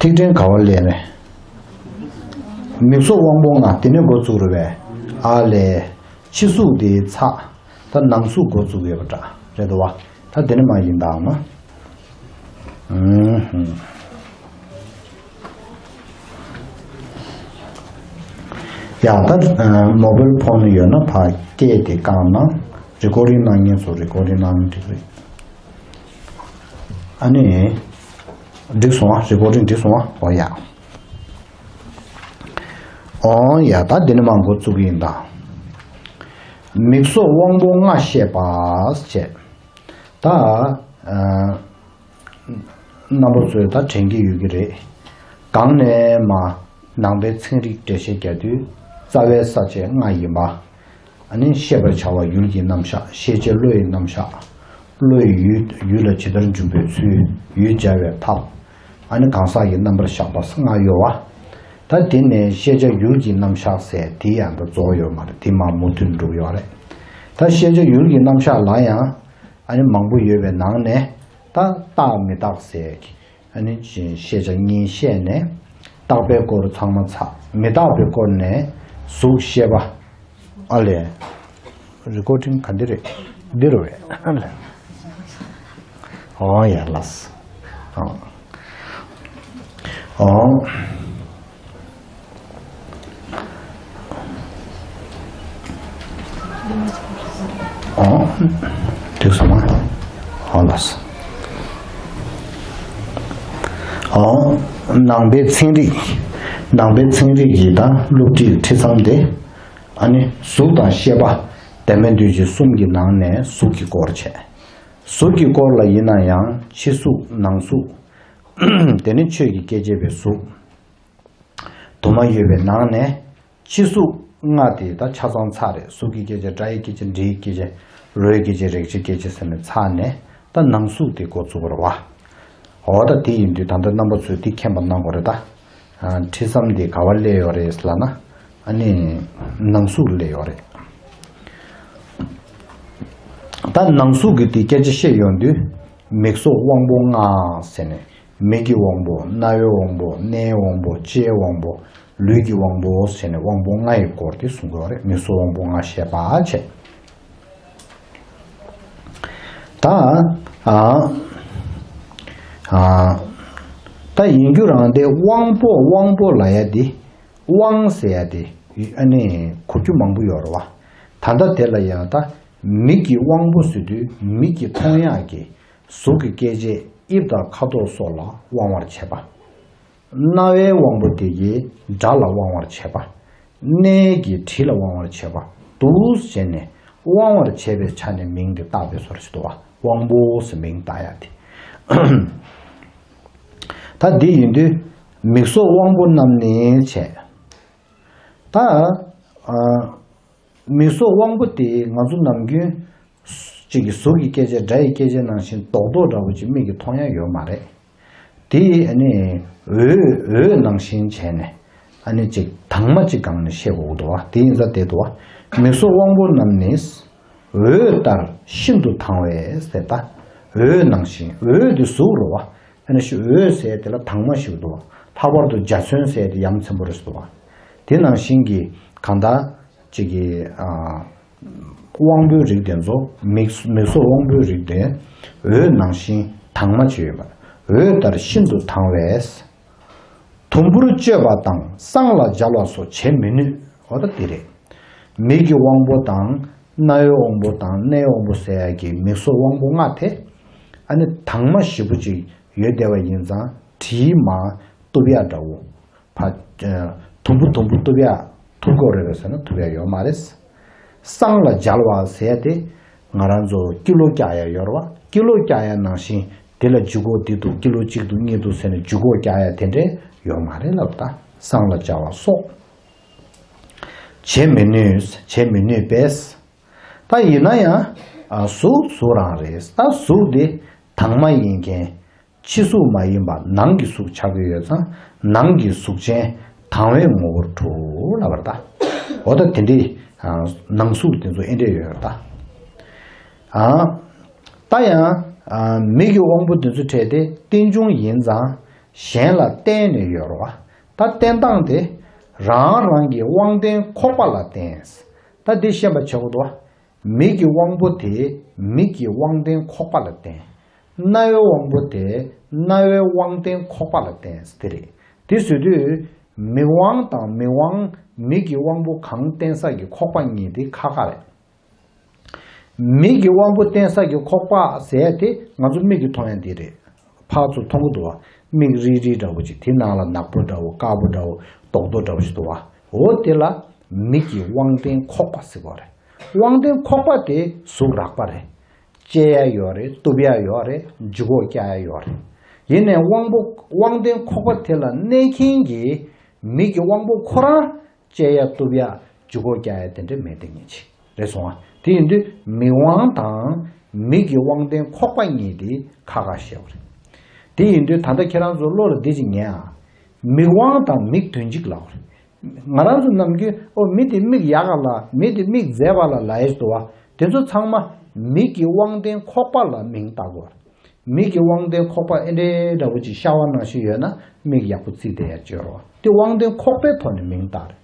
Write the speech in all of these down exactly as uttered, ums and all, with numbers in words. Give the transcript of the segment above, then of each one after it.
ཐིག་ཕྲེང་ག་བ་ལས་རེད། མིག་སོགས་དབང་པོ་ལྔ་དེ་ནས་འགོ་བཙུགས་རེད་པས། ཨ་ལས། ཕྱི་གཟུགས་དེའི་ཚགས། ད་ནང་གཟུགས་འགོ་བཙུགས་ཡོད་པ་འདྲ་རེད་དོ་བ། ད་དེ་ནས་མ་ཡིན་དང་ན། ཨུམ། ཡ་ད་མོ་བེལ་ཕོན་ཡོད་ན་ཕར་སྐད་དེ་བཀང་ན། རི་ཀོར་ཌིང་གནང་མཁན་ཚོ་རི་ཀོར་ཌིང་གནང་ན་འགྲིག་རེད། ཨ་ནི། འགྲིག་སོང་ཨ། རི་ཀོར་ཌིང་འགྲིག་སོང་ཨ། འོ་ཡ། འོ་ཡ། ད་འདི་ནས་མར་འགོ་བཙུགས་ཀྱི་ཡིན་ད། མིག་སོགས་དབང་པོ་ལྔ་བཤད་པ་བྱས། ད། ཨ། རྣམ་པ་ཚོས་ད་དྲན་གྱི་ཡོད་ཀྱི་རེད། གོང་ནས་མར་ནང་པའི་ཚན་རིག་འགྲེལ་བཤད་རྒྱག་དུས་རྩ་བའི་ས་བཅད་ལྔ་ཡིན་པ། ཨ་ནི་ཤེས་པར་བྱ་བ་ཡུལ་གྱི་རྣམ་གཞག་ཤེས་བྱ་བློ་ཡི་རྣམ་གཞག་བློ་ཡི་ཡུལ་ཡུལ་ལ་ཇི་ལྟར་འཇུག་པའི་ཚུལ། ཡུལ་སྦྱར་བའི་ཐབས། ཨ་ནི་གང་ཟག་གི་རྣམ་པར་གཞག་པ་ལྔ་ཡོད་པ། ད་དེ་ནས་ཤེས་བྱ་ཡུལ་གྱི་རྣམ་གཞག་ཟེར་དེ་ཡང་ད་རྫོགས་ཡོད་མ་རེད། དེ་མར་མུ་མཐུད་འགྲོ་གི་ཡོད་རེད། ད་ཤེས་བྱ་ཡུལ་གྱི་རྣམ་གཞག་ལ་ཡང་ཨ་ནི་མང་པོ་ཡོད་པའི་ནང་ནས་ད་རྟག་མི་རྟག་ཟེར། ཨ་ནི་ཅིག་ཤེས་བྱ་གཉིས་བཤད་ནས་རྟག་པའི་སྐོར་ཚང་མ་ཚར། མི་རྟག་པའི་སྐོར་ནས་གཟུགས་ཤེས་པ། ཨ་ལས། རི་ཀོར་ཌིང་ག་འདི་རེད། འདི་རུ་བས། ཨ་ལས། ཨོ་ཡ་ལགས། ཨོ། ཨོ། ཨོ། འགྲིག་སོང་ང་། ཨོ་ལགས། ཨོ། ནང་པའི་ཚན་རིག་ནང་པའི་ཚན་རིག་གི་ད་སློབ་ཁྲིད་ཁྲིད་མཚམས་དེ། ཨ་ནི་གཟུགས་དང་ཤེས་པ། བདེན་མེད་འདུས་བྱས་གསུམ་གྱི་ནང་ནས་གཟུགས་ཀྱི་སྐོར་བྱས། གཟུགས་ཀྱི་སྐོར་ལ་ཡིན་ན་ཡང་ཕྱི་གཟུགས་ནང་གཟུགས། དེ་ནི་ཆོས་ཀྱི་སྐྱེ་མཆེད་པའི་གཟུགས། དུ་མ་ཡོད་པའི་ནང་ནས་ཕྱི་གཟུགས་ལྔ་དེ་ད་ཆ་ཚང་ཚར་རེད། གཟུགས་ཀྱི་སྐྱེ་མཆེད། སྒྲ་ཡི་སྐྱེ་མཆེད། དྲི་ཡི་སྐྱེ་མཆེད། རོ་ཡི་སྐྱེ་མཆེད། རེག་བྱའི་སྐྱེ་མཆེད་ཟེར་ནས་ཚར་ནས་ད་ནང་གཟུགས་དེ་འགོ་བཙུགས་པ་རེད་བ། འོ་ད་དེ་ཡིན་དུས་ད་ལྟ་རྣམ་པ་ཚོས་དེ་མཁྱེན་པ་གནང་དགོས་རེད་ད། ཨ། ཁྲིད་མཚམས་དེ་ག་བ་སླེབས་ཡོད་རེད་ལབ་ན། ཨ་ནི་ནང་གཟུགས་སླེབས་ཡོད་རེད། ད་ནང་གཟུགས་ཀྱི་དེ་སྐད་ཆ་བཤད་ཡོང་དུས། མིག་སོགས་དབང་པོ་ལྔ་ཟེར་ནས། མིག་གི་དབང་པོ། རྣ་བའི་དབང་པོ། སྣའི་དབང་པོ། ལྕེའི་དབང་པོ། ལུས་ཀྱི་དབང་པོ་ཟེར་ནས་དབང་པོ་ལྔ་ཡི་སྐོར་དེ་གསུང་གི་ཡོད་རེད། མིག་སོགས་དབང་པོ་ལྔ་བཤད་པ་བྱས། ད། ཨ། ཨ། ད་ཡིན་རྒྱུ་རང་དེ་དབང་པོ་དབང་པོ་ལབ་ཡ་དེ། དབང་ཟེར་ཡ་དེ། ཨ་ནི་གོ་རྒྱུ་མང་པོ་ཡོད་རེད་བ། ད་ལྟ་དེ་ལ་ཡང་ད་མིག་གི་དབང་པོ་ཟེར་དུས་མིག་གིས་མཐོང་ཡག་གི་གཟུགས་ཀྱི་སྐྱེ་མཆེད་དབྱིབས་དང་ཁ་དོག་སོགས་ལ་དབང་བར་བྱེད་པ། རྣ་བའི་དབང་པོ་དེ་གིས་སྒྲ་ལ་དབང་བར་བྱེད་པ། སྣའི་གིས་དྲི་ལ་དབང་བར་བྱེད་པ། འདུག་བྱས་ནས་དབང་བར་བྱེད་པའི་ཆ་ནས་མིང་དེ་བཏགས་པའི་བཟོ་འདྲ་ཞིག་འདུག་བ། དབང་པོ་ཟེར་མིང་བཏགས་ཡ་དེ། ད་འདི་ཡིན་དུས་མིག་སོགས་དབང་པོ་རྣམས་ནི་བྱས། ད། ཨ། མིག་སོགས་དབང་པོ་དེ་ང་ཚོ་ནམ་རྒྱུན་གཅིག་གི་གཟུགས་ཀྱི་སྐྱེ་མཆེད། སྒྲ་ཡི་སྐྱེ་མཆེད་ནང་བཞིན་རྡོག་རྡོག་འདྲ་བོ་ཅིག་མིག་གིས་མཐོང་ཡ་ཡོད་མ་རེད། དེ་ཨ་ནི་འོད་འོད་ནང་བཞིན་བྱས་ནས་ཨ་ནི་ཅིག་དྭངས་མ་ཅིག་སྒང་ནས་ཤེས་དགོས་འདུག་བ། དེ་ཡིན་ཙང་དེ་འདུག་བ། མིག་སོགས་དབང་པོ་རྣམས་ནི་འོད་ལྟར་ཤིན་ཏུ་དྭངས་པས་ཟེར། ད་འོད་ནང་བཞིན། འོད་དེ་གཟུགས་རེད་བ། ཨ་ནི་ཤི་འོད་ཟེར་དེ་ལ་དྭངས་མ་ཞིག་འདུག་བ། ལྷག་པར་དུ་འཇའ་ཚོན་ཟེར་དེ་ཡ་མཚན་པོ་རེད་འདུག་བ། དེ་ནང་བཞིན་གྱི་གང་ལྟར་གཅིག་གི། ཨ། དབང་པོའི་རིགས་དེ་ཚོ་མིག་མིག་སོགས་དབང་པོའི་རིགས་དེ་འོད་ནང་བཞིན་དྭངས་མ་ཅིག་ཡོད་པ། འོད་ལྟར་ཤིན་ཏུ་དྭངས་པས། དུམ་བུར་གཅོད་པ་དང་སྲང་ལ་སྦྱར་བ་སོགས་བྱེད་མི་ནུས། འོ་ད་དེ་རེད། མིག་གི་དབང་པོ་དང་། རྣ་བའི་དབང་པོ་དང་། སྣའི་དབང་པོ་ཟེར་ཡ་གི་མིག་སོགས་དབང་པོ་ལྔ་དེ། ཨ་ནི་དྭངས་མ་ཞེ་པོ་ཅིག་ཡོད་བསྡད་པ་ཡིན་ཙང་དྲིའི་མར་གཏུབ་ཡ་འདྲ་བོ། ཕ། དུམ་བུ་དུམ་བུ་གཏུབ་ཡ་ཐུབ་ཀྱི་རེད་པས་ཟེར་ན་ཐུབ་ཡ་ཡོད་མ་རེད། སྲང་ལ་སྦྱར་བ་ཟེར་ཡ་དེ་ང་རང་ཚོ་ཀི་ལོ་བཀྱག་ཡ་ཡོད་རེད་བ། ཀི་ལོ་བཀྱག་ཡ་ནང་བཞིན་དེ་ལ་ལྗིད་ཁོག་འདི་འདུག་ཀི་ལོ་གཅིག་འདུག་གཉིས་འདུག་ཟེར་ནས་ལྗིད་ཁོག་བཀྱག་ཡ་དེ་འདྲས་ཡོད་མ་རེད་ལབ། ད་སྲང་ལ་སྦྱར་བ་སོགས་བྱེད་མི་ནུས། བྱེད་མི་ནུས་པས། ད་ཡིན་ན་ཡང་། ཨ། གཟུགས་གཟུགས་རང་རེད། ད་གཟུགས་དེ་དྭངས་མ་ཡིན་མཁན། ཕྱི་གཟུགས་མ་ཡིན་པ་ནང་གི་གཟུགས་ཆགས་ཀྱི་ཡོད་ཙང་ནང་གི་གཟུགས་ཅན་དྭངས་པའི་ངོ་བོར་གྲུབ་ལབ་པ་རེད་ད། འོ་ད་དེ་འདྲའི། ཨ། ནང་གཟུགས་དེ་ཚོ་ཨེ་འདྲས་ཡོད་རེད་ད། ཨ། ད་ཡང་། ཨ། མིག་གི་དབང་པོ་དེ་ཚོ་འཕྲལ་དེ་རྟེན་འབྱུང་ཡིན་ཙང་ གཞན་ལ་བརྟེན་ནས་ཡོད་རེད་བ། ད་བརྟེན་སྟངས་དེ་རང་རང་གི་དབང་རྟེན་ཁོག་པ་ལ་བརྟེན། ད་འདི་ཤེས་པ་བྱེད་དགོས་འདུག་བ། མིག་གི་དབང་པོ་དེ་མིག་གི་དབང་རྟེན་ཁོག་པ་ལ་བརྟེན། རྣ་བའི་དབང་པོ་དེ་རྣ་བའི་དབང་རྟེན་ཁོག་པ་ལ་བརྟེན་དེ་རེད། དེ་བཟོས་དུས་མིག་དབང་དང་མིག་དབང་མིག་གི་དབང་པོ་གང་བརྟེན་ས་གི་ཁོག་པ་གཉིས་དེ་ཁ་ཁ་རེད། མིག་གི་དབང་པོ་བརྟེན་ས་གི་ཁོག་པ་ཟེར་ཡ་དེ་ང་ཚོ་མིག་གིས་མཐོང་ཡ་འདི་རེད། ཕར་ཚུར་མཐོང་གི་འདུག་བ། མིག་རིལ་རིལ་འདྲ་བོ་ཅིག་དེའི་ནང་ལ་ནག་པོ་འདྲ་བོ་དཀར་པོ་འདྲ་བོ་རྡོག་རྡོག་འདྲ་བོ་ཞིག་འདུག་བ། འོ་དེ་ལ་མིག་གི་དབང་རྟེན་ཁོག་པ་ཟེར་བ་རེད། དབང་རྟེན་ཁོག་པ་དེ་གཟུགས་རགས་པ་རེད། བཅད་ཡ་ཡོད་རེད། གཏུབ་ཡ་ཡོད་རེད། ལྗིད་ཁོག་རྒྱག་ཡ་ཡོད་རེད། ཡིན་ནའི་དབང་པོ་དབང་རྟེན་ཁོག་པ་དེ་ལ་གནས་མཁན་གྱི་མིག་གི་དབང་པོ་ཁོ་རང་བཅད་ཡ་གཏུབ་ཡ་ལྗིད་ཁོག་རྒྱག་ཡ་དེ་འདྲ་མེད་དེ་ཉིད་ཅིག་རེད་སོང་ང་། དེ་ཡིན་དུས་མིག་དབང་དང་མིག་གི་དབང་རྟེན་ཁོག་པ་གཉིས་དེ་ཁ་ཁ་ཤས་པ་རེད། དེ་ཡིན་དུས་ད་ལྟ་ཁྱེད་རང་ཚོ་བློ་ལ་འདི་ཅིག་ཉན་ཨ། མིག་དབང་དང་མིག་དོན་གཅིག་ལབ་པ་རེད། ང་རང་ཚོ་ནམ་རྒྱུན་ཨོ་མི་དེ་མིག་ཡག་ག་ལ་མི་དེ་མིག་མཛེས་པ་ལ་ལབ་ཡས་འདུག་བ། དེ་ཚོ་ཚང་མ་མིག་གི་དབང་རྟེན་ཁོག་པ་ལ་མིང་བཏགས་དགོས་པ་རེད། མིག་གི་དབང་རྟེན་ཁོག་པ་ཨེ་འདྲའི་འདྲ་བོ་ཅིག་ཤ་བ་ནང་བཞིན་ཡོད་ན་མིག་ཡག་པོ་བརྩིས་བསྡད་ཡ་ཅིག་ཡོད་རེད་བ། དེ་དབང་རྟེན་ཁོག་པའི་ཐོག་ནས་མིང་བཏགས་རེད།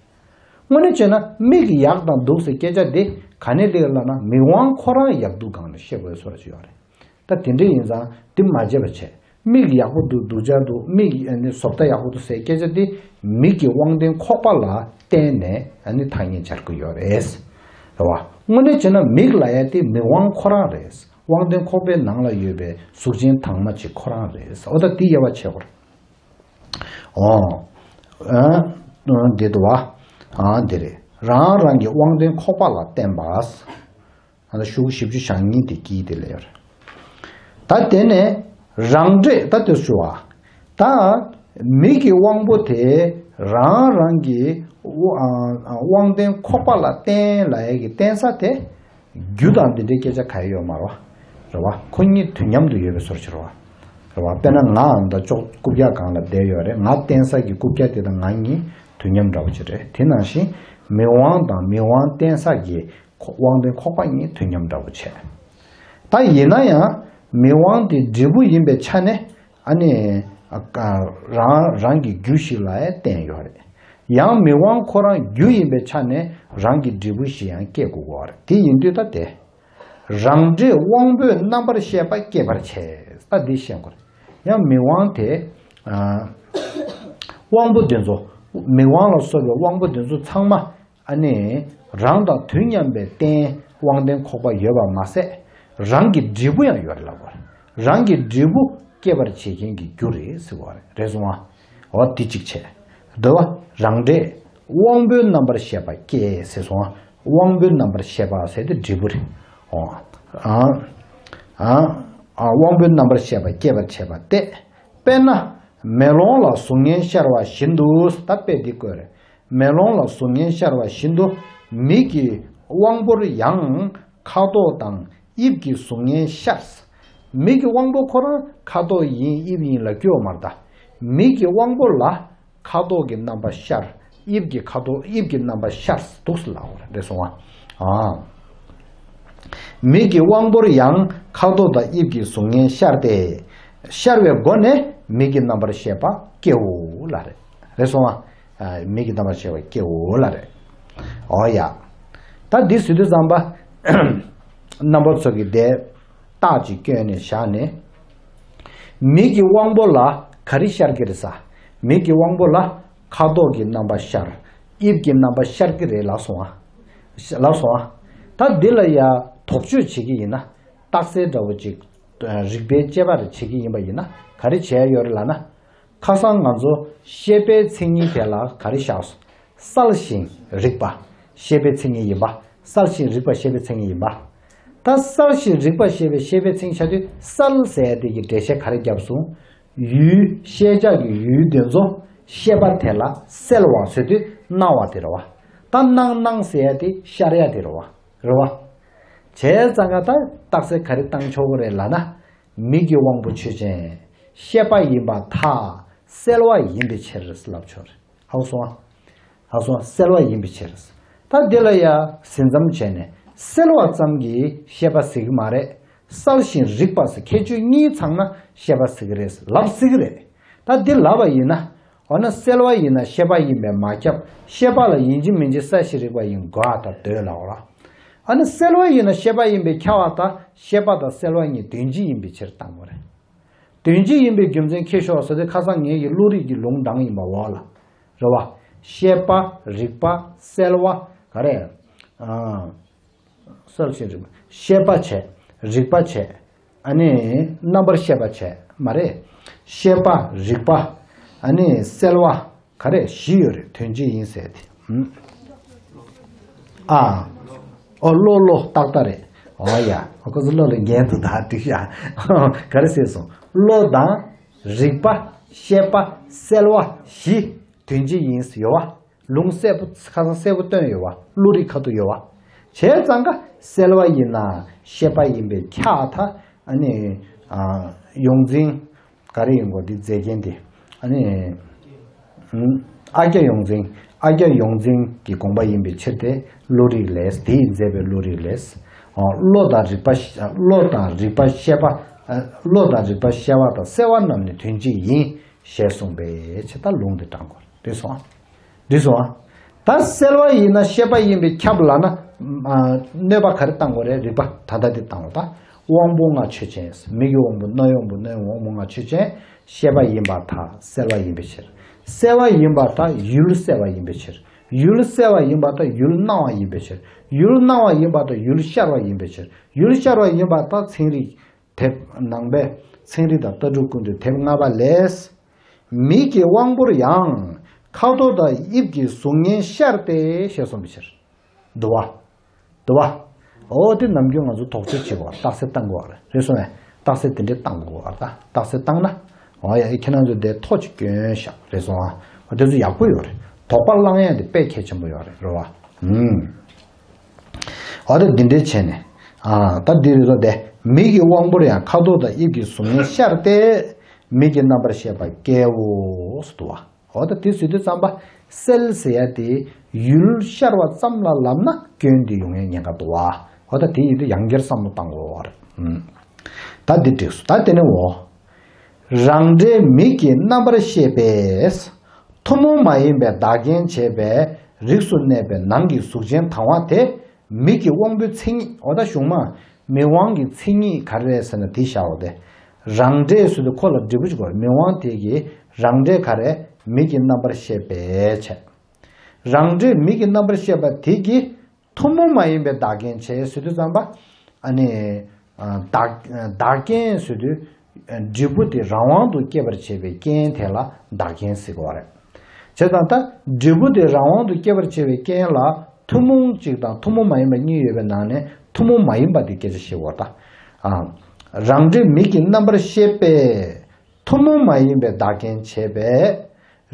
དངོས་གནས་བྱས་ན་མིག་ཡག་དང་སྡུག་ཟེར་སྐད་ཆ་དེ་ག་ནས་སླེབས་ལབ་ན་མིག་དབང་ཁོ་རང་ཡག་སྡུག་སྒང་ནས་བཤད་དགོས་བཟོ་འདྲ་ཅིག་ཡོད་རེད། ད་དེ་འདྲ་ཡིན་ཙང་དེ་མ་བརྗེད་པ་བྱས། མིག་ཡག་པོ་འདུག་སྡུག་ཅག་འདུག་མིག་ཨ་ནི་བཟོ་ལྟ་ཡག་པོ་འདུག་ཟེར་སྐད་ཆ་དེ་མིག་གི་དབང་རྟེན་ཁོག་པ་ལ་བརྟེན་ནས་ཨ་ནི་ཐ་སྙད་སྦྱར་གྱི་ཡོད་རེད། རེད་བ། དངོས་གནས་བྱས་ན་མིག་ལབ་ཡ་དེ་མིག་དབང་ཁོ་རང་རེད། དབང་རྟེན་ཁོག་པའི་ནང་ལ་ཡོད་པའི་གཟུགས་ཅན་དྭངས་མ་གཅིག་ཁོ་རང་རེད། འོ་ད་དེ་དབྱེ་བ་ཕྱེ་དགོས་རེད། ཨོ། ཨ། འདི་འདུག་བ། ཨ་འདི་རེད། རང་རང་གི་དབང་རྟེན་ཁོག་པ་ལ་བརྟེན་པ། ཨ་ད་ཤོག་བཞི་བཅུ་ཞེ་གཉིས་དེ་དཀྱིལ་དེ་ལ་ཡོད་རེད། ད་དེ་ནས་རང་འབྲས་ད་དེ་ཞུ་བ། ད་མིག་གི་དབང་པོ་དེ་རང་རང་གི་དབང་ཨ་དབང་རྟེན་ཁོག་པ་ལ་བརྟེན་ལབ་ཡས་ཀྱི་བརྟེན་ས་དེ། རྒྱུ་དང་འདི་འདྲའི་སྐད་ཆ་ག་ཡི་ཡོད་མ་རེད་བ། རེད་བ། ཁོ་གཉིས་དུས་མཉམ་དུ་ཡོད་པའི་བཟོ་འདྲ་ཅིག་རེད་བ། རེད་བ། དཔེར་ན་ང་འདི་ཅོག་རྐུབ་བཀྱག་སྒང་ལ་བསྡད་ཡོད་རེད། ང་བརྟེན་ས་གི་རྐུབ་བཀྱག་དེ་དང་ང་གཉིས་དུས་མཉམ་འདྲ་བོ་ཅིག་རེད། དེ་ནང་བཞིན་མིག་དབང་དང་མིག་དབང་བརྟེན་ས་གི་ཁོ་དབང་རྟེན་ཁོག་པ་གཉིས་དུས་མཉམ་འདྲ་བོ་བྱས། ད་ཡིན་ན་ཡང་མིག་དབང་དེ་འབྲས་བུ་ཡིན་པའི་ཆ་ནས་ཨ་ནི་ཨ་ཀ་རང་རང་གི་རྒྱུ་ཞིག་ལ་ཡང་བརྟེན་ཡོད་རེད། ཡང་མིག་དབང་ཁོ་རང་རྒྱུ་ཡིན་པའི་ཆ་ནས་རང་གི་འབྲས་བུ་ཞིག་ཡང་སྐྱེ་དགོས་ཀྱི་ཡོད་རེད། དེ་ཡིན་དུས་ད་དེ། རང་འབྲས་དབང་པོའི་རྣམ་པར་ཤེས་པ་སྐྱེད་པར་བྱེད། ད་འདི་ཤེས་དགོས་རེད། ཡང་མིག་དབང་དེ། ཨ། དབང་པོ་འདི་ཚོ། མིག་དབང་ལ་སོགས་པའི་དབང་པོ་འདི་ཚོ་ཚང་མ་ཨ་ནི་རང་དང་དུས་མཉམ་པའི་རྟེན་དབང་རྟེན་ཁོག་པ་ཡོད་པ་མ་ཟད། རང་གི་འབྲས་བུ་ཡང་ཡོད་རེད་ལབ་དགོས་རེད། རང་གི་འབྲས་བུ་སྐྱེད་པར་བྱེད་མཁན་གྱི་རྒྱུ་རེད་ཟེར་བ་རེད། རེད་སོང་ང་། འོ་དེ་གཅིག་བྱས། འདི་བ་རང་འབྲས། དབང་པོའི་རྣམ་པར་ཤེས་པ་སྐྱེ་ཟེར་སོང་ང་། དབང་པོའི་རྣམ་པར་ཤེས་པ་ཟེར་དེ་འབྲས་བུ་རེད། འོ། ཨ། ཨ། ཨ། དབང་པོའི་རྣམ་པར་ཤེས་པ་སྐྱེད་པར་བྱེད་པ་སྟེ། དཔེར་ན། མེ་ལོང་ལ་གཟུགས་བརྙན་ཤར་བ་བཞིན་དུ། ད་དཔེ་འདི་བཀོད་རེད། མེ་ལོང་ལ་གཟུགས་བརྙན་ཤར་བ་བཞིན་དུ། མིག་གི་དབང་པོར་ཡང་ཁ་དོག་དང་དབྱིབས་ཀྱི་གཟུགས་བརྙན་ཤར། མིག་གི་དབང་པོ་ཁོ་རང་ཁ་དོག་ཡིན་དབྱིབས་ཡིན་ལབ་རྒྱུ་ཡོད་མ་རེད་ད། མིག་གི་དབང་པོ་ལ་ཁ་དོག་གི་རྣམ་པ་ཤར། དབྱིབས་ཀྱི་ཁ་དོག་དབྱིབས་ཀྱི་རྣམ་པ་ཤར་འདུག་ཟེར་ལབ་པ་རེད་སོང་ང་། ཨ། མིག་གི་དབང་པོར་ཡང་ཁ་དོག་དང་དབྱིབས་ཀྱི་གཟུགས་བརྙན་ཤར་ཏེ། ཤར་བའི་སྒོ་ནས་མིག་གི་རྣམ་པར་ཤེས་པ་སྐྱེའོ་ལབ་རེད། རེད་སོང་ང་། ཨ། མིག་གི་རྣམ་པར་ཤེས་པ་སྐྱེའོ་ལབ་རེད། འོ་ཡ། ད་འདི་ཟེར་དུས་ཙམ་པ། རྣམ་པ་ཚོ་གི་དེ། རྟགས་ཅིག་བསྐྱོན་ནས་བཞག་ནས། མིག་གི་དབང་པོ་ལ་ག་རེ་ཤར་གྱི་རེད་ཟེར། མིག་གི་དབང་པོ་ལ་ཁ་དོག་གི་རྣམ་པ་ཤར། དབྱིབས་ཀྱི་རྣམ་པ་ཤར་གྱི་རེད་ལབ་སོང་ང་། ལབ་སོང་ང་། ད་འདི་ལ་ཡ་དོགས་གཅོད་བྱེད་ཀྱི་ཡིན་ན། རྟགས་གསལ་འདྲ་བོ་ཅིག་རིགས་པའི་དཔྱད་པ་རེ་བྱེད་ཀྱི་ཡིན་པ་ཡིན་ན་ག་རེ་བྱས་ཡོད་རེད་ལབ་ན། ཁ་སང་ང་ཚོ་ཤེས་པའི་མཚན་ཉིད་དེ་ལ་ག་རེ་བཞག་སོང་། གསལ་ཞིང་རིག་པ་ཤེས་པའི་མཚན་ཉིད་ཡིན་པ། གསལ་ཞིང་རིག་པ་ཤེས་པའི་མཚན་ཉིད་ཡིན་པ། ད་གསལ་ཞིང་རིག་པ་ཤེས་པའི་ཤེས་པའི་མཚན་ཉིད་བྱ་དུས་གསལ་ཟེར་ཡ་དེ་གི་འགྲེལ་བཤད་ག་རེ་བརྒྱབ་སོང་། ཡུལ། ཤེས་བྱ་གི་ཡུལ་དེ་ཚོ་ཤེས་པ་དེ་ལ་གསལ་བ་ཟེར་དུས་སྣང་བ་དེ་རེད་བ། ད་སྣང་སྣང་ཟེར་ཡ་དེ་ཤར་ཡ་དེ་རེད་བ། རེད་བ། བྱས་ཙང་ཀ་ད་རྟགས་གསལ་ག་རེ་བཏང་ཆོག་གི་རེད་ལབ་ན། མིག་གི་དབང་པོ་ཆོས་ཅན། ཤེས་པ་ཡིན་པར་ཐལ། གསལ་བ་ཡིན་པའི་ཕྱིར་ལབ་ཆོག་རེད། ཧ་གོ་སོང་ཨ། ཧ་གོ་སོང་ཨ། གསལ་བ་ཡིན་པའི་ཕྱིར། ད་འདི་ལ་ཡ་ཟིན་ཙམ་བྱས་ནས་གསལ་བ་ཙམ་གྱིས་ཤེས་པ་ཟེར་གྱི་མ་རེད། གསལ་ཞིང་རིག་པ་ཟེར་ཁྱད་ཆོས་གཉིས་ཚང་ན་ཤེས་པ་ཟེར་གྱི་རེད་ལབ་སྲིད་ཀྱི་རེད། ད་འདི་ལབ་པ་ཡིན་ན། འོ་ན་སེལ་བ་ཡིན་ན་ཤེས་པ་ཡིན་པས་མ་ཁྱབ། ཤེས་པ་ལ་ཡིན་གཅིག་མིན་གཅིག་གསལ་ཞིང་རིག་པ་ཡིན་དགོས་པ་དང་འདོད་ལབ་པ་རེད། ཨ་ནི་སེལ་བ་ཡིན་ན་ཤེས་པ་ཡིན་པས་ཁྱབ་པ་དང་ཤེས་པ་དང་སེལ་བ་གཉིས་དོན་གཅིག་ཡིན་པའི་ཕྱིར་བཏང་དགོས་རེད། དོན་གཅིག་ཡིན་པའི་རྒྱུ་མཚན་ཁྱེད་ཤོག་ཟེར་ཏེ་ཁ་སང་ངེད་ཀྱི་བློ་རིག་གི་ལུང་དྲངས་ཡིན་པ་འོ་ལ། རེད་བ། ཤེས་པ། རིག་པ། སེལ་བ། ག་རེ། ཨ། སེལ་ཞིང་རིག་པ། ཤེས་པ་བྱས། རིག་པ་བྱས། ཨ་ནི་རྣམ་པར་ཤེས་པ་བྱས་མ་རེད། ཤེས་པ། རིག་པ། ཨ་ནི་སེལ་བ། ག་རེ་བཞི་ཡོད་རེད། དོན་གཅིག་ཡིན་ཟེར་ཏེ། ཨ། ཨོ་བློ་བློ་ཏག་ཏག་རེད། ཨོ་ཡ། ཨོ་ཁོ་ཚོ་བློ་ལ་འགན་འདུག་ད་འགྲིག་ཤག་ག་རེ་ཟེར་སོང་། བློ་དང་། རིག་པ། ཤེས་པ། སེལ་བ་བཞི། དོན་གཅིག་ཡིན་ཡོད་བ། ལུང་གསལ་པོ་ཁ་སང་གསལ་པོ་བཏོན་ཡོད་བ། བློ་རིག་ཁ་ཐུག་ཡོད་བ། བྱས་ཙང་ཀ་སེལ་བ་ཡིན་ན་ཤེས་པ་ཡིན་པས་ཁྱབ་ད། ཨ་ནི། ཨ། ཡོངས་འཛིན། ག་རེ་ཡིན་གོ་འདི་མཛད་མཁན་དེ། ཨ་ནི། ཨ་རྒྱ་ཡོངས་འཛིན། ཨ་རྒྱ་ཡོངས་འཛིན་གྱི་དགོངས་པ་ཡིན་པའི་ཕྱིར་ཏེ་བློ་རིག་ལས། དེ་ཡིས་མཛད་པའི་བློ་རིག་ལས། ཨོ་བློ་དང་རིག་པ། བློ་དང་རིག་པ་ཤེས་པ། ཨ། བློ་དང་རིག་པ་ཤེས་པ་དང་སེལ་བ་རྣམས་ནི་དོན་གཅིག་ཡིན། ཞེས་གསུངས་པའི་ཕྱིར་ད་ལུང་འདི་དྲངས་དགོས་རེད་སོང་། འགྲིག་སོང་ཨ། ད་སེལ་བ་ཡིན་ན་ཤེས་པ་ཡིན་པས་ཁྱབ་ལབ་ན། ཨ། གནོད་པ་ག་རེ་བཏང་དགོས་རེད། རིགས་པ་ད་ལྟ་འདི་བཏང་བ་ད། དབང་པོ་ལྔ་ཆོས་ཅན། མིག་གི་དབང་པོ། རྣ་བའི་དབང་པོ། སྣའི་དབང་པོ་ལྔ་ཆོས་ཅན། ཤེས་པ་ཡིན་པར་ཐལ། སེལ་བ་ཡིན་པའི་ཕྱིར། སེལ་བ་ཡིན་པར་ཐལ། ཡུལ་སེལ་བ་ཡིན་པའི་ཕྱིར། ཡུལ་སེལ་བ་ཡིན་པར་ཐལ། ཡུལ་སྣང་བ་ཡིན་པའི་ཕྱིར། ཡུལ་སྣང་བ་ཡིན་པར་ཐལ། ཡུལ་ཤར་བ་ཡིན་པའི་ཕྱིར། ཡུལ་ཤར་བ་ཡིན་པར་ཐལ། ཚན་རིག་དེབ་ནང་པའི་ཚན་རིག་དང་ལྟ་གྲུབ་ཀུན་བཏུས་དེབ་ལྔ་པ་ལས། མིག་གི་དབང་པོར་ཡང་ཁ་དོག་དང་དབྱིབས་ཀྱི་གཟུགས་བརྙན་ཤར་ཏེ་ཞེས་གསུངས་པའི་ཕྱིར། འདུག་བ། འདུག་བ། འོ་དེ་ནམ་རྒྱུན་ང་ཚོ་དོགས་གཅོད་བྱེད་དགོས་པ། རྟགས་གསལ་བཏང་དགོས་པ་རེད། རེད་སོང་ངས། རྟགས་གསལ་དེ་འདྲས་བཏང་དགོས་པ་རེད། ད་རྟགས་གསལ་བཏང་ན། འོ་ཡ། ཨེ་ཁྱེད་རང་ཚོ་དེ་ཐོ་ཅིག་སྐྱོན་ཤག་རེད་སོང་ཨ། འོ་དེ་ཚོ་ཡག་པོ་ཡོད་རེད། དོགས་པ་བསླང་ཡ་དེ་དཔེ་གལ་ཆེན་པོ་ཡོད་རེད། རེད་བ། ཨུམ། འོ་ད་འདི་འདྲས་བྱས་ནས། ཨ། ད་འདི་རེད་དོ། དེ་མིག་གི་དབང་པོར་ཡང་ཁ་དོག་དང་དབྱིབས་ཀྱི་གཟུགས་བརྙན་ཤར་ཏེ། མིག་གི་རྣམ་པར་ཤེས་པ་སྐྱེའོ་ཟེར་འདུག་བ། འོ་ད་དེ་ཟེར་དུས་ཙམ་པ། སེལ་ཟེར་ཡ་དེ་ཡུལ་ཤར་བ་ཙམ་ལ་ལབ་ན་སྐྱོན་འདི་ཡོང་ཡའི་ཉེན་ཁ་འདུག་བ། འོ་ད་དེ་ཡིན་དུས་ཡང་བསྐྱར་བསམ་བློ་བཏང་དགོས་པ་རེད། ཨུམ། ད་འདི་འགྲིག་སོང་། ད་དེ་ནས་འོ། རང་འབྲས་མིག་གི་རྣམ་པར་ཤེས་པས། ཐུན་མོང་མ་ཡིན་པའི་བདག་རྐྱེན་བྱས་པའི་རིགས་སུ་གནས་པའི་ནང་གི་གཟུགས་ཅན་དང་བ་དེ། མིག་གི་དབང་པོའི་མཚན་ཉིད། འོ་ད་གཞུང་མ། མིག་དབང་གི་མཚན་ཉིད་ག་རེ་རེད་ཟེར་ན་དེ་བཞག་འོ་དེ། རང་འབྲས་ཟེར་དུས་ཁོ་ལ་འབྲས་བུ་ཅིག་དགོས་རེད། མིག་དབང་དེ་གི་རང་འབྲས་ག་རེ། མིག་གི་རྣམ་པར་ཤེས་པས་བྱས། རང་འབྲས་མིག་གི་རྣམ་པར་ཤེས་པ་དེ་གི་ཐུན་མོང་མ་ཡིན་པའི་བདག་རྐྱེན་བྱས་ཟེར་དུས་ཙམ་པ། ཨ་ནི། ཨ། བདག་བདག་རྐྱེན་ཟེར་དུས། ཨ། འབྲས་བུ་དེ་རང་དབང་དུ་སྐྱེད་པར་བྱེད་པའི་རྐྱེན་དེ་ལ་བདག་རྐྱེན་ཟེར་གྱི་ཡོད་རེད། བྱས་ཙང་ད་འབྲས་བུ་དེ་རང་དབང་དུ་སྐྱེད་པར་བྱེད་པའི་རྐྱེན་ལ་ཐུན་མོང་གཅིག་དང་ཐུན་མོང་མ་ཡིན་པ་གཉིས་ཡོད་པའི་ནང་ནས་ཐུན་མོང་མ་ཡིན་པ་དེ་སྐད་ཆ་བཤད་ཀྱི་ཡོད་རེད་ད། ཨ། རང་འབྲས་མིག་གི་རྣམ་པར་ཤེས་པས། ཐུན་མོང་མ་ཡིན་པའི་བདག་རྐྱེན་བྱས་པའི་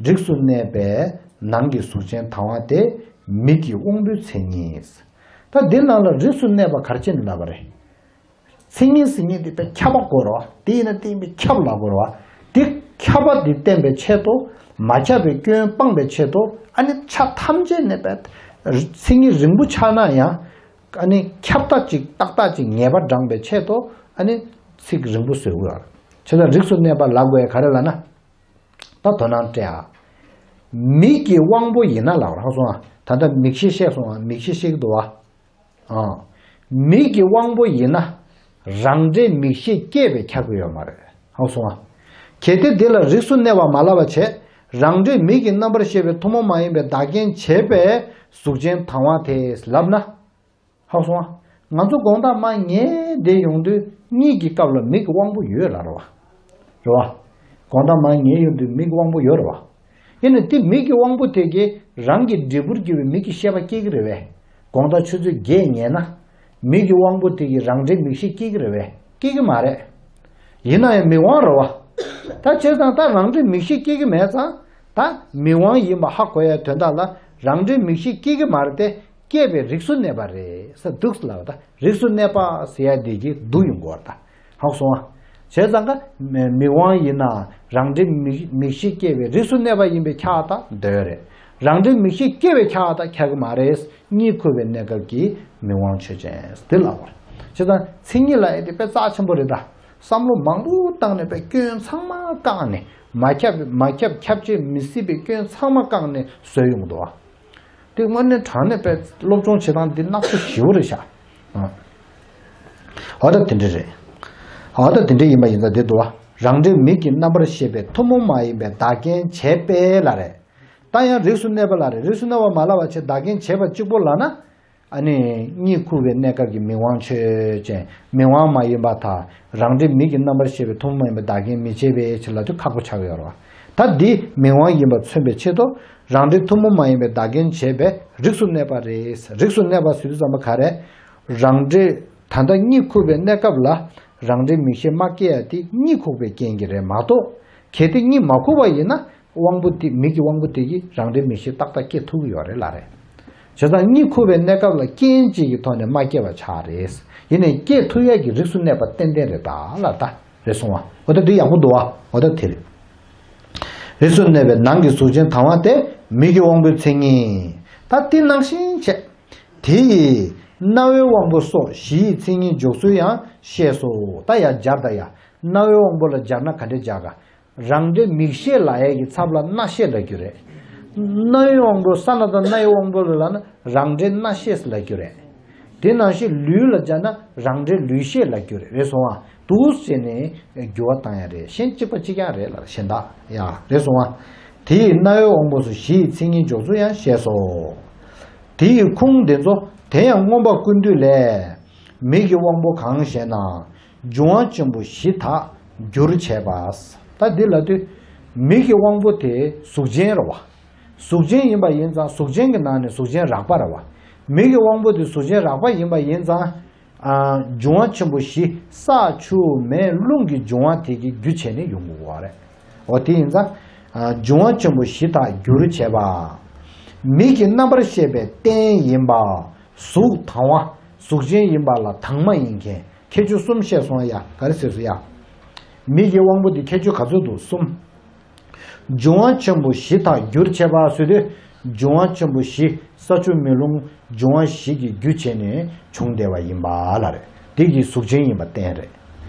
རིགས་སུ་གནས་པའི་ནང་གི་གཟུགས་ཅན་དང་བ་དེ་མིག་གི་དབང་པོའི་མཚན་ཉིད། ད་འདི་ནང་ལ་རིགས་སུ་གནས་པ་ག་རེ་བྱས་ནས་ལབ་པ་རེད། མཚན་ཉིད་ཟེར་མཁན་དེ་དཔེ་ཁྱབ་པ་དགོས་རེད་བ། དེ་ཡིན་ན་དེ་ཡིན་པས་ཁྱབ་ལབ་དགོས་རེད་བ། དེ་ཁྱབ་པ་དེ་བསྟན་པའི་ཆེད་དུ། མ་ཁྱབ་པའི་སྐྱོན་སྤངས་པའི་ཆེད་དུ། ཨ་ནི་ཆ་ཐམས་ཅད་ནས་པའི་མཚན་ཉིད་རིང་པོ་ཆགས་ན་ཡང་། ཨ་ནི་ཁྱབ་རྟགས་ཅིག་ཏག་ཏག་ཅིག་ངེས་པ་དྲངས་པའི་ཆེད་དུ། ཨ་ནི་ཚིག་རིང་པོ་བཟོས་དགོས་རེད། བྱས་ཙང་རིགས་སུ་གནས་པ་ལབ་དགོས་ཡ་ག་རེ་ལབ་ན། ད་དོ་སྣང་སྤྲད་ཨ། མིག་གི་དབང་པོ་ཡིན་ན་ལབ་ར་སོང་ཨ། ད་ལྟ་མིག་ཤེས་བཤད་སོང་ཨ། མིག་ཤེས་བཤད་ཀྱི་འདུག་བ། ཨ། མིག་གི་དབང་པོ་ཡིན་ན། རང་འབྲས་མིག་ཤེས་སྐྱེས་པས་ཁྱབ་ཀྱི་ཡོད་མ་རེད། ཧ་གོ་སོང་ཨ། གལ་ཏེ་འདི་ལ་རིགས་སུ་གནས་པ་མ་ལབ་པ་བྱས། རང་འབྲས་མིག་གི་རྣམ་པར་ཤེས་པའི་ཐུན་མོང་མ་ཡིན་པའི་བདག་རྐྱེན་བྱས་པའི་གཟུགས་ཅན་དང་བ་དེ་ལབ་ན། ཧ་གོ་སོང་ཨ། ང་ཚོ་དགོང་དག་མར་ཉལ་བསྡད་ཡོང་དུས་གཉིད་ཀྱི་སྐབས་ལ་མིག་གི་དབང་པོ་ཡོད་ལ་རེད་བ། རེད་བ། དགོང་དག་མར་ཉལ་ཡོང་དུས་མིག་གི་དབང་པོ་ཡོད་རེད་བ། ཡིན་ནའི་དེ་མིག་གི་དབང་པོ་དེ་གིས་རང་གི་འབྲས་བུར་གྱུར་པའི་མིག་གི་ཤེས་པ་སྐྱེ་གི་རེད་བས། དགོང་དག་ཆུ་ཚོད་བརྒྱད་ཉལ་ན། མིག་གི་དབང་པོ་དེ་གིས་རང་འབྲས་མིག་ཤེས་སྐྱེ་གི་རེད་བས། སྐྱེ་གི་མ་རེད། ཡིན་ན་ཡང་མིག་དབང་རེད་བ། ད་བྱས་ཙང་ད་རང་འབྲས་མིག་ཤེས་སྐྱེ་གི་མེད་ཙང་། ད་མིག་དབང་ཡིན་པ་ཧ་གོ་ཡའི་དོན་དག་ལ་རང་འབྲས་མིག་ཤེས་སྐྱེ་གི་མ་རེད་དེ། སྐྱེས་པའི་རིགས་སུ་གནས་པ་རེད་ཟེར་འདུག་ལབ་པ། ད་རིགས་སུ་གནས་པ་ཟེར་ཡ་འདི་གི་བསྡུ་ཡོང་གི་ཡོད་རེད་ད། ཧ་གོ་སོང་ཨ། བྱས་ཙང་ཀ་མི་མིག་དབང་ཡིན་ན་རང་འབྲས་མིག་མིག་ཤེས་སྐྱེས་པའི་རིགས་སུ་གནས་པ་ཡིན་པས་ཁྱབ་པ་དང་འདོད་རེད། རང་འབྲས་མིག་ཤེས་སྐྱེས་པས་ཁྱབ་པ་དང་ཁྱབ་ཀྱི་མ་རེད། གཉིད་ཁུག་པའི་གནས་སྐབས་ཀྱི་མིག་དབང་ཆོས་ཅན་དེ་ལབ་པ་རེད། བྱས་ཙང་མཚན་ཉིད་ལབ་ཡ་དེ་དཔེ་རྩ་ཆེན་པོ་རེད་ད། བསམ་བློ་མང་པོ་བཏང་ནས་དཔེ་སྐྱོན་ཚང་མ་བཀག་ནས་ མ་ཁྱབ་མ་ཁྱབ་ཁྱབ་བྱེད་མི་སྲིད་པའི་སྐྱོན་ཚང་མ་བཀག་ནས་བཟོས་ཡོང་གི་འདུག་བ། དེ་དངོས་གནས་དྲང་གནས་པའི་སློབ་སྦྱོང་བྱེད་སྟངས་འདི་སྣ་ཚོགས་ཞེ་པོ་རེད་ཤག་འོ་ད་དེ་འདྲ་རེད། འོ་ད་དེ་འདྲ་ཡིན་པ་ཡིན་ཙང་དེ་འདུག་བ། རང་འབྲས་མིག་གི་རྣམ་པར་ཤེས་པའི་ཐུན་མོང་མ་ཡིན་པའི་བདག་རྐྱེན་བྱས་པས་ལ་རེད། ད་ཡང་རིགས་སུ་གནས་པ་ལ་རེད། རིགས་སུ་གནས་པ་མ་ལབ་པ་བྱས་བདག་རྐྱེན་བྱས་པ་གཅིག་པོ་ལབ་ན། ཨ་ནི་གཉིད་ཁུག་པའི་གནས་སྐབས་ཀྱི་མིག་དབང་ཆོས་ཅན། མིག་དབང་མ་ཡིན་པ་དང་རང་འབྲས་མིག་གི་རྣམ་པར་ཤེས་པའི་ཐུན་མོང་མ་ཡིན་པའི་བདག་རྐྱེན་མི་བྱེད་པའི་ཕྱིར་ལ་དུས་ཁག་པོ་ཆགས་ཀྱི་ཡོད་རེད་བ། ད་འདི་མིག་དབང་ཡིན་པ་མཚོན་པའི་ཆེད་དུ་རང་འབྲས་ཐུན་མོང་མ་ཡིན་པའི་བདག་རྐྱེན་བྱས་པས་རིགས་སུ་གནས་པ་རེད། རིགས་སུ་གནས་པ་ཟེར་དུས་ཙམ་པ་ག་རེ། རང་འབྲས་ད་ལྟ་གཉིད་ཁུག་པའི་གནས་སྐབས་ལ་རང་འབྲས་མིག་ཤེས་མ་སྐྱེ་ཡ་དེ་གཉིད་ཁུག་པའི་རྐྱེན་གྱིས་རེད་མ་གཏོགས། གལ་ཏེ་གཉིད་མ་ཁུག་པ་ཡིན་ན། དབང་པོ་དེ་མིག་གི་དབང་པོ་དེ་གིས་རང་འབྲས་མིག་ཤེས་ཏག་ཏག་སྐྱེ་ཐུབ་ཀྱི་ཡོད་རེད་ལ་རེད། བྱས་ཙང་གཉིད་ཁུག་པའི་གནས་སྐབས་ལ་རྐྱེན་གཅིག་གི་ཐོག་ནས་མ་སྐྱེས་པ་ཆགས་རེད། ཡིན་ནའི་སྐྱེ་ཐུབ་ཡས་ཀྱི་རིགས་སུ་གནས་པ་ཏན་ཏན་རེད་ད་ལ་ད་རེད་སོང་བ། འོ་ད་འདི་ཡག་པོ་འདུག་བ། འོ་ད་དེ་རེད། རིགས་སུ་གནས་པའི་ནང་གི་གཟུགས་ཅན་དང་བ་སྟེ་མིག་གི་དབང་པོའི་མཚན་ཉིད། ད་དེ་ནང་བཞིན་བྱས། དེ་ཡི་རྣ་བའི་དབང་པོ་སོགས་བཞི་ཡི་མཚན་ཉིད་འཇོག་ཚུལ་ཡང་ཤེས་སོ། ད་ཡ་སྦྱར་ད་ཡ། རྣ་བའི་དབང་པོ་ལ་སྦྱར་ན་ག་འདྲས་སྦྱར་ག་རང་འབྲས་མིག་ཤེས་ལབ་ཡས་ཀྱི་ཚབ་ལ་རྣ་ཤེས་ལབ་རྒྱུ་རེད། རྣ་བའི་དབང་པོ་ས་ན་ད་རྣའི་དབང་པོ་ལ་ལབ་ན་རང་འབྲས་རྣ་ཤེས་ལབ་རྒྱུ་རེད། དེ་ནང་བཞིན་ལུས་ལ་སྦྱར་ན་རང་འབྲས་ལུས་ཤེས་ལབ་རྒྱུ་རེད། རེད་སོང་ཨ། འདུག་སེ་བྱས་ནས་འགྱུར་བ་བཏང་ཡ་རེད། གཞན་གཅིག་པ་གཅིག་རྐྱང་རེད་ལ་གཞན་དག་ཡ་རེད་སོང་ཨ། དེ་ཡི་རྣ་བའི་དབང་པོ་སོགས་བཞི་ཡི་མཚན་ཉིད་འཇོག་ཚུལ་ཡང་ཤེས་སོ། དེ་ཡི་ཁུངས་དེ་ཚོ་དེ་ཡང་མངོན་པ་ཀུན་བཏུས་ལས། མིག་གི་དབང་པོ་གང་ཞེ་ན། འབྱུང་བ་ཆེན་པོ་བཞི་དག་རྒྱུར་བྱས་པ། ད་འདི་ལ་དུས། མིག་གི་དབང་པོ་དེ་གཟུགས་ཅན་རེད་བ། གཟུགས་ཅན་ཡིན་པ་ཡིན་ཙང་གཟུགས་ཅན་གྱི་ནང་ནས་གཟུགས་ཅན་རགས་པ་རེད་བ། མིག་གི་དབང་པོ་དེ་གཟུགས་ཅན་རགས་པ་ཡིན་པ་ཡིན་ཙང་། ཨ། འབྱུང་བ་ཆེན་པོ་བཞི་ས་ཆུ་མེ་རླུང་གི་འབྱུང་བ་དེ་གི་རྒྱུ་བྱས་ནས་ཡོང་གི་ཡོད་རེད། འོ་དེ་ཡིན་ཙང་། ཨ། འབྱུང་བ་ཆེན་པོ་བཞི་དག་རྒྱུར་བྱས་པ། མིག་གི་རྣམ་པར་ཤེས་པའི་རྟེན་ཡིན་པ། གཟུགས་དང་བ། གཟུགས་ཅན་ཡིན་པ་ལ་དྭངས་མ་ཡིན་མཁན་ཁྱད་ཆོས་གསུམ་བཤད་སོང་ཡ། ག་རེ་ཟེར་སོང་ཡ། མིག་གི་དབང་པོ་དེ་ཁྱད་ཆོས་ག་ཚོད་འདུག་གསུམ། འབྱུང་བ་ཆེན་པོ་བཞི་དག་རྒྱུར་བྱས་པ་ཟེར་དུས། འབྱུང་བ་ཆེན་པོ་བཞི་ས་ཆུ་མེ་རླུང་འབྱུང་བ་བཞི་གི་རྒྱུ་བྱས་ནས་བྱུང་བསྡད་པ་ཡིན་པ་ལ་རེད། དེ་གི་གཟུགས་ཅན་ཡིན་པ་གཏན་རེད།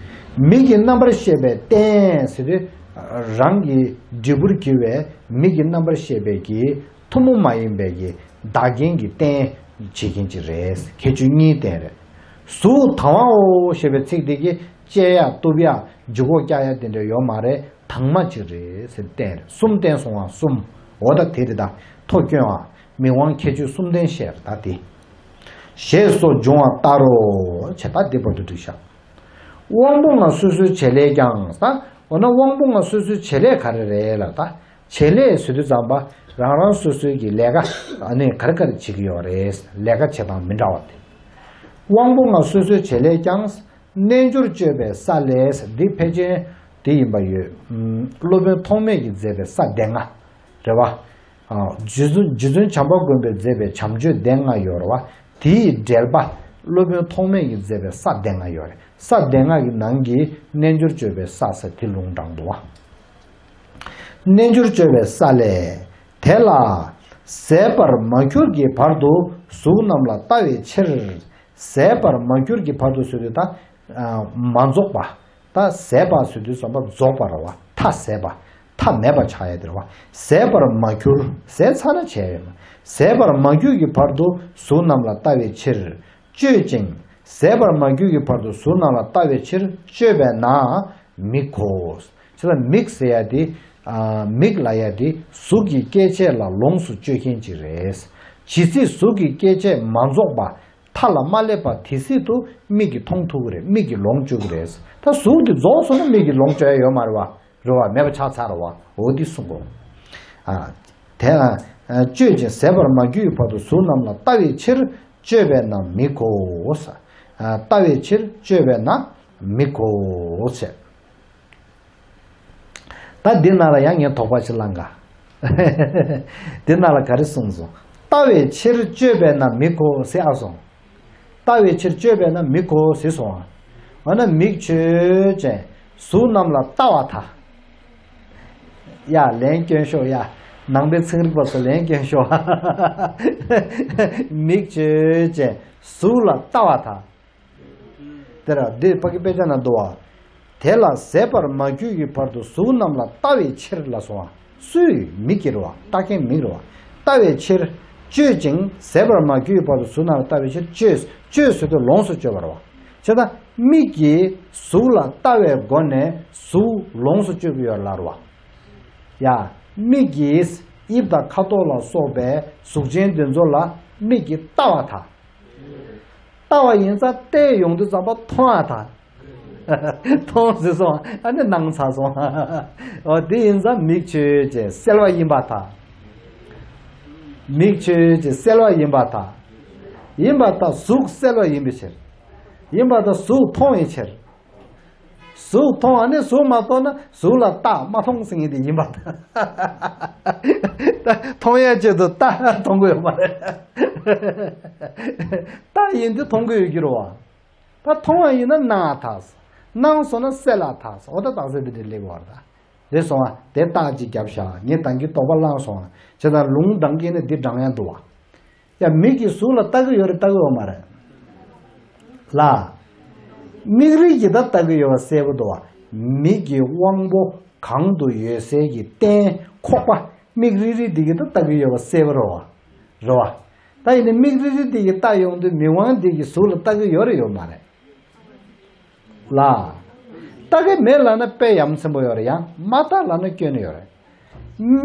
མིག་གི་རྣམ་པར་ཤེས་པའི་རྟེན་ཟེར་དུས། རང་གི་འབྲས་བུར་གྱུར་པའི་མིག་གི་རྣམ་པར་ཤེས་པའི་གི་ཐུན་མོང་མ་ཡིན་པའི་གི་བདག་རྐྱེན་གྱི་རྟེན་བྱེད་མཁན་ཅིག་རེད། ཁྱད་ཆོས་གཉིས་ལྡན་རེད། གཟུགས་དང་བའོ་ཞེས་པའི་ཚིག་དེ་གིས་བཅད་ཡ་གཏུབ་ཡ་ལྗིད་ཁོག་བཀྱག་ཡ་དེ་འདྲ་ཡོད་མ་རེད། དྭངས་མ་ཅིག་རེད་ཟེར་བསྟན་རེད། གསུམ་བསྟན་སོང་བ་གསུམ། འོ་ད་དེ་རེད་ད། ཐོ་སྐྱོན་བ། མིག་དབང་ཁྱད་ཆོས་གསུམ་ལྡན་བཤད་རེད་ད་དེ། ཞེས་སོགས་འབྱུང་བ་ལྟར་རོ། བྱས་ད་དེ་བར་དུ་འགྲིག་ཤག་དབང་པོ་ལྔ་སོ་སོའི་བྱེད་ལས་ཀྱང་ཟེར། འོ་ན་དབང་པོ་ལྔ་སོ་སོའི་བྱེད་ལས་ག་རེ་རེད་ལབ་ད། བྱེད་ལས་ཟེར་དུས་ཙམ་པ་རང་རང་སོ་སོའི་གི་ལས་ཀ་ཨ་ནི་ག་རེ་ག་རེ་བྱེད་ཀྱི་ཡོད་རེད། ལས་ཀ་བྱེད་སྟངས་མི་འདྲ་བ་དེ། དབང་པོ་ལྔ་སོ་སོའི་བྱེད་ལས་ཀྱང་། རྣལ་འབྱོར་སྤྱོད་པའི་ས་ལས་འདི་ཕལ་ཆེར་དེ་ཡིན་པ་ཡོད། སློབ་དཔོན་ཐོགས་མེད་ཀྱིས་མཛད་པའི་ས་སྡེ་ལྔ་རེད་བ། རྗེ་བཙུན་རྗེ་བཙུན་བྱམས་པ་མགོན་པོས་མཛད་པའི་བྱམས་ཆོས་སྡེ་ལྔ་ཡོད་རེད་བ། དེའི་འགྲེལ་པ་སློབ་དཔོན་ཐོགས་མེད་ཀྱིས་མཛད་པའི་ས་སྡེ་ལྔ་ཡོད་རེད། ས་སྡེ་ལྔ་གི་ནང་གི་རྣལ་འབྱོར་སྤྱོད་པའི་ས་ཟེར་དེ་ལུང་དྲངས་འདུག་བ། རྣལ་འབྱོར་སྤྱོད་པའི་ས་ལས། དེ་ལ་ཟད་པར་མ་གྱུར་གྱི་བར་དུ་གཟུགས་རྣམས་ལ་ལྟ་བའི་ཕྱིར། ཟད་པར་མ་གྱུར་གྱི་བར་དུ་ཟེར་དུས་ད། མ་རྫོགས་པ། ད་ཟད་པ་ཟེར་དུས་ཙམ་པ་རྫོགས་པ་རེད་བ། མཐའ་ཟད་པ། མཐའ་མེད་པ་ཆགས་ཡ་དེ་རེད་བ། ཟད་པར་མ་གྱུར། ཟད་ཚར་ན་བྱས་ཡོད་མ། ཟད་པར་མ་གྱུར་གྱི་བར་དུ་གཟུགས་རྣམས་ལ་ལྟ་བའི་ཕྱིར། སྤྱོད་ཅིང་། ཟད་པར་མ་གྱུར་གྱི་བར་དུ་གཟུགས་རྣམས་ལ་ལྟ་བའི་ཕྱིར་སྤྱོད་པས་ན་མིག་གོ། ཅེས་ལ་མིག་ཟེར་ཡ་དེ། ཨ། མིག་ལབ་ཡ་དེ་གཟུགས་ཀྱི་སྐྱེ་མཆེད་ལ་ལོངས་སུ་སྤྱོད་མཁན་ཅིག་རེད། ཇི་སྲིད་གཟུགས་ཀྱི་སྐྱེ་མཆེད་མ་རྫོགས་པ་མཐའ་ལ་མ་སླེབས་པ་དེ་སྲིད་དུ་མིག་གིས་མཐོང་ཐུབ་ཀྱི་རེད། མིག་གིས་ལོངས་སྤྱོད་ཀྱི་རེད། ད་གཟུགས་དེ་རྫོགས་སོང་ན་མིག་གིས་ལོངས་སྤྱོད་ཡ་ཡོད་མ་རེད་བ། རེད་བ། མེད་པ་ཆགས་ཚར་རེད་བ། འོ་འདི་གསུངས་གོ། ཨ། དེ་ལ་སྤྱོད་ཅིང་ཟད་པར་མ་གྱུར་གྱི་བར་དུ་གཟུགས་རྣམས་ལ་ལྟ་བའི་ཕྱིར་སྤྱོད་པས་ན་མིག་གོ། ལྟ་བའི་ཕྱིར་སྤྱོད་པས་ན་མིག་གོ་ཟེར། ད་འདི་ནང་ལ་ཡང་ངས་དོགས་པ་ཞིག་བསླངས་ག་འདི་ནང་ལ་ག་རེ་གསུངས་སོང་། ལྟ་བའི་ཕྱིར་སྤྱོད་པས་ན་མིག་གོ་ཟེར་ཨ་སོང་། ལྟ་བའི་ཕྱིར་སྤྱོད་པས་ན་མིག་གོ་ཟེར་སོང་། འོ་ན་མིག་ཆོས་ཅན། གཟུགས་རྣམས་ལ་ལྟ་བ་དང་། ཡ། ལན་སྐྱོན་ཤོག་ཡ། ནང་པའི་ཚན་རིག་པ་ཚོ་ལན་སྐྱོན་ཤོག་མིག་ཆོས་ཅན། གཟུགས་ལ་ལྟ་བ་དང་། དེ་ར་འདི་ཕ་གི་དཔེ་ཆ་ན་འདུག་བ། དེ་ལ་ཟད་པར་མ་གྱུར་གྱི་བར་དུ་གཟུགས་རྣམས་ལ་ལྟ་བའི་ཕྱིར་ལ་སོང་བ། སུས། མིག་གིས་རེད་བ། ལྟ་མཁན་མིག་རེད་བ། ལྟ་བའི་ཕྱིར། གཅོད་ཅིང་ཟད་པར་མ་གྱུར་གྱི་བར་དུ་གཟུགས་རྣམས་ལ་ལྟ་བའི་ཕྱིར། གཅོད། གཅོད་ཟེར་དུས་ལོངས་སུ་སྤྱོད་པ་རེད་བ། བྱས་ཙང་མིག་གིས་གཟུགས་ལ་ལྟ་བའི་སྒོ་ནས་གཟུགས་ལོངས་སུ་སྤྱོད་ཀྱི་ཡོད་ལ་རེད་བ། ཡ། མིག་གིས་དབྱིབས་དང་ཁ་དོག་ལ་སོགས་པའི་གཟུགས་ཅན་དེ་ཚོ་ལ་མིག་གིས་ལྟ་བ་དང་། ལྟ་བ་ཡིན་ཙང་བལྟས་ཡོང་དུས་ཙམ་པ་མཐོང་བ་དང་། མཐོང་ཟེར་སོང་། ཨ་ནི་སྣང་ཚར་སོང་། འོ་དེ་ཡིན་ཙང་མིག་ཆོས་ཅན་གསལ་བ་ཡིན་པར་ཐལ། མིག་ཆོས་ཅན་གསལ་བ་ཡིན་པར་ཐལ། ཡིན་པར་ཐལ། གཟུགས་གསལ་བ་ཡིན་པའི་ཕྱིར། ཡིན་པར་ཐལ། གཟུགས་མཐོང་བའི་ཕྱིར། གཟུགས་མཐོང་བ་ནི་གཟུགས་མ་མཐོང་ན་གཟུགས་ལ་ལྟ་མ་མཐོང་ཟེར་མཁན་དེ་ཡིན་པར་ཐལ། མཐོང་ཡ་ཆེད་དུ་ལྟ་མཐོང་གི་ཡོད་མ་རེད། ལྟ་ཡིན་དུས་མཐོང་གི་ཡོད་ཀྱི་རེད་བ། ད་མཐོང་བ་ཡིན་ན་སྣང་བ་ཐལ། སྣང་སོང་ན་གསལ་ལ་ཐལ། འོ་ད་རྟགས་གསལ་དེ་འདྲ་སླེབས་པ་རེད། ད་རེད་སོང་བ། དེ་རྟགས་ཅིག་བརྒྱབ་བཞག་ངས་ད་གིན་དོགས་པ་བསླངས་སོང་བ། བྱས་ཙང་ལུང་དྲངས་ཀྱི་ནི་འདི་དྲངས་ཡ་འདུག་བ། ཡ། མིག་གིས་གཟུགས་ལ་ལྟ་གི་ཡོད་རེད་ལྟ་གི་ཡོད་མ་རེད། ལ། མིག་རིལ་གྱིས་ད་ལྟ་གི་ཡོད་པ་གསལ་པོ་འདུག་བ། མིག་གི་དབང་པོ་གང་དུ་ཡོད་སའི་གི་རྟེན་ཁོག་པ། མིག་རིལ་རིལ་འདི་གིས་ད་ལྟ་གི་ཡོད་པ་གསལ་པོ་རེད་བ། རེད་བ། ད་ཡིན་ནའི་མིག་རིལ་རིལ་འདི་གིས་ལྟ་ཡོང་དུས་མིག་དབང་འདི་གིས་གཟུགས་ལ་ལྟ་གི་ཡོད་རེད་ཡོད་མ་རེད། ལ། ལྟ་གི་མེད་ལབ་ན་དཔེ་ཡ་མཚན་པོ་ཡོད་རེད། ཡང་མ་ལྟ་ལབ་ན་སྐྱོན་ཡོད་རེད།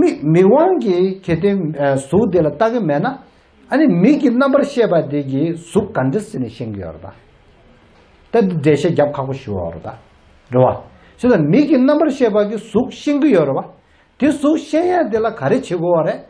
མིག་མིག་དབང་གིས་གལ་ཏེ་ཨ་གཟུགས་དེ་ལ་ལྟ་གི་མེད་ན། ཨ་ནི་མིག་གི་རྣམ་པར་ཤེས་པ་དེ་གིས་གཟུགས་ག་འདྲ་ཟེར་ནས་ཤེས་ཀྱི་ཡོད་རེད་ད། ད་འདི་འགྲེལ་བཤད་རྒྱབ་ཁག་པོ་ཞུ་བ་རེད་ད། རེད་བ། བྱས་ཙང་མིག་གི་རྣམ་པར་ཤེས་པ་གིས་གཟུགས་ཤེས་ཀྱི་ཡོད་རེད་བ། དེ་གཟུགས་ཤེས་ཡ་དེ་ལ་ག་རེ་བྱེད་དགོས་བ་རེད།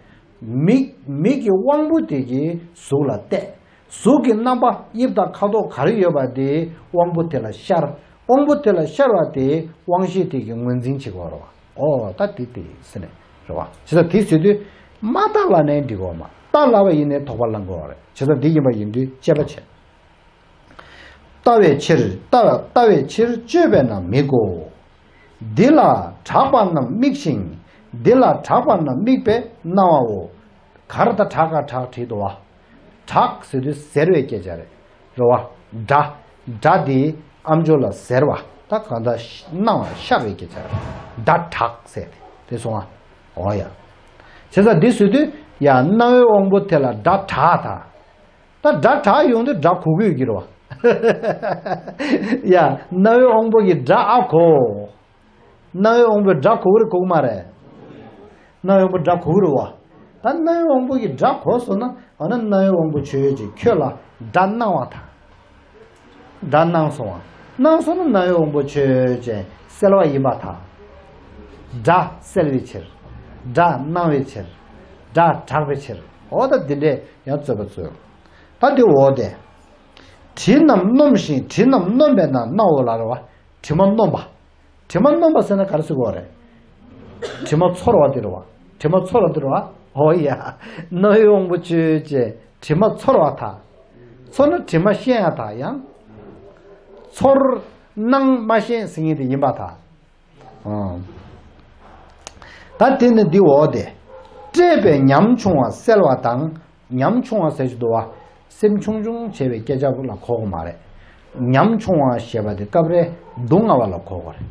མིག་མིག་གི་དབང་པོ་དེ་གིས་གཟུགས་ལ་བལྟས། གཟུགས་ཀྱི་རྣམ་པ་དབྱིབས་དང་ཁ་དོག་ག་རེ་ཡོད་པ་དེ་དབང་པོ་དེ་ལ་ཤར། དབང་པོ་དེ་ལ་ཤར་བ་དེ་དབང་ཤེས་དེ་གིས་ངོས་འཛིན་བྱེད་དགོས་རེད་བ། ཨོ་ད་དེ་དེ་ཟེར་ནས་རེད་བ། བྱས་ཙང་དེ་ཟེར་དུས་མ་ལྟ་ལབ་ནའི་འགྲིག་གི་ཡོད་མ། ལྟ་ལབ་པ་ཡིན་ནའི་དོགས་པ་ལངས་དགོས་བ་རེད། བྱས་ཙང་དེ་ཡིན་པ་ཡིན་དུས་དཔྱད་པ་བྱེད། ལྟ་བའི་ཕྱིར། ལྟ་ལྟ་བའི་ཕྱིར་དཔྱོད་པས་ན་མིག་གོ། འདི་ལ་གྲགས་པ་རྣམས་དམིགས་ཤིང་། འདི་ལ་གྲགས་པ་རྣམས་དམིགས་པས་སྣང་བའོ། གར་ད་གྲགས་ག་གྲགས་བྲིས་འདུག་བ། གྲགས་ཟེར་དུས་ཟེར་བའི་སྐད་ཆ་རེད། རེད་བ། སྒྲ། སྒྲ་དེ་ཨམ་ཅོག་ལ་ཟེར་བ། ད་གང་ལྟར་སྣང་བ་ཤར་བའི་སྐད་ཆ་རེད། སྒྲ་གྲགས་ཟེར་དེ་སོང་བ། འོ་ཡ། བྱས་ཙང་འདི་ཟེར་དུས་ཡ་རྣ་བའི་དབང་པོ་དེ་ལ་སྒྲ་གྲགས་དང་། ད་སྒྲ་གྲགས་ཡོང་དུས་སྒྲ་གོ་གི་ཡོད་ཀྱི་རེད་བ། ཡ། རྣ་བའི་དབང་པོ་གིས་སྒྲ་ཨ་གོ། རྣ་བའི་དབང་པོས་སྒྲ་གོ་གི་རེད་གོ་གི་མ་རེད། རྣ་བའི་དབང་པོས་སྒྲ་གོ་གི་རེད་བ། ད་རྣ་བའི་དབང་པོ་གིས་སྒྲ་གོ་སོང་ན་འོ་ན་རྣ་བའི་དབང་པོ་ཆོས་ཅན་ཁྱོད་ལ་སྒྲ་སྣང་བ་དང་། སྒྲ་སྣང་སོང་བ། སྣང་སོང་ན་རྣ་བའི་དབང་པོ་ཆོས་ཅན་གསལ་བ་ཡིན་པར་ཐལ། སྒྲ་གསལ་བའི་ཕྱིར། སྒྲ་སྣང་བའི་ཕྱིར། སྒྲ་གྲགས་པའི་ཕྱིར། འོ་ད་འདི་འདྲས་ཡང་རྩོད་པ་རྩོད། ད་དེ་འོ་དེ། དྲི་རྣམས་སྣོམ་ཞིང་། དྲི་རྣམས་སྣོམ་པས་ན་སྣང་ངོ་ལ་རེད་བ། དྲི་མ་སྣོམ་པ། དྲི་མ་སྣོམ་པ་ཟེར་ན་ག་རེ་ཟེར་དགོས་རེད། དྲི་མ་ཚོར་བ་དེ་རེད་བ། དྲི་མ་ཚོར་བ་དེ་རེད་བ། འོ་ཡ། རྣ་བའི་དབང་པོ་ཆོས་ཅན་དྲི་མ་ཚོར་བ་དང་། ཚོར་ན་དྲི་མ་ཤེས་ཡ་དང་ཡང་། ཚོར། སྣང་མ་ཤེས་ཟེར་མཁན་དེ་ཡིན་པར་ཐལ། ཨང་། ད་དེ་ནི་འདི་འོ་དེ། སྤྲད་པས་ཉམ་ཆུང་བ་སེལ་བ་དང་། ཉམ་ཆུང་བ་ཟེར་གྱི་འདུག་བ། སེམས་ཆུང་ཆུང་བྱས་པའི་སྐད་ཆ་ལ་གོ་གི་མ་རེད། ཉམ་ཆུང་བ་ཞེས་པ་དེ་སྐབས་རེ་སྡུག་བསྔལ་བ་ལ་གོ་གི་རེད།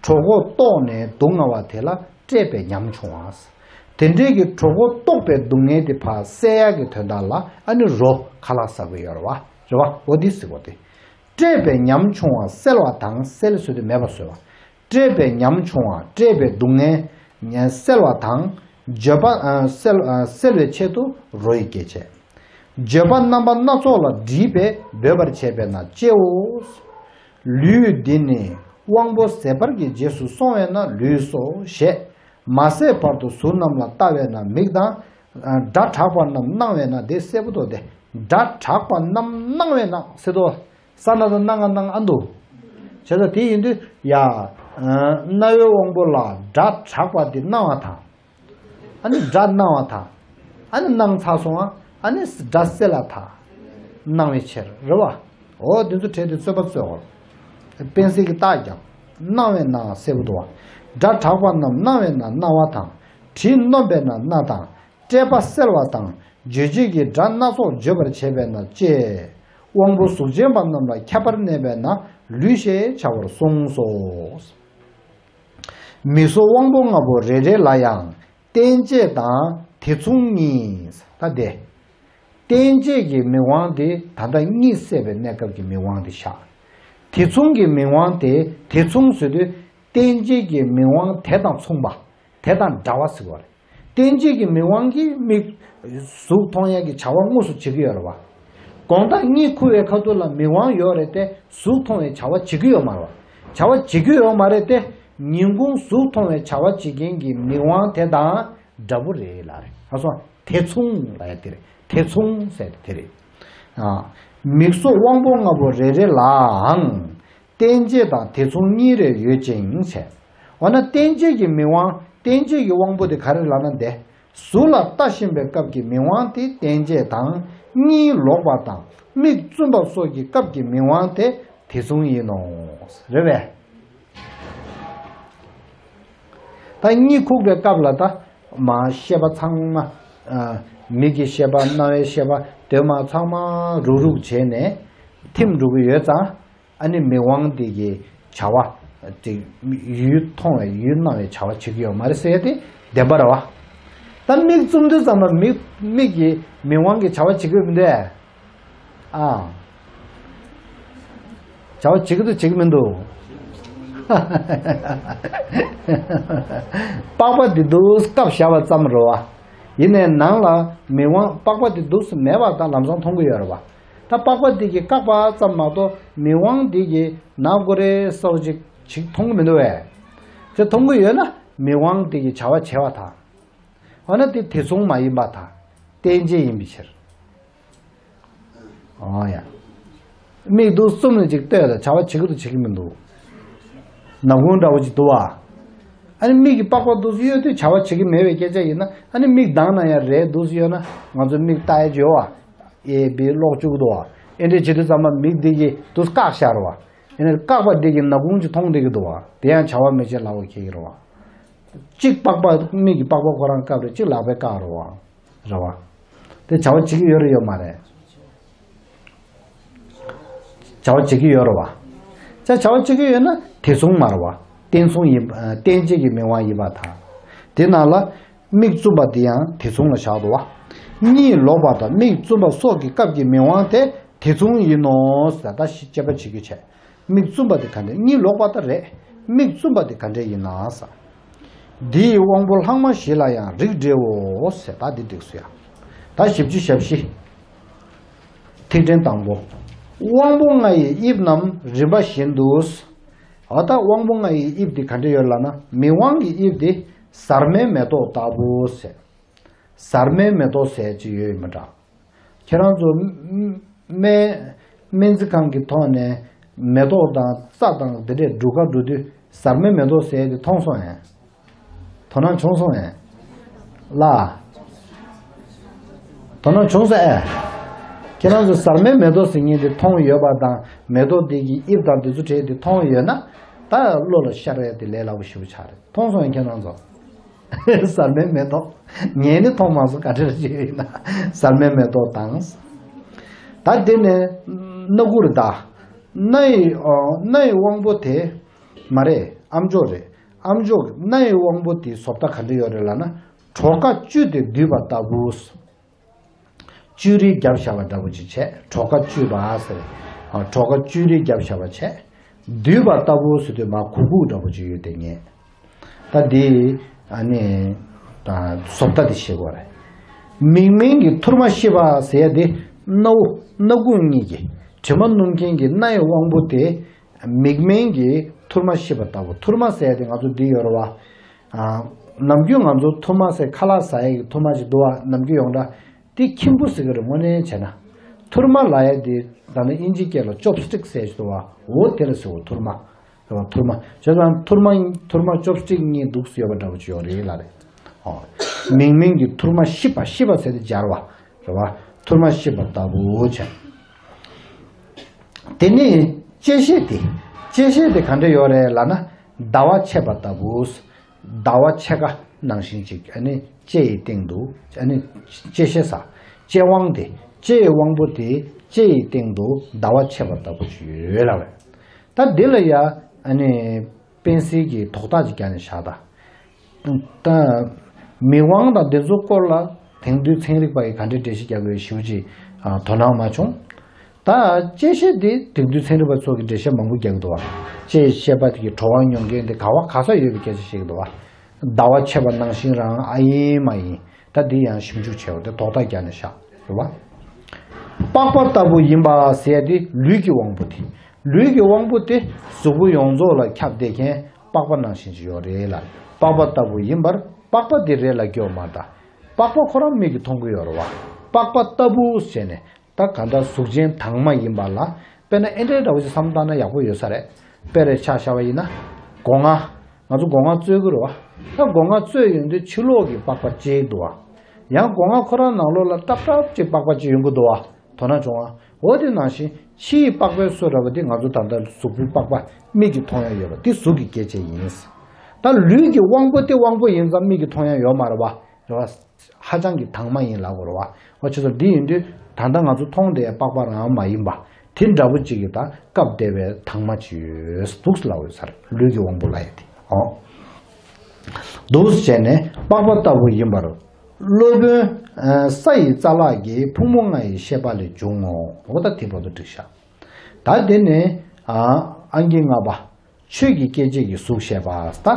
གྲོད་ཁོག་ལྟོགས་ནས་སྡུག་བསྔལ་བ་དེ་ལ་སྤྲད་པས་ཉམ་ཆུང་བ། དེ་འདྲའི་གི་གྲོད་ཁོག་ལྟོགས་པའི་སྡུག་བསྔལ་དེ་ཕར་སེལ་ཡག་གི་དོན་དག་ལ་ཨ་ནི་རོ་ཁ་ལག་ཟ་གི་ཡོད་རེད་བ། རེད་བ། འོ་དེ་ཟེར་གོ་དེ། སྤྲད་པས་ཉམ་ཆུང་བ་སེལ་བ་དང་། སེལ་ཟེར་དུས་མེད་པ་བཟོ་བ། སྤྲད་པས་ཉམ་ཆུང་བ། སྤྲད་པའི་སྡུག་བསྔལ་སེལ་བ་དང་། བརྗོད་པ་ཨ་སེལ་ཨ་སེལ་བའི་ཆེད་དུ་རོ་ཡི་སྐྱེད་བྱེད། བརྗོད་པ་རྣམ་པ་སྣ་ཚོགས་ལ་དྲིས་པས་འབོད་པར་བྱེད་པས་ན་ལྕེའོ། ལུས་འདི་ནི་དབང་པོ་ཟད་པར་གྱི་རྗེས་སུ་སོང་བས་ན་ལུས་སོ་ཞེས། མ་ཟད་བར་དུ་གཟུགས་རྣམས་ལ་ལྟ་བས་ན་མིག་དང་། སྒྲ་གྲགས་པ་རྣམས་སྣང་བས་ན། དེ་གསལ་པོ་འདུག་སྟེ། སྒྲ་གྲགས་པ་རྣམས་སྣང་བས་ན་ཟེར་དུས། ས་ན་ད་སྣང་ང་སྣང་ཨ་འདུག་བྱས་ཙང་དེ་ཡིན་དུས་ཡ། རྣ་བའི་དབང་པོ་ལ་སྒྲ་གྲགས་པ་དེ་སྣང་བ་དང་། ཨ་ནི་སྒྲ་སྣང་བ་དང་། ཨ་ནི་སྣང་ཚར་སོང་བ། ཨ་ནི་སྒྲ་གསལ་ལ་དང་། སྣང་བའི་ཕྱིར་རེད་བ། འོ་དེ་ཚོ་འཕྲལ་དུ་རྩོད་པ་རྩོད་འོར། དཔེ་གསལ་གྱི་རྟགས་ཀྱང་སྣང་བས་ན་གསལ་པོ་འདུག་བ། སྒྲ་གྲགས་པ་རྣམས་སྣང་བས་ན་སྣང་བ་དང་། དྲི་སྣོམ་པས་ན་སྣ་དང་། སྤྲད་པ་སེལ་བ་དང་། རྗོད་བྱེད་ཀྱི་སྒྲ་སྣ་ཚོགས་བརྗོད་པར་བྱེད་པས་ན་ལྕེ། དབང་པོ་གཟུགས་ཅན་པ་རྣམས་ལ་ཁྱབ་པར་གནས་པས་ན་ ལུས་ཞེས་བྱ་བར་གསུངས་སོ། མིག་སོགས་དབང་པོ་ལྔ་པོ་རེ་རེ་ལ་ཡང་རྟེན་བཅས་དང་དེ་མཚུངས་གཉིས། ད་དེ། རྟེན་བཅས་ཀྱི་མིག་དབང་དེ་ད་ལྟ་གཉིད་སད་པའི་གནས་སྐབས་ཀྱི་མིག་དབང་དེ་བཞག་དེ་མཚུངས་ཀྱི་མིག་དབང་དེ་དེ་མཚུངས་ཟེར་དུས་རྟེན་བཅས་ཀྱི་མིག་དབང་དེ་དང་མཚུངས་པ། དེ་དང་འདྲ་བ་ཟེར་བ་རེད། རྟེན་བཅས་ཀྱི་མིག་དབང་གིས་མིག་གཟུགས་མཐོང་ཡག་གི་བྱ་བ་དངོས་སུ་བྱེད་ཀྱི་ཡོད་རེད་བ། དགོང་དག་གཉིད་ཁུག་པའི་ཁ་ཐུག་ལ་མིག་དབང་ཡོད་རེད་དེ་གཟུགས་མཐོང་བའི་བྱ་བ་བྱེད་ཀྱི་ཡོད་མ་རེད་བ། བྱ་བ་བྱེད་ཀྱི་ཡོད་མ་རེད་དེ་ཉིན་གུང་གཟུགས་མཐོང་བའི་བྱ་བ་བྱེད་མཁན་གྱི་མིག་དབང་དེ་དང་འདྲ་པོ་རེད་ལབ་རེད། ཨ་སོ། དེ་མཚུངས་ལབ་ཡ་དེ་རེད། དེ་མཚུངས་ཟེར་དེ་རེད། ཨ། མིག་སོགས་དབང་པོ་ལྔ་པོ་རེ་རེ་ལའང་རྟེན་བཅས་དང་དེ་མཚུངས་གཉིས་རེ་ཡོད་ཅིང་བྱས། འོ་ན་རྟེན་བཅས་ཀྱི་མིག་དབང་། རྟེན་བཅས་ཀྱི་དབང་པོ་དེ་ག་རེ་ལབ་ན་དེ། གཟུགས་ལ་ལྟ་བཞིན་པའི་སྐབས་ཀྱི་མིག་དབང་དེ་རྟེན་བཅས་དང་གཉིད་ལོག་པ་དང་མིག་བཙུམ་པ་སོགས་ཀྱི་སྐབས་ཀྱི་མིག་དབང་དེ་དེ་མཚུངས་ཡིན་ནོ། རེད་པས། ད་གཉིད་ཁུག་པའི་སྐབས་ལ་ད་མ་ཤེས་པ་ཚང་མ། ཨ། མིག་གི་ཤེས་པ་རྣ་བའི་ཤེས་པ་དེ་མ་ཚང་མ་རུག་རུག་བྱས་ནས་ཐིམ་འགྲོ་གི་ཡོད་ཙང་། ཨ་ནི་མིག་དབང་འདི་གི་བྱ་བ་དེ་ཡུལ་མཐོང་བའི་ཡུལ་སྣང་བའི་བྱ་བ་བྱེད་ཀྱི་ཡོད་མ་རེད་ཟེར་ཏེ་བདེན་པ་རེད་བ། ད་མིག་བཙུམ་དུས་ཙམ་པ་མིག་མིག་གི་མིག་དབང་གི་བྱ་བ་བྱེད་ཀྱི་ཡོད་མི་འདུག་ཨ། བྱ་བ་བྱེད་ཀྱི་འདུག་བྱེད་ཀྱི་མི་འདུག་པགས་པ་འདི་འདུག་སྐབས་བཞག་པ་ཙམ་རེད་བ། ཡིན་ནའི་ནང་ལ་མིག་དབང་པགས་པ་འདི་འདུག་སེ་མེད་པ་དང་ལམ་སང་མཐོང་གི་ཡོད་རེད་བ། ད་པགས་པ་འདི་གི་བཀག་པ་ཙམ་མ་གཏོགས་མིག་དབང་འདི་གི་ནག་པོ་རེད་ས་བོ་ཅིག་ཅིག་མཐོང་གི་མི་འདུག་བས། དེ་མཐོང་གི་ཡོད་ན་མིག་དབང་འདི་གི་བྱ་བ་བྱེད་པ་དང་། འོ་ན་དེ་དེ་མཚུངས་མ་ཡིན་པ་དང་རྟེན་བཅས་ཡིན་པའི་ཕྱིར། ཨོ་ཡ། མིག་འདུག་བཙུམ་ནས་ཅིག་ལྟོས་ལ་བྱ་བ་བྱེད་ཀྱི་འདུག་བྱེད་ཀྱི་མི་འདུག་ནག་ཁུང་འདྲ་བོ་ཅིག་འདུག་བ། ཨ་ནི་མིག་གི་པགས་པ་འདུག་སེ་ཡོད་དུས་བྱ་བ་བྱེད་ཀྱི་མེད་པའི་སྐད་ཆ་ཡིན་ན། ཨ་ནི་མིག་གདངས་ན་ཡང་རེད་འདུག་སེ་ཡོད་ན་ང་ཚོ་མིག་ལྟ་ཡ་ཅིག་ཡོད་བ། ཨེ་བི་ཀློག་བཅུག་གི་འདུག་བ། ཨེ་འདྲས་བྱེད་དུས་ཙམ་པ་མིག་འདི་གིས་འདུག་སེ་བཀག་བཞག་རེད་བ། ཨེ་ནས་བཀག་པ་འདི་གིས་ནག་ཁུང་ཅིག་མཐོང་བསྡད་ཀྱི་འདུག་བ། དེ་ཡང་བྱ་བ་མི་བྱེད་ལབ་པ་ཁེལ་གྱི་རེད་བ། གཅིག་པགས་པ་མིག་གི་པགས་པ་ཁོ་རང་བཀབ་རེད། གཅིག་ལག་པས་བཀག་རེད་བ། རེད་བ། དེ་བྱ་བ་བྱེད་ཀྱི་ཡོད་རེད་ཡོད་མ་རེད། བྱ་བ་བྱེད་ཀྱི་ཡོད་རེད་བ། ཅ་བྱ་བ་བྱེད་ཀྱི་ཡོད་ན་དེ་མཚུངས་མ་རེད་བ། རྟེན་མཚུངས་ཡིན། རྟེན་བཅས་ཀྱི་མིག་དབང་ཡིན་པ་དང་། དེ་ནང་ལ་མིག་བཙུམ་པ་དེ་ཡང་དེ་མཚུངས་ལ་བཞག་འདུག་བ། གཉིད་ལོག་པ་དང་མིག་བཙུམ་པ་སོགས་ཀྱི་སྐབས་ཀྱི་མིག་དབང་དེ་དེ་མཚུངས་ཡིན་ནོ་ཟེར། ད་ཞིབ་དཔྱད་པ་བྱེད་རྒྱུ་བྱས། མིག་བཙུམ་པ་དེ་ག་འདྲ། གཉིད་ལོག་པ་ད་རེད། མིག་བཙུམ་པ་དེ་ག་འདྲ་ཡིན་ན་ཟེར། འདི་ཡི་དབང་པོ་ལྷག་མ་བཞི་ལ་ཡང་རིགས་འགྲེའོ་ཟེར། ད་འདི་འགྲིགས་སོ་ཡ། ད་ཞིབ་ཅིག་ཞབས་ཕྱི། ཐིག་ཕྲེང་དང་པོ། དབང་པོ་ལྔ་ཡི་དབྱིབས་རྣམས་རིམ་པ་བཞིན་དུ། འོ་ད་དབང་པོ་ལྔ་ཡི་དབྱིབས་འདི་ག་འདྲ་ཡོད་ལབ་ན་མིག་དབང་གི་དབྱིབས་འདི་ཟར་མའི་མེ་ཏོག་ལྟ་བུ་ཟེར། ཟར་མའི་མེ་ཏོག་ཟེར་ཅིག་ཡོད་ཡིན་པ་འདྲ། ཁྱེད་རང་ཚོ་སྨན་སྨན་རྩིས་ཁང་གི་ཐོག་ནས་མེ་ཏོག་དང་རྩྭ་དང་དེ་འདྲས་སྒྲུག་ག་འགྲོ་དུས་ཟར་མའི་མེ་ཏོག་ཟེར་ཡ་དེ་མཐོང་སོང་ཨེ། དོ་སྣང་བྱུང་སོང་ཨེ། ལ། དོ་སྣང་བྱུང་སོང་ཨེ། ཁྱེད་རང་ཚོ་ཟར་མའི་མེ་ཏོག་ཟེར་མཁན་དེ་མཐོང་ཡོད་པ་དང་མེ་ཏོག་དེ་གི་དབྱིབས་དང་དེ་ཚོ་བྲིས་ཏེ་མཐོང་ཡོད་ན་ད་བློ་ལ་ཤར་ཡ་དེ་ལས་སླ་པོ་ཞེ་པོ་ཆགས་རེད། མཐོང་སོང་ཨེ་ཁྱེད་རང་ཚོ། ཟར་མའི་མེ་ཏོག་ངས་ནི་མཐོང་མ་སོང་། ག་འདྲ་ཞིག་ཡིན་ན་ཟར་མའི་མེ་ཏོག་དང་། ད་དེ་ནས་སྣ་དགུ་རེད་ད། སྣ་ཡི་ཨོ་སྣ་ཡི་དབང་པོ་དེ་མ་རེད། ཨམ་ཅོག་རེད། ཨམ་ཅོག་སྣ་ཡི་དབང་པོ་དེའི་བཟོ་ལྟ་ག་འདྲ་ཡོད་རེད་ལབ་ན་གྲོག་ཁ་བཅུད་དེ་བསྡུས་པ་ལྟ་བུ། བཅུད་རིལ་བརྒྱབ་བཞག་པ་འདྲ་པོ་ཅིག་བྱས། གྲོག་ཁ་བཅུད་པ་ཟེར། ཨ། གྲོག་ཁ་བཅུད་རིལ་བརྒྱབ་བཞག་པ་བྱས། བསྡུས་པ་ལྟ་བུ་ཟེར་དུས་མ་གུག་གུག་འདྲ་པོ་ཅིག་ཡོད་དེ་ངས། ད་འདི་ཨ་ནི་ད་བཟོ་ལྟ་འདི་ཤེས་དགོས་རེད། མིག་སྨན་གྱི་ཐུར་མ་ཤེས་པ་ཟེར་ཡ་དེ་སྣ་བོ་སྣ་ཁུང་གཉིས་ཀྱི་དྲི་མ་སྣུམ་མཁན་གྱི་སྣ་ཡི་དབང་པོ་དེ་མིག་སྨན་གྱི་ཐུར་མ་ཤེས་པ་ལྟ་བུ། ཐུར་མ་ཟེར་ཡ་དེ་ང་ཚོ་འདི་ཡོད་རེད་བ། ཨ། ནམ་རྒྱུན་ང་ཚོ་ཐུར་མ་ཟེར་ཁ་ལག་ཟ་ཡ་གི་ཐུར་མ་ཞིག་འདུག་བ། ནམ་རྒྱུན་ཡོངས་གྲགས། དེ་ཁྱིམ་བུ་ཟེར་གི་རེད། དངོས་གནས་བྱས་ན། ཐུར་མ་ལབ་ཡ་དེ་ད་ནི་དབྱིན་ཇིའི་སྐད་ལ་ཅོབ་སི་ཊིག་ཟེར་ཞིག་འདུག་བ། འོ་དེ་ལ་ཟེར་བ་ཐུར་མ། རེད་བ། ཐུར་མ། བྱས་ཙང་ཐུར་མ་ཐུར་མ་ཅོབ་སི་ཊིག་གཉིས་འདུག་སེ་ཡོད་པ་འདྲ་བོ་ཅིག་ཡོད་རེད་ལབ་རེད། ཨོ། མིག་སྨན་གྱི་ཐུར་མ་ཤེས་པ། ཤེས་པ་ཟེར་དེ་སྦྱར་བ། རེད་བ། ཐུར་མ་ཤེས་པ་ལྟ་བུ་བྱས། དེ་ནས་བཅད་ཤེས་དེ། བཅད་ཤེས་དེ་ག་འདྲ་ཡོད་རེད་ལབ་ན་ཟླ་བ་ཕྱེད་པ་ལྟ་བུ། ཟླ་བ་ཕྱེད་ཀ་ནང་བཞིན་ཅིག་ཨ་ནི་ལྕེ་ཡི་སྟེང་དུ་ཨ་ནི་བཅད་ཤེས་ས། ལྕེ་དབང་དེ་ལྕེ་ཡི་དབང་པོ་དེ་ལྕེ་ཡི་སྟེང་དུ་ཟླ་བ་ཕྱེད་པ་ལྟ་བུ་ཅིག་ཡོད་ལབ་རེད། ད་འདི་ལ་ཡ་ཨ་ནི་པེན་སིལ་གྱི་དོག་ཐག་ཅིག་རྒྱག་ནས་བཞག་ད། ད་མིག་དབང་དང་འདི་ཚོ་སྐོར་ལ་དེང་དུས་ཚན་རིག་པ་ཡིས་ག་འདྲའི་འགྲེལ་བཤད་རྒྱག་དགོས་ཞེ་པོ་ཅིག་ཨ་དོ་སྣང་མ་བྱུང་། ད་དཔྱད་ཤེས་འདི་དེང་དུས་ཚན་རིག་པ་ཚོ་གིས་འགྲེལ་བཤད་མང་པོ་རྒྱག་གི་འདུག་བ། དཔྱད་ཤེས་པ་དེ་གིས་བྲོ་བ་མྱོང་མཁན་དེ་ག་བ་ག་ས་ཡོད་པའི་སྐད་ཆ་བཤད་ཀྱི་འདུག་བ། ཟླ་བ་ཕྱེད་པ་ནང་བཞིན་རང་ཨ་ཡིན་མ་ཡིན། ད་འདི་ཡང་ཞིབ་འཇུག་བྱས་པ་དེ་དོག་ཐག་རྒྱག་ནས་བཞག་རེད་བ། པགས་པ་ལྟ་བུ་ཡིན་པ་ཟེར་ཡ་དེ་ལུས་ཀྱི་དབང་པོ་དེ། ལུས་ཀྱི་དབང་པོ་དེ་གཟུགས་པོ་ཡོངས་རྫོགས་ལ་ཁྱབ་བསྡད་མཁན་པགས་པ་ནང་བཞིན་ཅིག་ཡོད་རེད་ལ། པགས་པ་ལྟ་བུ་ཡིན་པར་པགས་པ་དེ་རེད་ལབ་ཀྱི་ཡོད་མ་རེད་ད། པགས་པ་ཁོ་རང་མིག་གིས་མཐོང་གི་ཡོད་རེད་བ། པགས་པ་ལྟ་བུ་ཟེར་ནས་ད་ག་འདྲ་གཟུགས་ཅན་དྭངས་མ་ཡིན་པ་ལ། དཔེར་ན་ཨེ་འདྲའི་འདྲ་བོ་ཞིག་བསམ་བཏང་ན་ཡག་པོ་ཡོད་ས་རེད། དཔེར་ཆ་བཞག་པ་ཡིན་ན། སྒོ་ང་། ང་ཚོ་སྒོ་ང་བཙོས་ཀྱི་རེད་བ། ད་སྒོ་ང་བཙོས་ཡོང་དུས་ཕྱི་ལོགས་ཀྱི་པགས་པ་གཅིག་འདུག་བ། ཡང་སྒོ་ང་ཁོ་རང་ནང་ལོགས་ལ་ཏག་ཏག་ཅིག་པགས་པ་གཅིག་ཡོང་གི་འདུག་བ། དོ་སྣང་བྱུང་བ། འོ་དེ་ནང་བཞིན་ཕྱིའི་པགས་པའི་བཟོ་འདྲ་བ་དེ་ང་ཚོ་ད་ལྟ་གཟུགས་པོའི་པགས་པ་མིག་གིས་མཐོང་ཡ་ཡོད་པ་དེ་གཟུགས་ཀྱི་སྐྱེ་མཆེད་ཡིན། ད་ལུས་ཀྱི་དབང་པོ་དེ་དབང་པོ་ཡིན་ཙང་མིག་གིས་མཐོང་ཡ་ཡོད་མ་རེད་བ། རེད་བ། ཧ་ཅང་གི་དྭངས་མ་ཡིན་ལབ་དགོས་རེད་བ། འོ་བྱས་ཙང་འདི་ཡིན་དུས་ད་ལྟ་ང་ཚོ་མཐོང་བསྡད་པགས་པ་རང་མ་ཡིན་པ། དེ་འདྲ་བོ་གཅིག་གི་ད་སྐབས་འདས་པའི་དྭངས་མ་ཅིག་ཡོད་འདུག་ལབ་ཡོད་ས་རེད། ལུས་ཀྱི་དབང་པོ་ལབ་ཡ་དེ། འོ། འདུག་བྱས་ནས་པགས་པ་ལྟ་བུ་ཡིན་པར། སློབ་དཔོན་ས་ཡི་རྩ་ལག་གི་ཕུང་པོ་ལྔ་ཡི་ཤེས་པ་ལས་འབྱུང་ངོ་། འོ་ད་དེ་བར་དུ་འགྲིག་ཤག་ད་དེ་ནས་ཨ་ཨང་ཀི་ལྔ་པ། ཆོས་ཀྱི་སྐྱེ་མཆེད་ཀྱི་གཟུགས་བཤད་པ། ད་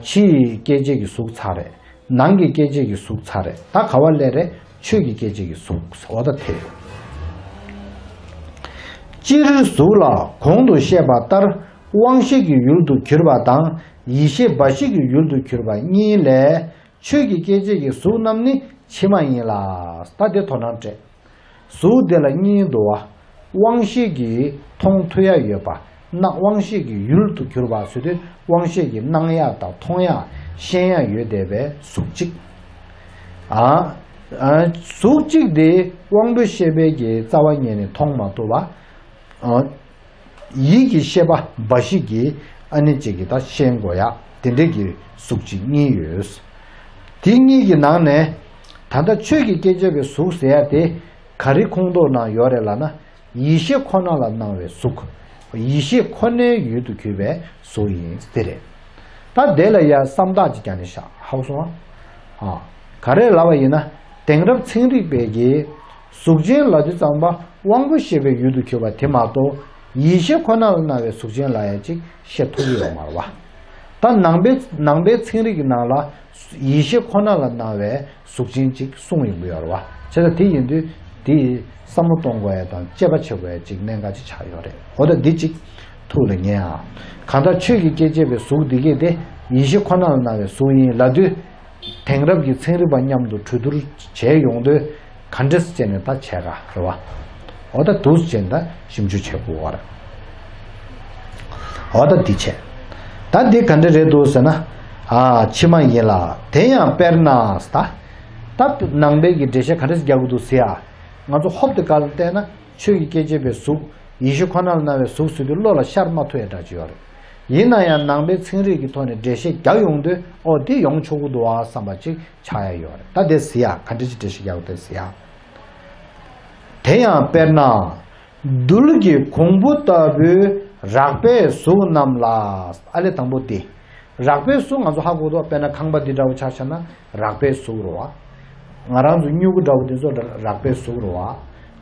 ཕྱིའི་སྐྱེ་མཆེད་ཀྱི་གཟུགས་ཚར་རེད། ནང་གི་སྐྱེ་མཆེད་ཀྱི་གཟུགས་ཚར་རེད། ད་ག་བ་སླེབས་རེད། ཆོས་ཀྱི་སྐྱེ་མཆེད་ཀྱི་གཟུགས། འོ་ད་དེ། སྤྱིར་གཟུགས་ལ་གོང་དུ་བཤད་པ་ལྟར་དབང་ཤེས་ཀྱི་ཡུལ་དུ་གྱུར་པ་དང་ཡིད་ཤེས་འབའ་ཞིག་གི་ཡུལ་དུ་གྱུར་པ་གཉིས་ལས། ཆོས་ཀྱི་སྐྱེ་མཆེད་ཀྱི་གཟུགས་རྣམས་ནི་ཕྱི་མ་ཡིན་ལ། ད་དེ་དོ་སྣང་སྤྲད། གཟུགས་དེ་ལ་གཉིས་འདུག་བ། དབང་ཤེས་ཀྱིས་མཐོང་ཐུབ་ཡ་ཡོད་པ། སྣང་དབང་ཤེས་ཀྱི་ཡུལ་དུ་གྱུར་པ་ཟེར་དུས་དབང་ཤེས་ཀྱིས་སྣང་ཡ་དང་མཐོང་ཡ་ཤེས་ཡ་ཡོད་བསྡད་པའི་གཟུགས་གཅིག་ཨ། ཨ། གཟུགས་གཅིག་དེ་དབང་པོའི་ཤེས་པའི་གི་རྩ་བ་ཉིད་ནས་མཐོང་མ་ཐུབ་པ། ཨ། ཡིད་ཀྱི་ཤེས་པ་འབའ་ཞིག་གིས་ཨ་ནི་གཅིག་གིས་ད་ཤེས་དགོས་ཡ་དེ་འདྲས་ཀྱི་གཟུགས་གཅིག་གཉིས་ཡོད། དེ་གཉིས་ཀྱི་ནང་ནས་ད་ལྟ་ཆོས་ཀྱི་སྐྱེ་མཆེད་པའི་གཟུགས་ཟེར་ཡ་དེ་ག་རེ་ཁོངས་གཏོགས་ནང་ཡོད་རེད་ལབ་ན། ཡིད་ཤེས་ཁོ་ན་ལ་སྣང་བའི་གཟུགས། ཡིད་ཤེས་ཁོ་ནའི་ཡུལ་དུ་གྱུར་པའི་གཟུགས་ཡིན་ཟེར་རེད། ད་དེ་ལ་ཡ་བསམ་བརྟག་ཅིག་རྒྱག་ནས་བཞག་ཧ་གོ་སོང་ཨ། ག་རེ་ལབ་པ་ཡིན་ན། དེང་རབས་ཚན་རིག་པས་ཀྱིས་གཟུགས་ཅན་ལབ་དུས་ཙམ་པ་དབང་པོ་ཤེས་པའི་ཡུལ་དུ་གྱུར་པ་དེ་མ་གཏོགས་ཡིད་ཤེས་ཁོ་ན་ལ་སྣང་བའི་གཟུགས་ཅན་ལབ་ཡ་ཅིག་བཤད་ཐུབ་ཀྱི་ཡོད་མ་རེད་བ། ད་ནང་པའི་ནང་པའི་ཚན་རིག་གི་ནང་ལ་ཡིད་ཤེས་ཁོ་ན་ལ་སྣང་བའི་གཟུགས་ཅན་ཅིག་གསུངས་ཡོང་གི་ཡོད་རེད་བ། བྱས་ཙང་དེ་ཡིན་དུས་དེ་བསམ་བློ་གཏོང་དགོས་ཡ་དང་དཔྱད་པ་བྱེད་དགོས་ཡ་ཅིག་གནད་འགག་ཅིག་ཆགས་ཡོད་རེད། འོ་ད་འདི་ཅིག་ཐུགས་ལ་ངེས་ཨ། གང་ལྟར་ཆོས་ཀྱི་སྐྱེ་མཆེད་པའི་གཟུགས་འདི་གས་དེ་ཡིད་ཤེས་ཁོ་ན་ལ་སྣང་བའི་གཟུགས་ཡིན་ལབ་དུས། དེང་རབས་ཀྱི་ཚན་རིག་པ་མཉམ་དུ་གྲོས་བསྡུར་བྱས་ཡོང་དུས་ག་འདྲས་བྱས་ནས་ད་བྱས་ག་རེད་བ། འོ་ད་འདུག་བྱས་ནས་ད་ཞིབ་འཇུག་བྱེད་དགོས་བ་རེད། འོ་ད་འདི་བྱས། ད་འདི་ག་འདྲས་རེད་འདུག་ཟེར་ན། ཨ་ཕྱི་མ་ཡིན་ལ། དེ་ཡང་དཔེར་ན་ད། ད་ནང་པའི་གི་འགྲེལ་བཤད་ག་འདྲས་རྒྱག་གི་འདུག་ཟེར་ཡ། ང་ཚོ་ཧོབ་ཏེ་ག་ལ་བལྟས་ན། ཆོས་ཀྱི་སྐྱེ་མཆེད་པའི་གཟུགས། ཡིད་ཤེས་ཁོ་ན་ལ་སྣང་བའི་གཟུགས་ཟེར་དུས་བློ་ལ་ཤར་མ་ཐུབ་ཡ་འདྲ་ཅིག་ཡོད་རེད། ཡིན་ན་ཡང་ནང་པའི་ཚན་རིག་གི་ཐོག་ནས་འགྲེལ་བཤད་རྒྱག་ཡོང་དུས་ཨོ་དེ་ཡོང་ཆོག་གི་འདུག་ཨ་བསམ་པ་ཅིག་ཆགས་ཡ་ཡོད་རེད། ད་དེ་ཟེར་ཡ་ག་འདྲ་ཅིག་འགྲེལ་བཤད་རྒྱག་དེ་ཟེར་ཡ། དེ་ཡང་དཔེར་ན། རྡུལ་གྱི་གོང་བུ་ལྟ་བུའི་རགས་པའི་གཟུགས་རྣམས་ལ། ཨ་ལས་དང་པོ་དེ། རགས་པའི་གཟུགས་ང་ཚོ་ཧ་གོ་འདུག་དཔེར་ན་ཁང་པ་འདི་འདྲ་བོ་ཆ་བཞག་ན་རགས་པའི་གཟུགས་རེད་བ། ང་རང་ཚོ་སྨྱུ་གུ་འདྲ་བོ་དེ་ཚོ་རགས་པའི་གཟུགས་རེད་བ།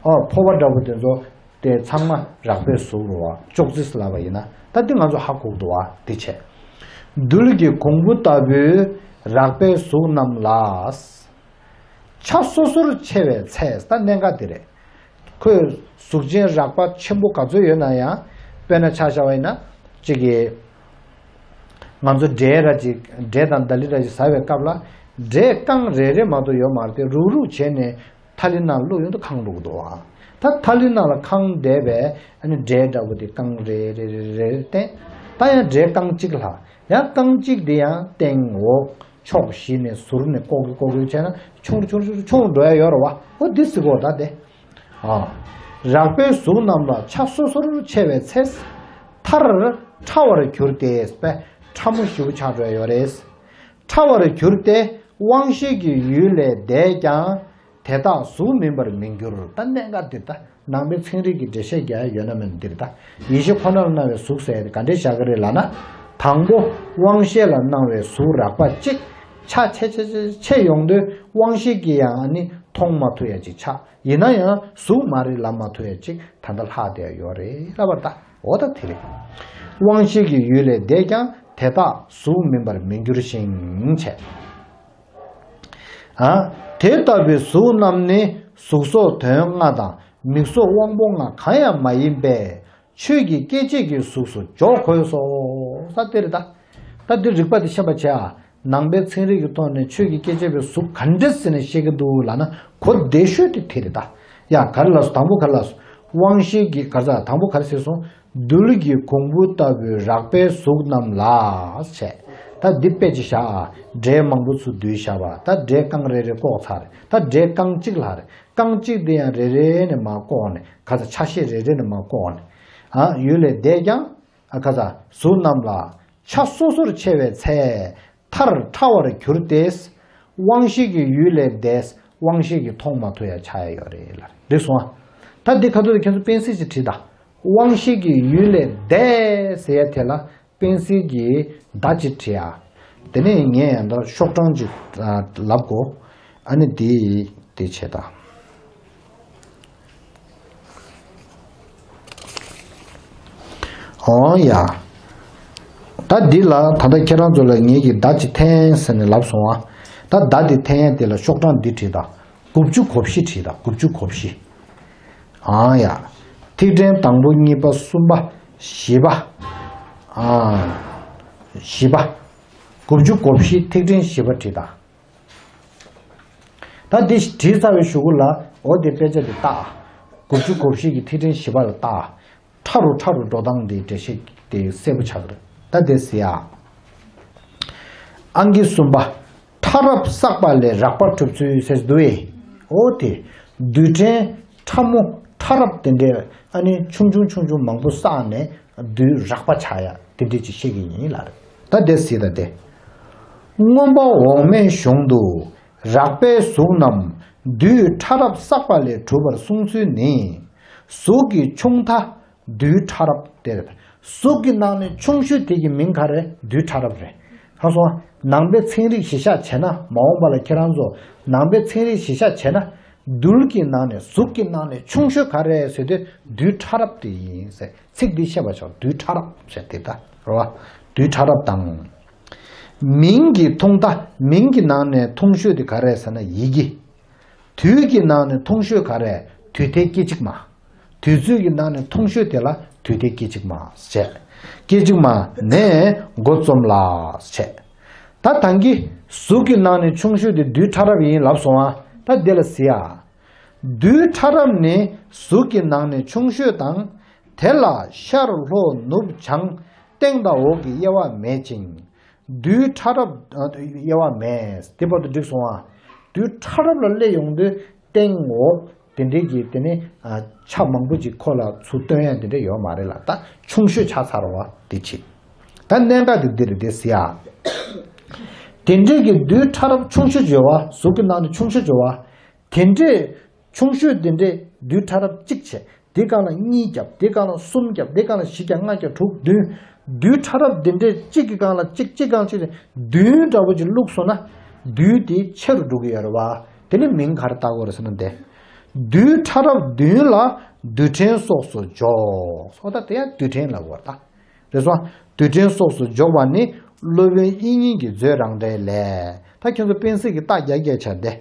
ཨོ་ཕོར་པ་འདྲ་བོ་དེ་ཚོ། དེ་ཚང་མ་རགས་པའི་གཟུགས་རེད་བ། ཅོག་ཙེ་ལབ་པ་ཡིན་ན་ད་འདི་ང་ཚོ་ཧ་གོ་གི་འདུག་བ། འདི་བྱས། རྡུལ་གྱི་གོང་བུ་ལྟ་བུའི་རགས་པའི་གཟུགས་རྣམས་ལ། ཆ་སོ་སོར་ཕྱེ་བའི་ཚེ། ད་གནད་འགག་དེ་རེད། ཁོས་གཟུགས་ཅན་རགས་པ་ཆེན་པོ་ག་ཚོད་ཡོད་ན་ཡང་། དཔེར་ན་ཆ་བཞག་པ་ཡིན་ན་གཅིག་གིས། ང་ཚོ་འབྲས་ར་ཅིག་འབྲས་དང་ལྡ་ལི་ར་ཅིག་ཟ་བའི་སྐབས་ལ། འབྲས་རྐང་རེ་རེ་མ་གཏོགས་ཡོད་མ་རེད་དེ། རུག་རུག་བྱས་ནས་ཐ་ལི་ནང་བླུགས་ཡོང་དུས་ཁེངས་འགྲོ་གི་འདུག་ཨ། ད་ཐ་ལི་ནང་ལ་ཁེངས་བསྡད་པའི་ཨ་ནི་འབྲས་འདྲ་བོ་དེ་རྐང་རེ་རེ་རེ་རེ་བསྟན། ད་ཡང་འབྲས་རྐང་གཅིག་ལྷག་ཡང་རྐང་གཅིག་དེ་ཡང་སྟེང་འོག་ཕྱོགས་བཞི་ནས་ཟུར་ནས་ཀོག་གི་ཀོག་གི་བྱས་ན་ཆུང་རུ་ཆུང་རུ་ཆུང་རུ་འགྲོ་ཡ་ཡོད་རེད་བ། ཨོ་འདི་ཟེར་གོ་ད་དེ། ཨ། རགས་པའི་གཟུགས་རྣམས་ལ་ཆ་སོ་སོར་ཕྱེ་བའི་ཚེ། མཐར་ཕྲ་བར་གྱུར་ཏེ། ཕྲ་མོ་ཞེ་པོ་ཆགས་འགྲོ་ཡ་ཡོད་རེད། ཕྲ་བར་གྱུར་ཏེ་དབང་ཤེས་ཀྱི་ཡུལ་ལས་འདས་ཀྱང་ དེ་དག་གཟུགས་མིན་པར་མི་འགྱུར། ད་གནད་འགག་འདི་ད་ནང་པའི་ཚན་རིག་གི་འགྲེལ་བཤད་རྒྱག་ཡ་ཡོད་ན་མེད་ན་འདིར་ད་ཡེ་ཤེས་ཁོ་ན་ལ་སྣང་བའི་གཟུགས་ཟེར་ཡ་དེ་ག་འདྲས་བཞག་གི་རེད་ལབ་ན། དང་པོ་དབང་ཤེས་ལ་སྣང་བའི་གཟུགས་རགས་པ་གཅིག་ཆགས་ཆེ་ཆེ་ཆེ་ཆེ་ཡོང་དུས་དབང་ཤེས་ཀྱིས་ཡང་ཨ་ནི་མཐོང་མ་ཐུབ་ཡ་གཅིག་ཆགས། ཡིན་ན་ཡང་གཟུགས་མ་རེད་ལབ་མ་ཐུབ་ཡ་གཅིག་ད་ལྟ་ལྷག་བསྡད་ཡ་ཡོད་རེད་ལབ་པ་ད། འོ་ད་དེ་རེད། དབང་ཤེས་ཀྱི་ཡུལ་ལས་འདས་ཀྱང་དེ་དག་གཟུགས་མིན་པར་མི་འགྱུར་ཞིང་བྱས། ཨ། དེ་ལྟ་བུའི་གཟུགས་རྣམས་ནི་གཟུགས་སོགས་དོན་ལྔ་དང་མིག་སོགས་དབང་པོ་ལྔ་གང་ཡང་མ་ཡིན་པས་ཆོས་ཀྱི་སྐྱེ་མཆེད་ཀྱི་གཟུགས་སུ་འཇོག་གོས་སོ། ས་དེ་རེད་ད། ད་འདི་རིགས་པ་དེ་ཤེས་པ་བྱས་ཨ། ནང་པའི་ཚན་རིག་གི་ཐོག་ནས་ཆོས་ཀྱི་སྐྱེ་མཆེད་པའི་གཟུགས་ག་འདྲ་ཟེར་ནས་བཤད་ཀྱི་འདུག་ལབ་ན་གོ་བདེ་ཤོས་དེ་དེ་རེད་ད། ཡ་ག་རེ་ལབ་སོང་། དང་པོ་ག་རེ་ལབ་སོང་། དབང་ཤེས་ཀྱི་ག་རེ་ཟ་དང་པོ་ག་རེ་ཟེར་སོང་། རྡུལ་གྱི་གོང་བུ་ལྟ་བུའི་རགས་པའི་གཟུགས་རྣམས་ལ་བྱས། ད་འདི་དཔེ་ཅིག་བཞག་ཨ། འབྲས་མང་པོ་ཚུར་བསྡུས་བཞག་པ། ད་འབྲས་རྐང་རེ་རེ་བཀོག་ཚར་རེད། ད་འབྲས་རྐང་གཅིག་ལྷག་རེད། རྐང་གཅིག་དེ་ཡང་རེ་རེ་ནས་མར་བཀོག་ནས་ག་ཚ་ཆ་ཤས་རེ་རེ་ནས་མར་བཀོག་ནས། ཨ། ཡུལ་ལས་འདས་ཀྱང་། ཨ། ག་ཚ་གཟུགས་རྣམས་ལ་ཆ་སོ་སོར་ཕྱེ་བའི་ཚེ། མཐར་ཕྲ་བར་གྱུར་ཏེ། དབང་ཤེས་ཀྱི་ཡུལ་ལས་འདས། དབང་ཤེས་ཀྱིས་མཐོང་མ་ཐུབ་ཡ་ཆགས་ཡ་ཡོད་རེད་ལ། འགྲིག་སོང་ཨ། ད་འདི་ཁ་ཐུག་ལ་ཁྱེད་ཚོ་པེན་སིལ་ཅིག་བྲིས་དང་། དབང་ཤེས་ཀྱི་ཡུལ་ལས་འདས་ཟེར་ཡ་དེ་ལ་པེན་སིལ་གྱིས་མདའ་ཅིག་བྲིས་ཨ། དེ་ནས་ངས་ཡང་ད་ཤོག་གྲངས་ཅིག་ཨ་ལབ་གོ། ཨ་ནི་དེ་དེ་བྱེད་དང་། འོང་ཡ། ད་འདི་ལ་ད་ལྟ་ཁྱེད་རང་ཚོ་ལ་ངེད་ཀྱིས་མདའ་ཅིག་འཐེན་ཟེར་ནས་ལབ་སོང་ཨ། ད་མདའ་འདི་འཐེན་ཡ་དེ་ལ་ཤོག་གྲངས་འདི་བྲིས་དང་། དགུ་བཅུ་གོ་བཞི་བྲིས་དང་། དགུ་བཅུ་གོ་བཞི། འོང་ཡ། ཐིག་ཕྲེང་དང་པོ་གཉིས་པ་གསུམ་པ་བཞི་པ། ཨ། བཞི་པ། དགུ་བཅུ་གོ་བཞི་ཐིག་ཕྲེང་བཞི་པ་བྲིས་དང་། ད་འདི་བྲིས་ཚར་བའི་གཞུག་གུ་ལ་འོ་དེ་དཔེ་ཆ་འདི་བལྟ། དགུ་བཅུ་གོ་བཞི་གི་ཐིག་ཕྲེང་བཞི་པ་ལ་བལྟ། ཕྲ་རུ་ཕྲ་རུ་འགྲོ་སྟངས་འདི་འགྲེལ་བཤད་དེ་གསལ་པོ་ཆགས་ཀྱི་རེད། ད་དེ་ཟེར་ཡ། ཨང་ཀི་གསུམ་པ། ཕྲ་རབ་བསགས་པ་ལས་རགས་པ་གྲུབ་ཚུལ་ཟེར་འདུག་བས། འོ་དེ། རྡུལ་ཕྲན་ཕྲ་མོ་ཕྲ་རབ་དེ་འདྲས་ཨ་ནི་ཆུང་ཆུང་ཆུང་ཆུང་མང་པོ་བསགས་ནས་རྡུལ་རགས་པ་ཆགས་ཡ་དེ་འདྲས་ཅིག་བཤད་ཀྱི་ཡིན་ལ། ད་དེ་ཟེར་ད་དེ། མངོན་པ་འོག་མའི་གཞུང་དུ་རགས་པའི་གཟུགས་རྣམས་རྡུལ་ཕྲ་རབ་བསགས་པ་ལས་གྲུབ་པར་གསུངས་ཚུལ་ནི། གཟུགས་ཀྱི་ཆུང་མཐའ་རྡུལ་ཕྲ་རབ་སྟེ། གཟུགས་ཀྱི་ནང་ནས་ཆུང་ཤོས་དེ་གི་མིང་ག་རེ། རྡུལ་ཕྲ་རབ་རེད། ཧ་སོང་ཨ། ནང་པའི་ཚན་རིག་གཞི་བཞག་བྱས་ན། མ་འོངས་པ་ལ་ཁྱེད་རང་ཚོ་ནང་པའི་ཚན་རིག་གཞི་བཞག་བྱས་ན། རྡུལ་གྱི་ནང་ནས་གཟུགས་ཀྱི་ནང་ནས་ཆུང་ཤོས་ག་རེ་ཟེར་དུས་རྡུལ་ཕྲ་རབ་དེ་ཡིན་ཟེར། ཚིག་འདི་ཤེས་པ་ཆོག་རྡུལ་ཕྲ་རབ་ཟེར་དེ་ད་རེད་བ། རྡུལ་ཕྲ་རབ་དང་། མིང་གི་ཐུང་མཐའ། མིང་གི་ནང་ནས་ཐུང་ཤོས་དེ་ག་རེ་ཟེར་ན་ཡི་གེ། དུས་ཀྱི་ནང་ནས་ཐུང་ཤོས་ག་རེ། དུས་མཐའི་སྐད་ཅིག་མ། དུས་ཚོད་ཀྱི་ནང་ནས་ཐུང་ཤོས་དེ་ལ་དུས་མཐའི་སྐད་ཅིག་མ་བྱས། སྐད་ཅིག་མ་ནས་འགོ་རྩོམ་ལ་བྱས། ད་ད་གིན་གཟུགས་ཀྱི་ནང་ནས་ཆུང་ཤོས་དེ་རྡུལ་ཕྲ་རབ་ཡིན་ལབ་སོང་ཨ། ད་དེ་ལ་གཟིགས་ཨ། རྡུལ་ཕྲ་རབ་ནི་གཟུགས་ཀྱི་ནང་ནས་ཆུང་ཤོས་དང་། དེ་ལ་ཤར་ལྷོ་ནུབ་བྱང་སྟེང་དང་འོག་གི་དབྱེ་བ་མེད་ཅིང་། རྡུལ་ཕྲ་རབ། ཨ། དབྱེ་བ་མེད། དེ་བར་དུ་འགྲིག་སོང་ཨ། རྡུལ་ཕྲ་རབ་ལ་སླེབས་ཡོང་དུས་སྟེང་འོག་དེ་འདྲའི་གི་དེ་ནི། ཨ། ཆ་མང་པོ་ཅིག་ཁོ་ལ་ཚུར་སྟོན་ཡ་དེ་འདྲ་ཡོད་མ་རེད་ལ། ད་ཆུང་ཤོས་ཆགས་ཚར་བ་དེ་བྱེད། ད་གནད་འགག་དེ་འདི་རེད། དེ་གཟིགས་ཨ། དེ་འདྲའི་གི་རྡུལ་ཕྲ་རབ་ཆུང་ཤོས་ཡོད་བ། གཟུགས་ཀྱི་ནང་ནས་ཆུང་ཤོས་ཡོད་བ། དེ་འདྲའི་ཆུང་ཤོས་དེ་འདྲའི་རྡུལ་ཕྲ་རབ་གཅིག་བྱས། དེ་སྒང་ལ་གཉིས་བརྒྱབ། དེ་སྒང་ལ་གསུམ་བརྒྱབ། དེ་སྒང་ལ་བཞི་བརྒྱབ། ལྔ་བརྒྱབ། དྲུག་བདུན། རྡུལ་ཕྲ་རབ་འདི་འདྲའི་གཅིག་གི་སྒང་ལ་གཅིག་གཅིག་སྒང་གཅིག་ལ་བདུན་འདྲ་བོ་ཅིག་བླུགས་སོང་ན། རྡུལ་དེ་ཆེ་རུ་འགྲོ་གི་ཡོད་རེད་བ། དེ་ནི་མིང་ག་རེ་བཏགས་དགོས་རེད་ཟེར་ན་དེ། རྡུལ་ཕྲ་རབ་བདུན་ལ་རྡུལ་ཕྲན་སོགས་སུ་འཇོག། སོ་ད་དེ་ཡང་རྡུལ་ཕྲན་ལབ་དགོས་རེད་ད། རེད་སོང་། རྡུལ་ཕྲན་སོགས་སུ་འཇོག་པ་ནི་སློབ་དཔོན་དབྱིག་གཉེན་གྱི་མཛོད་རང་འགྲེལ་ལས། ད་ཁྱོད་ཚོ་པེན་སིལ་གྱི་རྟགས་རྒྱག་རྒྱག་བྱ་དེ།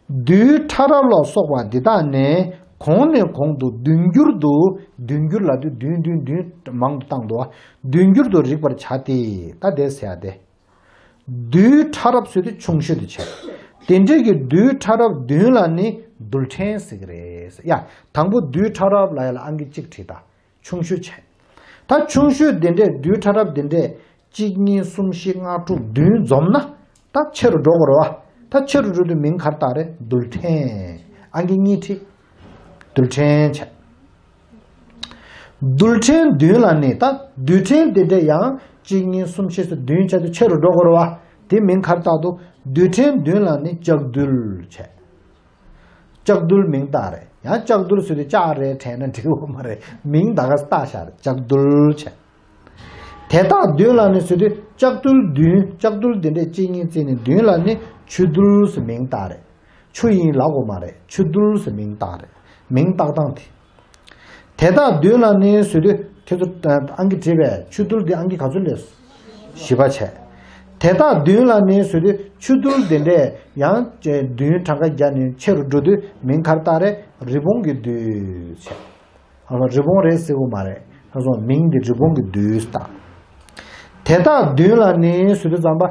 རྡུལ་ཕྲ་རབ་ལ་སོགས་པ་འདི་དག་ནི་གོང་ནས་གོང་དུ་བདུན་འགྱུར་དུ། བདུན་འགྱུར་ལབ་དུས་བདུན་བདུན་བདུན་མང་དུ་བཏང་འདུག་བ། བདུན་འགྱུར་དུ་རིག་པར་བྱ་སྟེ། ད་དེ་ཟེར་ཡ་དེ། རྡུལ་ཕྲ་རབ་ཟེར་དུས་ཆུང་ཤོས་དེ་བྱས། དེ་འདྲའི་གི་རྡུལ་ཕྲ་རབ་བདུན་ལ་ནི་རྡུལ་ཕྲན་ཟེར་གི་རེད། ཡ། དང་པོ་རྡུལ་ཕྲ་རབ་ལབ་ཡ་ལ་ཨང་ཀི་གཅིག་བྲིས་དང་། ཆུང་ཤོས་བྱས། ད་ཆུང་ཤོས་འདི་འདྲས་རྡུལ་ཕྲ་རབ་འདི་འདྲས་གཅིག་གཉིས་གསུམ་བཞི་ལྔ་དྲུག་བདུན་འཛོམས་ན་ད་ཆེ་རུ་འགྲོ་དགོས་རེད་བ། ད་ཆེ་རུ་འགྲོ་དུས་མིང་ག་རེ་བཏགས་རེད། རྡུལ་ཕྲན། ཨང་ཀི་གཉིས་ཁྲིད། རྡུལ་ཕྲན་བྱས། རྡུལ་ཕྲན་བདུན་ལ་ནི། ད་རྡུལ་ཕྲན་འདི་འདྲས་ཡང་གཅིག་གཉིས་གསུམ་བཞི་ཟེར་བདུན་བྱས་དུས་ཆེ་རུ་འགྲོ་དགོས་རེད་བ། དེ་མིང་ག་རེ་བཏགས་འདུག་རྡུལ་ཕྲན་བདུན་ལ་ནི་ལྕགས་རྡུལ་བྱས། ལྕགས་རྡུལ་མིང་བཏགས་རེད། ཡང་ལྕགས་རྡུལ་ཟེར་དུས་ལྕགས་རེད་དྲན་ན་འགྲིག་གི་མ་རེད། མིང་ད་ག་བཏགས་བཞག་རེད། ལྕགས་རྡུལ་བྱས། དེ་དག་མདུན་ལ་ནི་ཟེར་དུས་ལྕགས་རྡུལ་མདུན། ལྕགས་རྡུལ་དེ་འདྲས་གཅིག་གཉིས་བརྩིས་ནས་མདུན་ལ་ནི་ཆུ་རྡུལ་ཟེར་མིང་བཏགས་རེད། ཆུ་ཡིན་ལབ་དགོས་མ་རེད། ཆུ་རྡུལ་ཟེར་མིང་བཏགས་རེད། མིང་བཏགས་སྟངས་དེ། དེ་དག་མདུན་ལ་ནི་ཟེར་དུས་ཁྱེད་ཚོ་ཨང་ཀི་བྲིས་པས། ཆུ་རྡུལ་འདི་ཨང་ཀི་ག་ཚོད་སླེབས་སོང་། བཞི་པ་བྱས། དེ་དག་མདུན་ལ་ནི་ཟེར་དུས་ཆུ་རྡུལ་དེ་འདྲས་ཡང་མདུན་གྲངས་ཀ་བརྒྱབ་ནས་ཆེ་རུ་འགྲོ་དུས་མིང་ག་རེ་བཏགས་རེད། རི་བོང་གི་རྡུལ་བྱས། ཨ་མ་རི་བོང་རེད་ཟེར་གི་མ་རེད། ཁ་སང་མིང་འདི་རི་བོང་གི་རྡུལ་བཏགས། དེ་དག་མདུན་ལ་ནི་ཟེར་དུས་ཙམ་པ་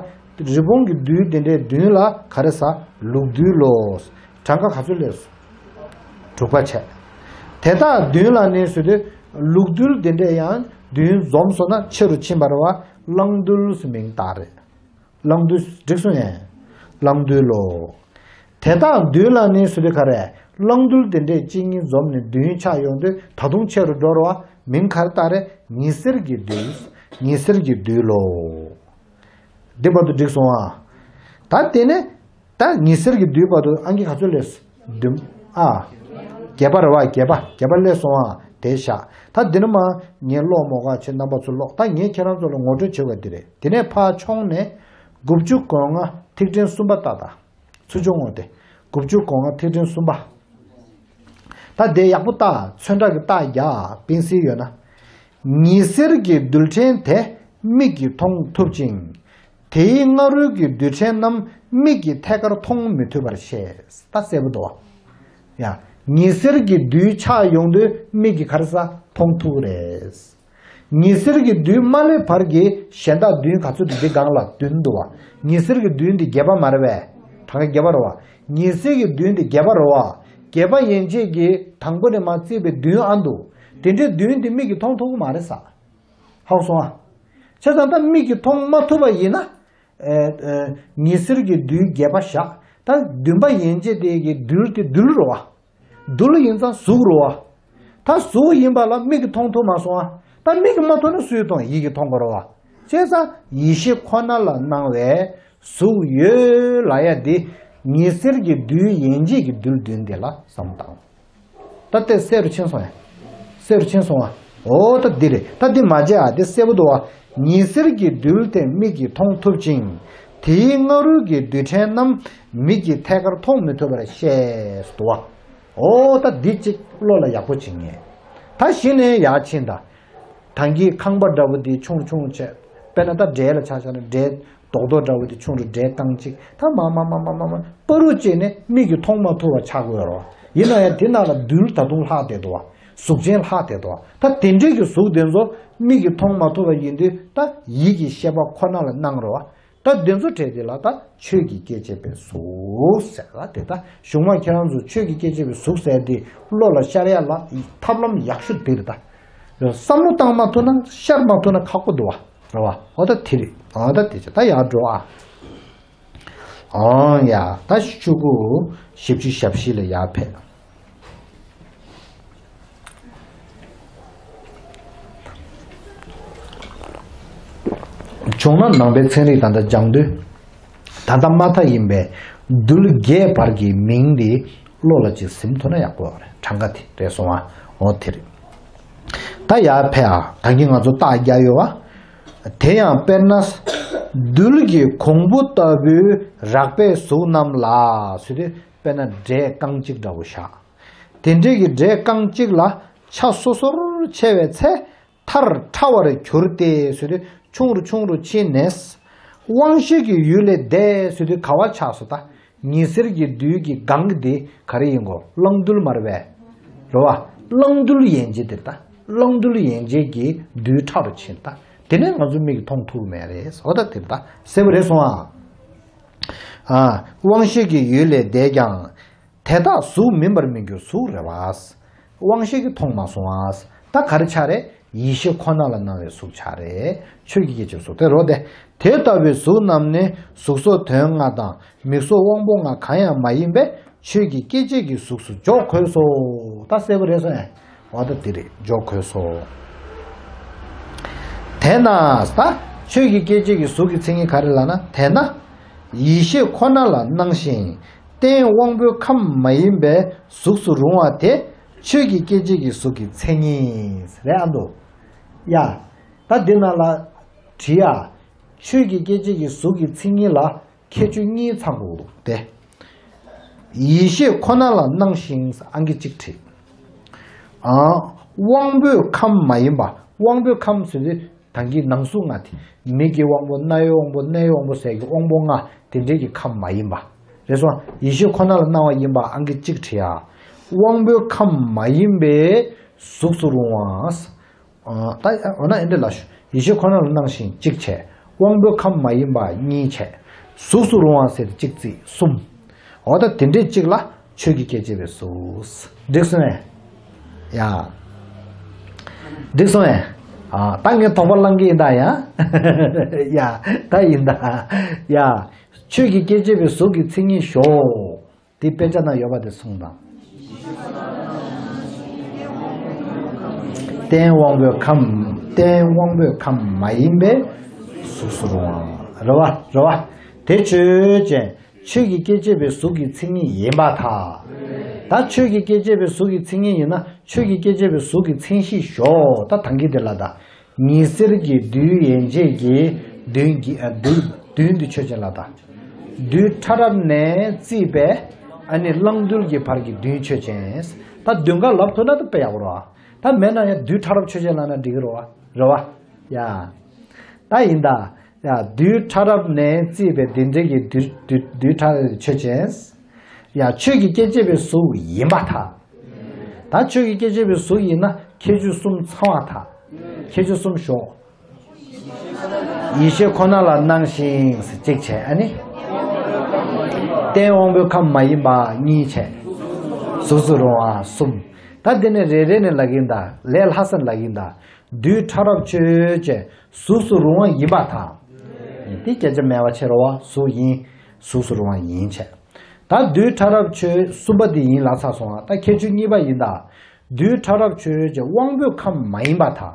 རི་བོང་གི་རྡུལ་དེ་འདྲའི་མདུན་ལ་ག་རེ་ཟེར། ལུག་རྡུལ་ལོ། གྲངས་ཀ་ག་ཚོད་སླེབས་སོང་། དྲུག་པ་བྱས། དེ་དག་མདུན་ལ་ནི་ཟེར་དུས་ལུག་རྡུལ་དེ་འདྲས་ཡང་མདུན་འཛོམས་སོང་ན་ཆེ་རུ་ཕྱིན་པ་རེད་བ། གླང་རྡུལ་ཟེར་མིང་བཏགས་རེད། གླང་རྡུལ་འགྲིག་སོང་ངས། གླང་རྡུལ་ལོ། དེ་དག་མདུན་ལ་ནི་ཟེར་དུས་ག་རེ། གླང་རྡུལ་དེ་འདྲས་གཅིག་གཉིས་འཛོམས་ནས་མདུན་ཆགས་ཡོང་དུས་ད་དུང་ཆེ་རུ་འགྲོ་རེད་བ། མིང་ག་རེ་བཏགས་རེད། ཉི་ཟེར་གྱི་རྡུལ། ཉི་ཟེར་གྱི་རྡུལ་ལོ། འདི་བར་དུ་འགྲིག་སོང་ཨ། ད་དེ་ནས་ད་ཉི་ཟེར་གྱི་རྡུལ་བར་དུ་ཨང་ཀི་ག་ཚོད་སླེབས་སོང་། བདུན། ཨ། བརྒྱད་པ་རེད་བ། བརྒྱད་པ། བརྒྱད་པ་སླེབས་སོང་ཨ། དེ་བཞག་ད་འདི་ནས་མར་ངས་ཀློག་མོ་ག་བྱེད། རྣམ་པ་ཚོ་ཀློག་ད་ངས་ཁྱེད་རང་ཚོ་ལ་ངོ་སྤྲོད་བྱེད་དགོས་འདི་རེད། དེ་ནས་ཕར་མཆོང་ནས་དགུ་བཅུ་གོ་ལྔ་ཐིག་ཕྲེང་གསུམ་པ་ལྟ་ད། ཚུར་མཆོང་འོང་སྟེ། དགུ་བཅུ་གོ་ལྔ་ཐིག་ཕྲེང་གསུམ་པ། ད་དེ་ཡག་པོ་ལྟ། ཚོན་ཁྲ་གི་རྟགས་རྒྱག་པེན་སིལ་ཡོད་ན། ཉི་ཟེར་གྱི་རྡུལ་ཕྲན་དེ་མིག་གིས་མཐོང་ཐུབ་ཅིང་། དེའི་སྔ་རོལ་གྱི་རྡུལ་ཕྲན་རྣམས་མིག་གིས་ཐད་ཀར་མཐོང་མི་ཐུབ་པར་ཤེས། ད་གསལ་པོ་འདུག་བ། ཡ། ཉི་ཟེར་གྱི་རྡུལ་ཆགས་ཡོང་དུས་མིག་གིས་ག་རེ་ཟེར། མཐོང་ཐུབ་རེད། ཉི་ཟེར་གྱི་རྡུལ་མ་སླེབས་བར་གྱི་གཞན་དག་རྡུལ་ག་ཚོད་འདུག་འདི་སྒང་ལ་བདུན་འདུག་བ། ཉི་ཟེར་གྱི་རྡུལ་འདི་བརྒྱད་པ་མ་རེད་པས། གྲངས་ཀ་བརྒྱད་པ་རེད་བ། ཉི་ཟེར་གྱི་རྡུལ་འདི་བརྒྱད་པ་རེད་བ། བརྒྱད་པ་ཡན་ཆད་ཀྱི་དང་པོ་ནས་མར་བརྩིས་པའི་བདུན་ཨ་འདུག་དེ་འདྲའི་བདུན་འདི་མིག་གིས་མཐོང་ཐུབ་ཀྱི་མ་རེད་ས། ཧ་གོ་སོང་ཨ། བྱས་ཙང་ད་མིག་གིས་མཐོང་མ་ཐུབ་པ་ཡིན་ན། ཨེ་ཨེ་ཉི་ཟེར་གྱི་རྡུལ་བརྒྱད་པ་བཞག་ད་བདུན་པ་ཡན་ཆད་དེ་གི་རྡུལ་དེ་རྡུལ་རེད་བ། རྡུལ་ཡིན་ཙང་གཟུགས་རེད་བ། ད་གཟུགས་ཡིན་པ་ལ་མིག་གིས་མཐོང་ཐུབ་མ་སོང་ཨ། ད་མིག་གིས་མ་མཐོང་ན་སུས་མཐོང་། ཡིད་ཀྱིས་མཐོང་དགོས་རེད་བ། བྱས་ཙང་ཡིད་ཤེས་ཁོ་ན་ལ་སྣང་བའི་གཟུགས་ཡོད་ལབ་ཡ་འདི་ཉི་ཟེར་གྱི་རྡུལ་ཡན་ཆད་ཀྱི་རྡུལ་བདུན་དེ་ལ་བསམ་བཏང་། ད་ལྟའི་གསལ་རུ་ཕྱིན་སོང་ཡ། གསལ་རུ་ཕྱིན་སོང་ཨ། འོ་ད་འདི་རེད། ད་འདི་མ་བརྗེད་ཨ། འདི་གསལ་པོ་འདུག་ཨ། ཉི་ཟེར་གྱི་རྡུལ་དེ་མིག་གིས་མཐོང་ཐུབ་ཅིང་། དེའི་སྔ་རོལ་གྱི་རྡུལ་ཕྲན་རྣམས་མིག་གིས་ཐད་ཀར་མཐོང་མི་ཐུབ་པར་ཤེས་སུ་འདུག་ཨ། འོ་ད་འདི་གཅིག་བློ་ལ་ཡག་པོ་བྱེད་ངེས། ད་གཞི་ནས་ཡར་ཕྱིན་ད། ད་གིན་ཁང་པ་འདྲ་བོ་འདི་ཆུང་རུ་ཆུང་རུ་བྱས། དཔེར་ན་ད་འབྲས་ལ་ཆ་བཞག་ན་འབྲས་རྡོག་རྡོག་འདྲ་བོ་འདི་ཆུང་རུ་འབྲས་རྐང་གཅིག་ད་མ་མ་མ་མ་མ་མ་པ་རུ་བྱས་ནས་མིག་གིས་མཐོང་མ་ཐུབ་པ་ཆགས་ཀྱི་ཡོད་རེད་བ། ཡིན་ན་ཡང་དེ་ནང་ལ་རྡུལ་ད་དུང་ལྷག་བསྡད་འདུག་བ། གཟུགས་ཅན་ལྷག་བསྡད་འདུག་བ། ད་དེ་འདྲའི་གི་གཟུགས་དེ་ཚོ་མིག་གིས་མཐོང་མ་ཐུབ་པ་ཡིན་དུས་ད་ཡིད་ཀྱི་ཤེས་པ་ཁོ་ན་ལ་སྣང་རེད་བ། ད་དེ་ཚོ་བྲལ་དེ་ལ་ད་ཆོས་ཀྱི་སྐྱེ་མཆེད་པའི་གཟུགས་ཟེར་ལ་དེ་ད་གཞུང་མ་ཁྱེད་རང་ཚོ་ཆོས་ཀྱི་སྐྱེ་མཆེད་པའི་གཟུགས་ཟེར་དེ་བློ་ལ་ཤར་ཡ་ལ་ཐབས་ལམ་ཡག་ཤོས་དེ་རེད་ད། བསམ་བློ་བཏང་མ་ཐུབ་ན་ཤར་མ་ཐུབ་ན་ཁག་པོ་འདུག་བ་རེད་བ། འོ་ད་དེ་རེད། འོ་ད་དེ་ཆ་ད་ཡར་འགྲོ་ཨ། འོང་ཡ། ད་ཆུ་ཁུག་བཞི་བཅུ་ཞེ་བཞི་ལ་ཡར་ཕེབས། བྱུང་ན་ནང་པའི་ཚན་རིག་དང་ད་སྦྱང་དུས། ད་ལྟ་མ་མཐའ་ཡིན་པའི་རྡུལ་བརྒྱད་བར་གྱི་མིང་འདི་བློ་ལ་ཅིག་ཟིན་ཐུབ་ན་ཡག་པོ་ཡོད་རེད། གྲངས་ཀ་དེ་རེད་སོང་ཨ། འོ་དེ་རེད། ད་ཡར་ཕེབས་ཨ། ད་གིན་ང་ཚོ་རྟགས་རྒྱག་ཡོད་བ། དེ་ཡང་དཔེར་ན། རྡུལ་གྱི་གོང་བུ་ལྟ་བུའི་རགས་པའི་གཟུགས་རྣམས་ལ་ཟེར་དུས་དཔེར་ན་འབྲས་རྐང་གཅིག་འདྲ་བོ་བཞག་དེ་འདྲའི་གི་འབྲས་རྐང་གཅིག་ལ་ཆ་སོ་སོར་ཕྱེ་བའི་ཚེ་མཐར་ཕྲ་བར་གྱུར་ཏེ་ཟེར་དུས་ཆུང་རུ་ཆུང་རུ་ཕྱིན་ནས། དབང་ཤེས་ཀྱི་ཡུལ་ལས་འདས་ཟེར་དུས་ག་བ་ཆགས་སོ་ད། ཉི་ཟེར་གྱི་རྡུལ་གྱི་སྒང་གི་དེ་ག་རེ་ཡིན་གོ། གླང་རྡུལ་མ་རེད་པས། རེད་བ། གླང་རྡུལ་ཡན་ཆད་དེ་རེད་ད། གླང་རྡུལ་ཡན་ཆད་ཀྱི་རྡུལ་ཕྲ་རུ་ཕྱིན་ད། དེ་ནས་ང་ཚོ་མིག་གིས་མཐོང་ཐུབ་མེད་རེད་ཟེར་བ་ད་དེ་རེད་ད། གསལ་པོ་རེད་སོང་ཨ། ཨ། དབང་ཤེས་ཀྱི་ཡུལ་ལས་འདས་ཀྱང་། དེ་དག་གཟུགས་མིན་པར་མི་འགྱུར་གཟུགས་རེད་བ། དབང་ཤེས་ཀྱིས་མཐོང་མ་སོང་བ། ད་ག་རེ་ཆགས་རེད། ཡིད་ཤེས་ཁོ་ན་ལ་སྣང་བའི་གཟུགས་ཆགས་རེད། ཆོས་ཀྱི་སྐྱེ་མཆེད་གཟུགས་དེ་རོ་དེ། དེ་ལྟ་བུའི་གཟུགས་རྣམས་ནི་གཟུགས་སོགས་དོན་ལྔ་དང་མིག་སོགས་དབང་པོ་ལྔ་གང་ཡང་མ་ཡིན་པས་ཆོས་ཀྱི་སྐྱེ་མཆེད་ཀྱི་གཟུགས་སུ་འཇོག་གོས་སོ། ད་གསལ་པོ་རེད་སོང་ངས། འོ་ད་དེ་རེད། འཇོག་གོས་སོ། དེས་ན་ད་ཆོས་ཀྱི་སྐྱེ་མཆེད་ཀྱི་གཟུགས་ཀྱི་མཚན་ཉིད་ག་རེ་ལབ་ན། དེས་ན་ཡིད་ཤེས་ཁོ་ན་ལ་སྣང་ཞིང་། རྟེན་དབང་པོའི་ཁམས་མ་ཡིན་པའི་གཟུགས་སུ་རུང་བ་དེ་ཆོས་ཀྱི་སྐྱེ་མཆེད་ཀྱི་གཟུགས་ཀྱི་མཚན་ཉིད་རེད་ཨ་འདུག་ཡ། ད་འདི་ནང་ལ་བྲིས་ཡ། ཆོས་ཀྱི་སྐྱེ་མཆེད་ཀྱི་གཟུགས་ཀྱི་མཚན་ཉིད་ལ་ཁྱད་ཆོས་གཉིས་ཚང་དགོས་འདུག་སྟེ། ཡིད་ཤེས་ཁོ་ན་ལ་སྣང་ཞིང་ཨང་ཀི་གཅིག་བྲིས། ཨ། དབང་པོའི་ཁམས་མ་ཡིན་པ། དབང་པོའི་ཁམས་ཟེར་དུས་ད་གིན་ནང་གཟུགས་ལྔ་དེ། མིག་གི་དབང་པོ། རྣ་བའི་དབང་པོ། སྣའི་དབང་པོ་ཟེར་གྱི་དབང་པོ་ལྔ་དེ་འདྲའི་གི་ཁམས་མ་ཡིན་པ། རེད་སོང་། ཡིད་ཤེས་ཁོ་ན་ལ་སྣང་བ་ཡིན་པ་ཨང་ཀི་གཅིག་བྲིས་ཡ། དབང་པོའི་ཁམས་མ་ཡིན་པའི་གཟུགས་སུ་རུང་བ། ཨ། ད་འོ་ན་ཨེ་འདྲ་ལ་ཞུ། ཡིད་ཤེས་ཁོ་ན་ལ་སྣང་ཞིང་གཅིག་བྱས། དབང་པོའི་ཁམས་མ་ཡིན་པ་གཉིས་བྱས། གཟུགས་སུ་རུང་བ་ཟེར་གཅིག་བརྩིས་གསུམ། འོ་ད་དེ་འདྲའི་གཅིག་ལ་ཆོས་ཀྱི་སྐྱེ་མཆེད་པའི་གཟུགས། འགྲིག་སོང་ངས། ཡ། འགྲིག་སོང་ངས། ཨ། ད་ངས་དོགས་པ་བསླང་གི་ཡིན་ད་ཡ། ཡ། ད་ཡིན་ད། ཡ། ཆོས་ཀྱི་སྐྱེ་མཆེད་པའི་གཟུགས་ཀྱི་མཚན་ཉིད་ཞོག་དེ་དཔེ་ཆ་ནང་ཡོད་པ་དེ་གསུངས་དང་། རྟེན་དབང་པོའི་ཁམས། རྟེན་དབང་པོའི་ཁམས་མ་ཡིན་པའི་གཟུགས་སུ་རུང་བ། རེད་བ། རེད་བ། དེ་ཆོས་ཅན། ཆོས་ཀྱི་སྐྱེ་མཆེད་པའི་གཟུགས་ཀྱི་མཚན་ཉིད་ཡིན་པར་ཐལ། ད་ཆོས་ཀྱི་སྐྱེ་མཆེད་པའི་གཟུགས་ཀྱི་མཚན་ཉིད་ཡིན་ན་ཆོས་ཀྱི་སྐྱེ་མཆེད་པའི་གཟུགས་ཀྱི་མཚན་གཞི་ཞོག་ད་ཐང་གི་དེ་ལ་ད། ཉི་ཟེར་གྱི་རྡུལ་ཡན་ཆད་ཀྱི་རྡུལ་གྱི། ཨ། རྡུལ། རྡུལ་འདི་ཆོས་ཅན་ལ་ད། རྡུལ་ཕྲ་རབ་ནས་བརྩིས་པའི་ཨ་ནི་གླང་རྡུལ་གྱི་བར་གྱི་རྡུལ་ཆོས་ཅན། ད་བདུན་ཀ་ལབ་ཐུབ་ན་ད་དཔེ་ཡག་པོ་རེད་བ། ད་མེད་ན་ཡང་རྡུལ་ཕྲ་རབ་ཆོས་ཅན་ལབ་ན་འགྲིག་གི་རེད་བ། རེད་བ། ཡ། ད་ཡིན་ད། ཡ། རྡུལ་ཕྲ་རབ་ནས་བརྩིས་པའི་འདི་འདྲའི་གི་རྡུལ། རྡུལ། རྡུལ་ཕྲ་རབ་ཆོས་ཅན། ཡ། ཆོས་ཀྱི་སྐྱེ་མཆེད་པའི་གཟུགས་ཡིན་པར་ཐལ། ད་ཆོས་ཀྱི་སྐྱེ་མཆེད་པའི་གཟུགས་ཡིན་ན་ཁྱད་ཆོས་གསུམ་ཚང་བར་ཐལ། ཁྱད་ཆོས་གསུམ་ཞོག་ཡིད་ཤེས་ཁོ་ན་ལ་སྣང་ཞིང་གཅིག་བྱས། ཨ་ནི། རྟེན་དབང་པོའི་ཁམས་མ་ཡིན་པ་གཉིས་བྱས། གཟུགས་སུ་རུང་བ་གསུམ། ད་འདི་ནས་རེ་རེ་ནས་ལབ་ཀྱིན་གདའ། ལས་ལྷག་ས་ལབ་ཀྱིན་གདའ། རྡུལ་ཕྲ་རབ་ཆོས་ཅན། གཟུགས་སུ་རུང་བ་ཡིན་པར་ཐལ། དེ་སྐད་ཆ་མེད་པ་ཆེ་རུ་བ་གཟུགས་ཡིན། གཟུགས་སུ་རུང་བ་ཡིན་བྱས། ད་རྡུལ་ཕྲ་རབ་ཆོས་གསུམ་པ་དེ་ཡིན་ལབ་ཚར་སོང་ང་། ད་ཁྱད་ཆོས་གཉིས་པ་ཡིན་ད། རྡུལ་ཕྲ་རབ་ཆོས་ཅན། དབང་པོའི་ཁམས་མ་ཡིན་པར་ཐལ།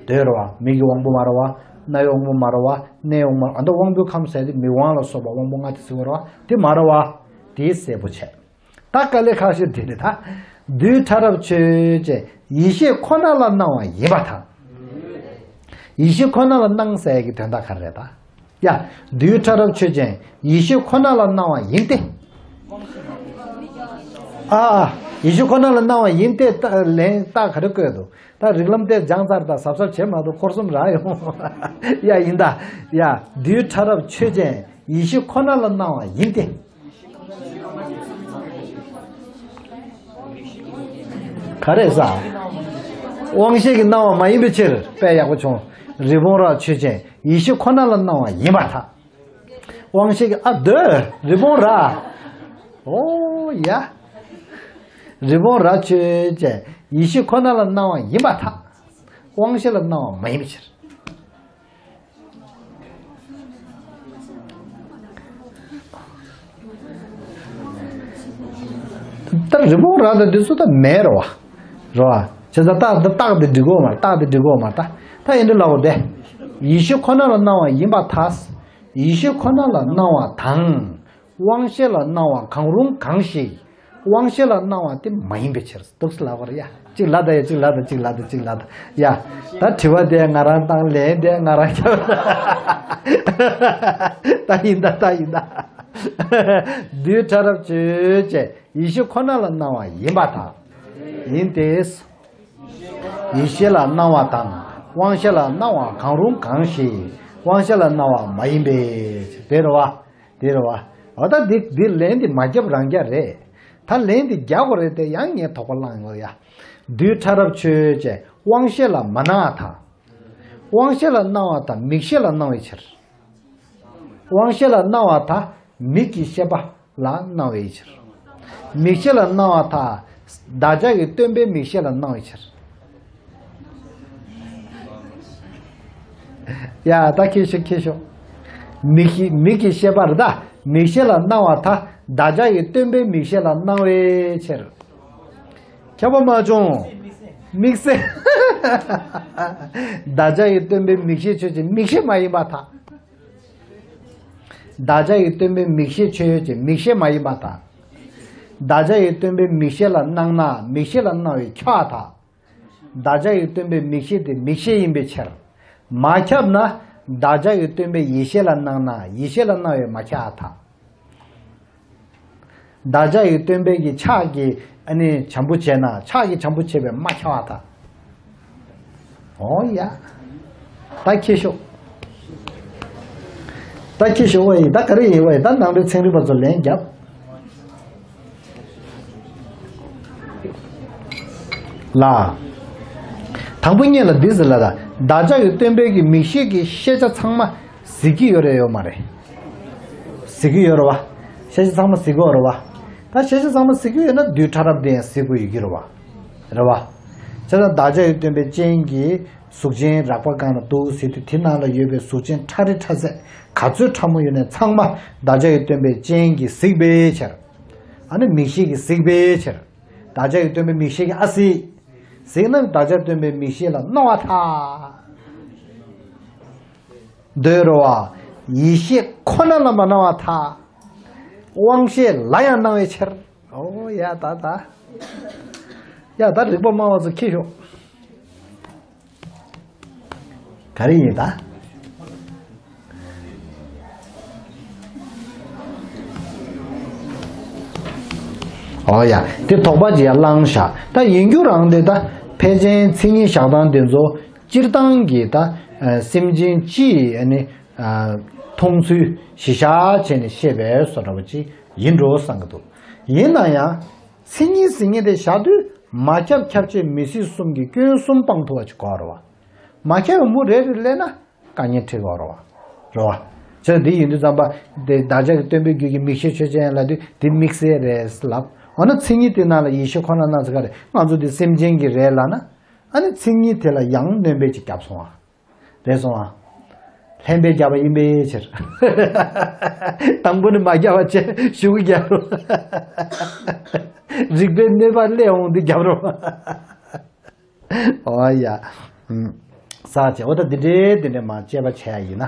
དེ་རེད་བ། མིག་གི་དབང་པོ་མ་རེད་བ། རྣ་བའི་དབང་པོ་མ་རེད་བ། སྣའི་དབང་པོ། ཨ། ད་དབང་པོའི་ཁམས་ཟེར་དེ་མིག་དབང་ལ་སོགས་པ་དབང་པོ་ལྔ་དེ་ཟེར་བ་རེད་བ། དེ་མ་རེད་བ། དེ་གསལ་པོ་བྱས། ད་དཀའ་ལས་ཁག་ཤོས་དེ་ནི་ད། རྡུལ་ཕྲ་རབ་ཆོས་ཅན། ཡིད་ཤེས་ཁོ་ན་ལ་སྣང་བ་ཡིན་པར་ཐལ། ཡིད་ཤེས་ཁོ་ན་ལ་སྣང་ཟེར་གྱི་དོན་དག་ག་རེ་རེད་ད། ཡ། རྡུལ་ཕྲ་རབ་ཆོས་ཅན། ཡིད་ཤེས་ཁོ་ན་ལ་སྣང་བ་ཡིན་ཏེ། ཨ། ཨ། ཡིད་ཤེས་ཁོ་ན་ལ་སྣང་བ་ཡིན་ཏེ། ད་ལན་རྟགས་ག་རེ་བཀོད་འདུག་ད་རིགས་ལམ་དེ་སྦྱངས་ཚར། ད་གཟབ་གཟབ་བྱེད་མ་གཏོགས་འཁོར་གསུམ་རག་ཡོང་། ཡ། ཡིན་ད། ཡ། རྡུལ་ཕྲ་རབ་ཆོས་ཅན། ཡིད་ཤེས་ཁོ་ན་ལ་སྣང་བ་ཡིན་ཏེ། ག་རེ་ཟ། དབང་ཤེས་ཀྱི་སྣང་བ་མ་ཡིན་པའི་ཕྱིར། དཔེ་ཡག་པོ་བྱུང་། རི་བོང་རྭ་ཆོས་ཅན། ཡིད་ཤེས་ཁོ་ན་ལ་སྣང་བ་ཡིན་པར་ཐལ། དབང་ཤེས་ཀྱི། ཨ། འདོད། རི་བོང་རྭ། ཨོ་ཡ། རི་བོང་རྭ་ཆོས་ཅན། ཡིད་ཤེས་ཁོ་ན་ལ་སྣང་བ་ཡིན་པར་ཐལ། དབང་ཤེས་ལ་སྣང་བ་མ་ཡིན་པའི་ཕྱིར། ད་རི་བོང་རྭ་དང་འདི་ཚོ་ད་མེད་རེད་བ། རེད་བ། བྱས་ཙང་རྟགས་འདི། རྟགས་འདི་འགྲིག་གོ་མ། རྟགས་འདི་འགྲིག་གོ་མ། ད་ད་ཡིན་འདྲ་ལབ་དགོས་ཏེ། ཡིད་ཤེས་ཁོ་ན་ལ་སྣང་བ་ཡིན་པར་ཐལ། ཡིད་ཤེས་ཁོ་ན་ལ་སྣང་བ་དང་། དབང་ཤེས་ལ་སྣང་བ་གང་རུང་གང་ཞིག་དབང་ཤེས་ལ་སྣང་བ་དེ་མ་ཡིན་པའི་ཕྱིར། འདུག་སེ་ལབ་པ་རེད་ཡ། གཅིག་ལབ་དང་ཡ། གཅིག་ལབ་དང་། གཅིག་ལབ་དང་། གཅིག་ལབ་དང་ཡ། ད་དྲི་བ་དེ་ང་རང་བཏང་། ལན་དེ་ང་རང་རྒྱབ། ད་ཡིན་ད། ད་ཡིན་ད། རྡུལ་ཕྲ་རབ་ཆོས་ཅན། ཡིད་ཤེས་ཁོ་ན་ལ་སྣང་བ་ཡིན་པར་ཐལ། ཡིན་ཏེ། ཡིད་ཤེས་ལ་སྣང་བ་དང་། དབང་ཤེས་ལ་སྣང་བ་གང་རུང་གང་ཞིག་དབང་ཤེས་ལ་སྣང་བ་མ་ཡིན་པའི་ཕྱིར། དེ་རེད་བ། དེ་རེད་བ། འོ་ད་འདི། འདི་ལན་འདི་མ་རྒྱབ་རང་རྒྱག་རེད། ད་ལན་འདི་རྒྱག་དགོས་རེད་དེ། ཡང་ངས་དོགས་པ་བསླངས་ཡོད་ཡ། རྡུལ་ཕྲ་རབ་ཆོས་ཅན། དབང་ཤེས་ལ་མ་སྣང་བར་ཐལ། དབང་ཤེས་ལ་སྣང་བ་དང་མིག་ཤེས་ལ་སྣང་བའི་ཕྱིར། དབང་ཤེས་ལ་སྣང་བ་དང་མིག་གི་ཤེས་པ་ལ་སྣང་བའི་ཕྱིར། མིག་ཤེས་ལ་སྣང་བ་དང་བདག་ཅག་གི་སྟོན་པའི་མིག་ཤེས་ལ་སྣང་བའི་ཕྱིར། ཡ། ད་ཁྱེར་ཤོག་ཁྱེར་ཤོག་མིག་ཤེས། མིག་གི་ཤེས་པ་རེད་ད། མིག་ཤེས་ལ་སྣང་བ་དང་བདག་ཅག་གི་སྟོན་པའི་མིག་ཤེས་ལ་སྣང་བའི་ཕྱིར། ཁྱབ་པ་མ་བྱུང་། དམིགས་བསལ། བདག་ཅག་གི་སྟོན་པའི་མིག་ཤེས་ཆོས་ཅན། མིག་ཤེས་མ་ཡིན་པར་ཐལ། བདག་ཅག་གི་སྟོན་པའི་མིག་ཤེས་ཆོས་ཅན། མིག་ཤེས་མ་ཡིན་པར་ཐལ། བདག་ཅག་གི་སྟོན་པའི་མིག་ཤེས་ལ་སྣང་ན་མིག་ཤེས་ལ་སྣང་བས་ཁྱབ་པར་ཐལ། བདག་ཅག་གི་སྟོན་པའི་མིག་ཤེས་དེ་མིག་ཤེས་ཡིན་པའི་ཕྱིར། མ་ཁྱབ་ན་བདག་ཅག་གི་སྟོན་པའི་ཡིད་ཤེས་ལ་སྣང་ན་ཡིད་ཤེས་ལ་སྣང་བས་མ་ཁྱབ་པར་ཐལ། བདག་ཅག་གི་སྟོན་པའི་གི་ཕྱག་གིས་ཨ་ནི་བྱམས་པོ་བྱས་ན་ཕྱག་གིས་བྱམས་པོ་བྱས་པས་མ་ཁྱབ་པར་ཐལ། ཨོ་ཡ། ད་ཁྱེད་ཤོག་ད་ཁྱེད་ཤོག་བ་ཡིན་ད་ག་རེ་ཡིན་བ་ཡིན་ད་ནང་པའི་ཚན་རིག་པ་ཚོ་ལན་རྒྱབ། ལ། དང་པོ་ཉིད་ལ་འདི་ཟེར་ལ་ད་བདག་ཅག་གི་སྟོན་པའི་གི་མིག་ཤེས་ཀྱི་ཤེས་བྱ་ཚང་མ་གཟིགས་ཀྱི་ཡོད་རེད་ཡོད་མ་རེད། གཟིགས་ཀྱི་ཡོད་རེད་བ། ཤེས་བྱ་ཚང་མ་གཟིགས་ཀྱི་ཡོད་རེད་བ། ད་ཤེས་བྱ་ཚང་མ་གཟིགས་ཀྱི་ཡོད་ན་རྡུལ་ཕྲ་རབ་དེ་ཡང་གཟིགས་དགོས་ཡོད་ཀྱི་རེད་བ། རེད་བ། བྱས་ཙང་བདག་ཅག་གི་སྟོན་པའི་སྤྱན་གྱིས་གཟུགས་ཅན་རགས་པ་གང་ལ་འདུག་ཟེར་དུས་དེ་ནང་ལ་ཡོད་པའི་གཟུགས་ཅན་ཕྲ་རིང་ཕྲ་ཚད་ག་ཚོད་ཕྲ་མོ་ཡོད་ནའི་ཚང་མ་བདག་ཅག་གི་སྟོན་པའི་སྤྱན་གྱིས་གཟིགས་པའི་ཕྱིར། ཨ་ནི་མིག་ཤེས་ཀྱིས་གཟིགས་པའི་ཕྱིར། བདག་ཅག་གི་སྟོན་པའི་མིག་ཤེས་ཀྱིས་ཨ་གཟིགས། གཟིགས་ན་བདག་ཅག་སྟོན་པའི་མིག་ཤེས་ལ་སྣང་བར་ཐལ། འདོད་རོ་བ། ཡིད་ཤེས་ཁོ་ན་ལ་མ་སྣང་བར་ཐལ། དབང་ཤེས་ལ་ཡང་སྣང་བའི་ཕྱིར། ཨོ་ཡ་ད་ད། ཡ་ད་རིག་པ་སྨྲ་བ་ཚོ་ཁྱེད་ཤོག་ག་རེ་ཡིན་ད། ཨོ་ཡ། དེ་དོགས་པ་ཅིག་ཡར་བསླངས་བཞག་ད་ཡིན་རྒྱུ་རང་དེ་ད་ཕལ་ཆེར་མཚན་ཉིད་བཞག་སྟངས་དེ་ཚོ་སྤྱིར་བཏང་གི་ད་སེམས་ཅན་སྤྱི་ཡི་ཨ་ནི་མཐོང་ཚུལ་གཞི་བཞག་བྱས་ནས་བཤད་པའི་བཟོ་འདྲ་བ་ཅིག་ཡིན་འགྲོ་བསམ་གྱི་འདུག་ཡིན་ན་ཡང་མཚན་ཉིད་ཟེར་མཁན་དེ་བཞག་དུས་མ་ཁྱབ་ཁྱབ་ཆེས་མི་སྲིད་གསུམ་གྱི་སྐྱོན་གསུམ་སྤང་ཐུབ་པ་ཅིག་དགོས་རེད་བ། མ་ཁྱབ་པ་མུ་རེ་རེ་སླེབས་ན། དཀའ་ངལ་འཕྲད་ཀྱི་ཡོད་རེད་བ། རེད་བ། བྱས་ཙང་འདི་ཡིན་དུས་ཙམ་པ། དེ་བདག་ཅག་གི་སྟོན་པའི་རྒྱུད་ཀྱི་མིག་ཤེས་ཆོས་ཅན་ལབ་དུས་འདི་དམིགས་བསལ་རེད་ལབ། འོ་ན་མཚན་ཉིད་དེ་ནང་ལ་ཡིད་ཤེས་ཁོ་ན་སྣང་ཚེ་ག་རེད་ང་ཚོ་འདི་སེམས་ཅན་གྱི་རེད་ལབ་ན། ཨ་ནི་མཚན་ཉིད་དེ་ལ་ཡང་སྣོན་པ་ཅིག་བརྒྱབ་སོང་བ། རེད་སོང་བ། ལྷན་པས་བརྒྱབ་པ་ཡིན་པའི་ཕྱིར། དང་པོ་ནས་མ་བརྒྱབ་པ་བྱས་གཞུག་གུ་བརྒྱབ་རོགས། རིགས་པས་གནོད་པ་སླེབས་འོང་དུས་བརྒྱབ་རོགས། ཨོ་ཡ། ས་བྱས་འོ་ད་འདི་འདྲའི་འདི་འདྲའི་མ་དཔྱད་པ་བྱས་ཡ་ཡིན་ན་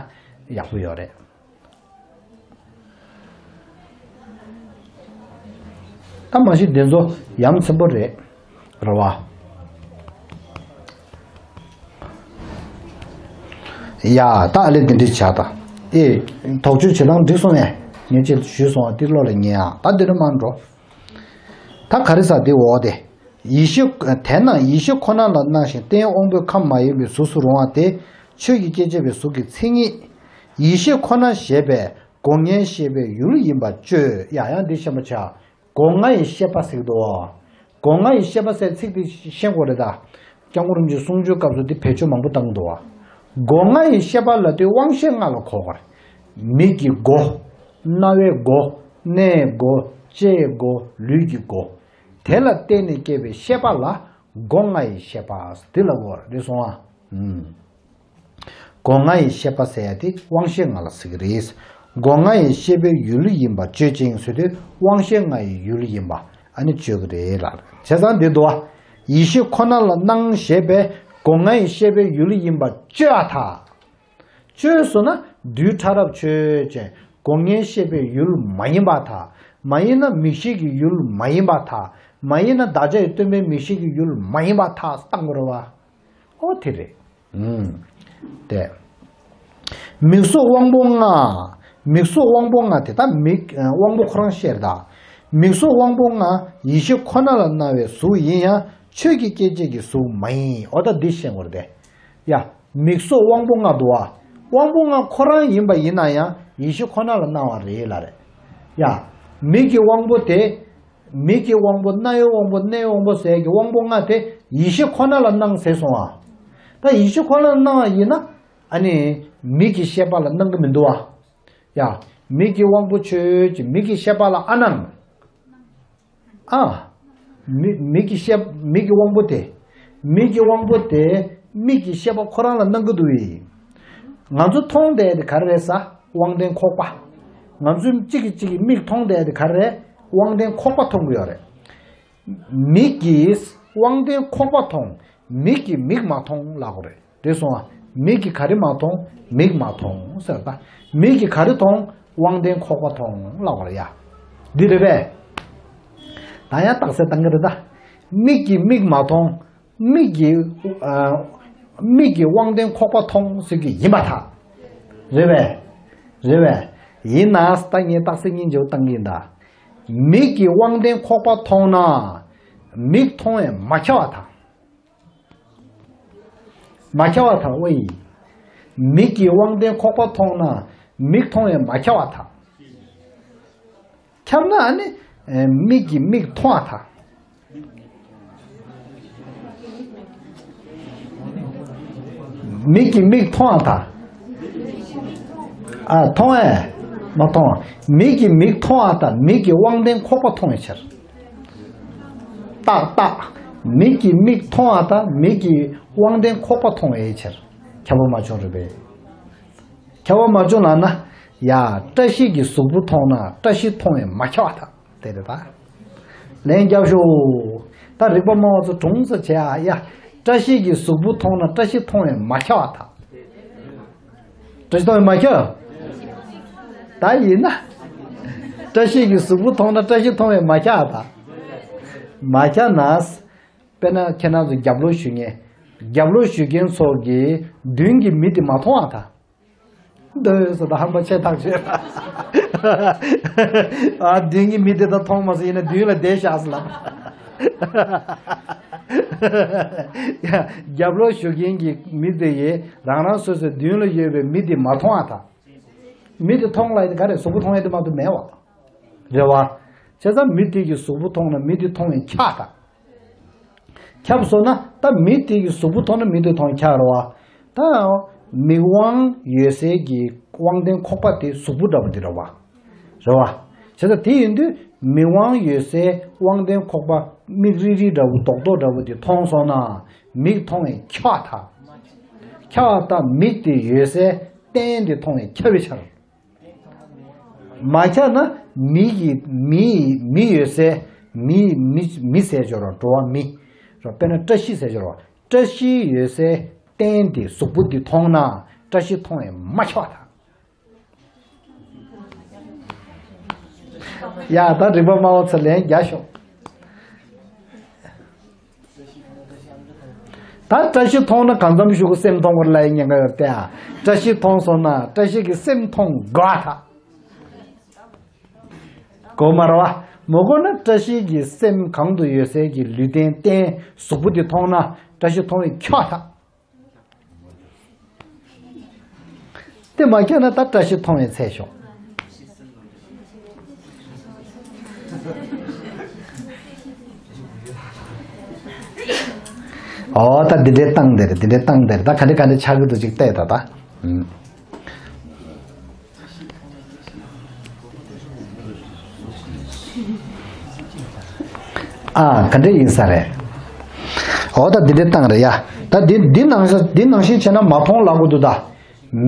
ཡག་པོ་ཡོད་རེད། ད་མ་གཞི་འདི་ཚོ་ཡ་མཚན་པོ་རེད། རེད་བ། ཡ་ད་ཨ་ལེ་འདི་འདྲའི་བྱ་ད། ཨེ། དོགས་གཅོད་བྱེད་སྟངས་འགྲིག་སོང་ངས། ངས་ཅིག་ཞུས་སོང་བ་འདི་བློ་ལ་ངེས་ཨ། ད་འདི་འདྲ་མ་འགྲོ། ད་ག་རེ་ཟ་འདི་འོ་དེ། ཡེ་ཤེས། དེས་ན་ཡེ་ཤེས་ཁོ་ན་ལ་སྣང་ཞིང་རྟེན་དབང་པོའི་ཁམས་མ་ཡིན་པའི་གཟུགས་སུ་རུང་བ་དེ། ཆོས་ཀྱི་སྐྱེ་མཆེད་པའི་གཟུགས་ཀྱི་མཚན་ཉིད། ཡེ་ཤེས་ཁོ་ན་ཞེས་པས་སྒོ་ལྔའི་ཤེས་པའི་ཡུལ་ཡིན་པར་བརྗོད། ཡ་ཡང་འདི་ཤེས་པར་བྱ། སྒོ་ལྔ་ཡི་ཤེས་པ་ཟེར་གྱི་འདུག་བ། སྒོ་ལྔ་ཡི་ཤེས་པ་ཟེར་ཚིག་འདི་ཤེས་དགོས་རེད་ད། སྐྱབས་མགོན་རིན་པོ་ཆེའི་གསུང་ཆོས་སྐབས་སུ་འདི་བེད་སྤྱོད་མང་པོ་བཏང་གི་འདུག་བ། སྒོ་ལྔ་ཡི་ཤེས་པ་ལབ་དུས་དབང་ཤེས་ལྔ་ལ་གོ་དགོས་རེད། མིག་གི་སྒོ། རྣ་བའི་སྒོ། སྣའི་སྒོ། ལྕེའི་སྒོ། ལུས་ཀྱི་སྒོ། དེ་ལ་བརྟེན་ནས་སྐྱེས་པའི་ཤེས་པ་ལ་སྒོ་ལྔ་ཡི་ཤེས་པ་འདི་ལ་གོ་རེད་སོང་ཨ། ཨུམ། སྒོ་ལྔ་ཡི་ཤེས་པ་ཟེར་ཡ་དེ་དབང་ཤེས་ལྔ་ལ་ཟེར་གྱི་རེད། སྒོ་ལྔ་ཡི་ཤེས་པའི་ཡུལ་ཡིན་པ་བརྗོད་ཅིང་ཟེར་དུས་དབང་ཤེས་ལྔ་ཡི་ཡུལ་ཡིན་པ་ཨ་ནི་བརྗོད་ཀྱི་རེད་ལ། བྱས་ཙང་འདི་འདུག་བ། ཡེ་ཤེས་ཁོ་ན་ལ་སྣང་ཞེས་པས་སྒོ་ལྔ་ཡི་ཤེས་པའི་ཡུལ་ཡིན་པ་བརྗོད་ཨ་ཐལ། བརྗོད་སོང་ན་རྡུལ་ཕྲ་རབ་ཆོས་ཅན་སྒོ་ལྔའི་ཤེས་པའི་ཡུལ་མ་ཡིན་པར་ཐལ། མ་ཡིན་ན་མིག་ཤེས་ཀྱི་ཡུལ་མ་ཡིན་པར་ཐལ། མ་ཡིན་ན་བདག་ཅག་གི་སྟོན་པའི་མིག་ཤེས་ཀྱི་ཡུལ་མ་ཡིན་པར་ཐལ་བཏང་དགོས་རེད་བ། ཨོ་དེ་རེད། ཨུམ། དེ། མིག་སོགས་དབང་པོ་ལྔ། མིག་སོགས་དབང་པོ་ལྔ་དེ་ད་མིག་དབང་པོ་ཁོ་རང་བཤད་ད། མིག་སོགས་དབང་པོ་ལྔ་ཡེ་ཤེས་ཁོ་ན་ལ་སྣང་བའི་གཟུགས་ཡིན་ཡང་ཆོས་ཀྱི་སྐྱེ་མཆེད་ཀྱི་གཟུགས་མ་ཡིན། འོ་ད་འདི་ཤེས་དགོས་རེད་དེ། ཡ། མིག་སོགས་དབང་པོ་ལྔ་འདུག་བ། དབང་པོ་ལྔ་ཁོ་རང་ཡིན་པ་ཡིན་ན་ཡང་ཡེ་ཤེས་ཁོ་ན་ལ་སྣང་བ་རེད་ལ་རེད། ཡ། མིག་གི་དབང་པོ་དེ། མིག་གི་དབང་པོ་རྣ་བའི་དབང་པོ་སྣའི་དབང་པོ་ཟེར་གྱི་དབང་པོ་ལྔ་དེ་ཡེ་ཤེས་ཁོ་ན་ལ་སྣང་ཟེར་སོང་ཨ། ད་ཡེ་ཤེས་ཁོ་ན་ལ་སྣང་བ་ཡིན་ན། ཨ་ནི། མིག་གི་ཤེས་པ་ལ་སྣང་གི་མི་འདུག་ཨ། ཡ། མིག་གི་དབང་པོ་ཆོས་ཀྱི་མིག་གི་ཤེས་པ་ལ་ཨ་སྣང་། ཨ། མི་མིག་གི་ཤེས་མིག་གི་དབང་པོ་དེ། མིག་གི་དབང་པོ་དེ་མིག་གི་ཤེས་པ་ཁོ་རང་ལ་སྣང་གི་འདུག་བས། ང་ཚོ་མཐོང་བསྡད་དེ་ག་རེ་རེད་ཟ། དབང་ལྡན་ཁོག་པ། ང་ཚོའི་གཅིག་གིས་གཅིག་གི་མིག་མཐོང་བསྡད་དེ་ག་རེ་རེད། དབང་ལྡན་ཁོག་པ་མཐོང་གི་ཡོད་རེད། མིག་གིས་དབང་ལྡན་ཁོག་པ་མཐོང་། མིག་གིས་མིག་མ་མཐོང་ལབ་དགོས་རེད། རེད་སོང་ཨ། མིག་གིས་ག་རེ་མ་མཐོང་། མིག་མ་མཐོང་ཟེར་ད། མིག་གིས་ག་རེ་མཐོང་། དབང་ལྡན་ཁོག་པ་མཐོང་ལབ་དགོས་རེད་ཡ། འདི་རེད་པས། ད་ཡང་རྟགས་གསལ་བཏང་གི་རེད་ད། མིག་གིས་མིག་མ་མཐོང་། མིག་གིས་ཨ། མིག་གིས་དབང་ལྡན་ཁོག་པ་མཐོང་ཟེར་གྱི་ཡིན་པར་ཐལ། རེད་པས། རེད་པས། ཡིན་ན་ད་ངས་རྟགས་གསལ་སྙིང་རྗེ་པོ་བཏང་གི་ཡིན་ད། མིག་གིས་དབང་ལྡན་ཁོག་པ་མཐོང་ན། མིག་མཐོང་བས་མ་ཁྱབ་པར་ཐལ། མ་ཁྱབ་པར་ཐལ་ཝེ། མིག་གིས་དབང་ལྡན་ཁོག་པ་མཐོང་ན། མིག་མཐོང་བས་མ་ཁྱབ་པར་ཐལ། ཁྱབ་ན་ཨ་ནི། ཨེ། མིག་གིས་མིག་མཐོང་བར་ཐལ། མིག་གིས་མིག་མཐོང་བར་ཐལ། ཨ། མཐོང་ཨེ། མ་མཐོང་། མིག་གིས་མིག་མཐོང་བར་ཐལ། མིག་གིས་དབང་ལྡན་ཁོག་པ་མཐོང་བའི་ཕྱིར། ཏག་ཏག་མིག་གིས་མིག་མཐོང་བར་ཐལ། མིག་གིས་དབང་ལྡན་ཁོག་པ་མཐོང་བའི་ཕྱིར། ཁྱབ་པ་མ་བྱུང་རེད་པས། ཁྱབ་པ་མ་བྱུང་ལབ་ན། ཡ། བཀྲ་ཤིས་ཀྱི་གཟུགས་པོ་མཐོང་ན་བཀྲ་ཤིས་མཐོང་བས་མ་ཁྱབ་པར་ཐལ། དེ་རེད་ད། ལན་རྒྱབ་ཤོག་ད་རིག་པ་སྨྲ་བ་ཚོ་དྲུང་ཙམ་བྱས་ཨ་ཡ། བཀྲ་ཤིས་ཀྱི་གཟུགས་པོ་མཐོང་ན་བཀྲ་ཤིས་མཐོང་བས་མ་ཁྱབ་པར་ཐལ། བཀྲ་ཤིས་མཐོང་བས་མ་ཁྱབ། ད་ཡིན་ན། བཀྲ་ཤིས་ཀྱི་གཟུགས་པོ་མཐོང་ན་བཀྲ་ཤིས་མཐོང་བས་མ་ཁྱབ་པར་ཐལ། མ་ཁྱབ་ན། དཔེར་ན་ཁྱེད་རང་ཚོ་རྒྱབ་ལོགས་ཞུ་མཁན། རྒྱབ་ལོགས་ཞུ་མཁན་ཚོ་གིས་མདུན་གྱི་མི་དེ་མ་མཐོང་བར་ཐལ། འདོད་སོ་ད་ཧམ་པ་ཆེ་ཐག་ཆོད། ཨ། མདུན་གྱི་མི་དེ་ད་མཐོང་མ་སོང་ཡིན་ན་མདུན་ལ་བསྡད་ཤག་ཟེར་ལབ། ཡ། རྒྱབ་ལོགས་ཞུ་མཁན་གྱི་མི་དེ་ཡིས་རང་རང་སོ་སོའི་མདུན་ལ་ཡོད་པའི་མི་དེ་མ་མཐོང་བར་ཐལ། མི་དེ་མཐོང་ལབ་ཡ་དེ་ག་རེ། གཟུགས་པོ་མཐོང་ཡ་དེ་མ་གཏོགས་མེད་པ། རེད་པ། བྱས་ཙང་མི་དེ་གི་གཟུགས་པོ་མཐོང་ན་མི་དེ་མཐོང་བས་ཁྱབ་ཐལ། ཁྱབ་སོང་ན་ད་མི་དེ་གི་གཟུགས་པོ་མཐོང་ན་མི་དེ་མཐོང་ཁྱབ་རེད་པ། ད་མིག་དབང་ཡོད་སའི་གི་དབང་ལྡན་ཁོག་པ་དེ་གཟུགས་པོ་འདྲ་པོ་དེ་རེད་པ། རེད་པ། བྱས་ཙང་དེ་ཡིན་དུས་མིག་དབང་ཡོད་སའི་དབང་ལྡན་ཁོག་པ་མིག་རིལ་རིལ་འདྲ་པོ་རྡོག་རྡོག་འདྲ་པོ་དེ་མཐོང་སོང་ན་མིག་མཐོང་བས་ཁྱབ་ཐལ། ཁྱབ་ད་མིག་དེ་ཡོད་སའི་རྟེན་དེ་མཐོང་བས་ཁྱབ་པའི་ཕྱིར། མ་ཁྱབ་ན་མི་ཡི་མི་ཡི་མི་ཡོད་སའི་མི་མི་མི་ཟེར་སྦྱོར་བ་འགྲོ་བ་མི། རོ། དཔེར་ན་བཀྲ་ཤིས་ཟེར་སྦྱོར་བ། བཀྲ་ཤིས་ཡོད་སའི་རྟེན་དེ་གཟུགས་པོ་འདི་མཐོང་ན་བཀྲ་ཤིས་མཐོང་བས་མ་ཁྱབ་པར་ཐལ། ཡ། ད་རིག་པ་སྨྲ་བ་ཚོ་ལན་རྒྱག་ཤོག་ད་བཀྲ་ཤིས་མཐོང་ན་གང་འཚམ་ཞིག་གི་སེམས་མཐོང་བར་ལ་ཡི་ཉེན་ཁ་ཡོད་དེ། ཨ། བཀྲ་ཤིས་མཐོང་སོང་ན་བཀྲ་ཤིས་ཀྱི་སེམས་མཐོང་དགོས་པར་ཐལ། དགོས་མ་རེད་པ། མ་དགོས་ན་བཀྲ་ཤིས་ཀྱི་སེམས་གང་དུ་ཡོད་སའི་གི་ལུས་རྟེན་རྟེན་གཟུགས་པོ་དེ་མཐོང་ན་བཀྲ་ཤིས་མཐོང་བས་ཁྱབ་པར་ཐལ། དེ་མ་ཁྱབ་ན་ད་བཀྲ་ཤིས་མཐོང་བས་ཚད་ཤོག་ཨོ། ད་འདི་འདྲའི་སྟངས་དེར་འདི་འདྲའི་སྟངས་དེར་ད་ག་འདྲ་ག་འདྲ་ཆགས་ཀྱི་འདུག་ཅིག་བལྟས་ད་ད། ཨུམ། ཨ། ག་འདྲ་ཡིན་ས་རེད། ཨོ། ད་འདི་འདྲའི་སྟངས་རེད་ཡ། ད་འདི་འདི་ནང་བཞིན་འདི་ནང་བཞིན་བྱས་ན་མ་མཐོང་ལབ་དགོས་འདུག་ད།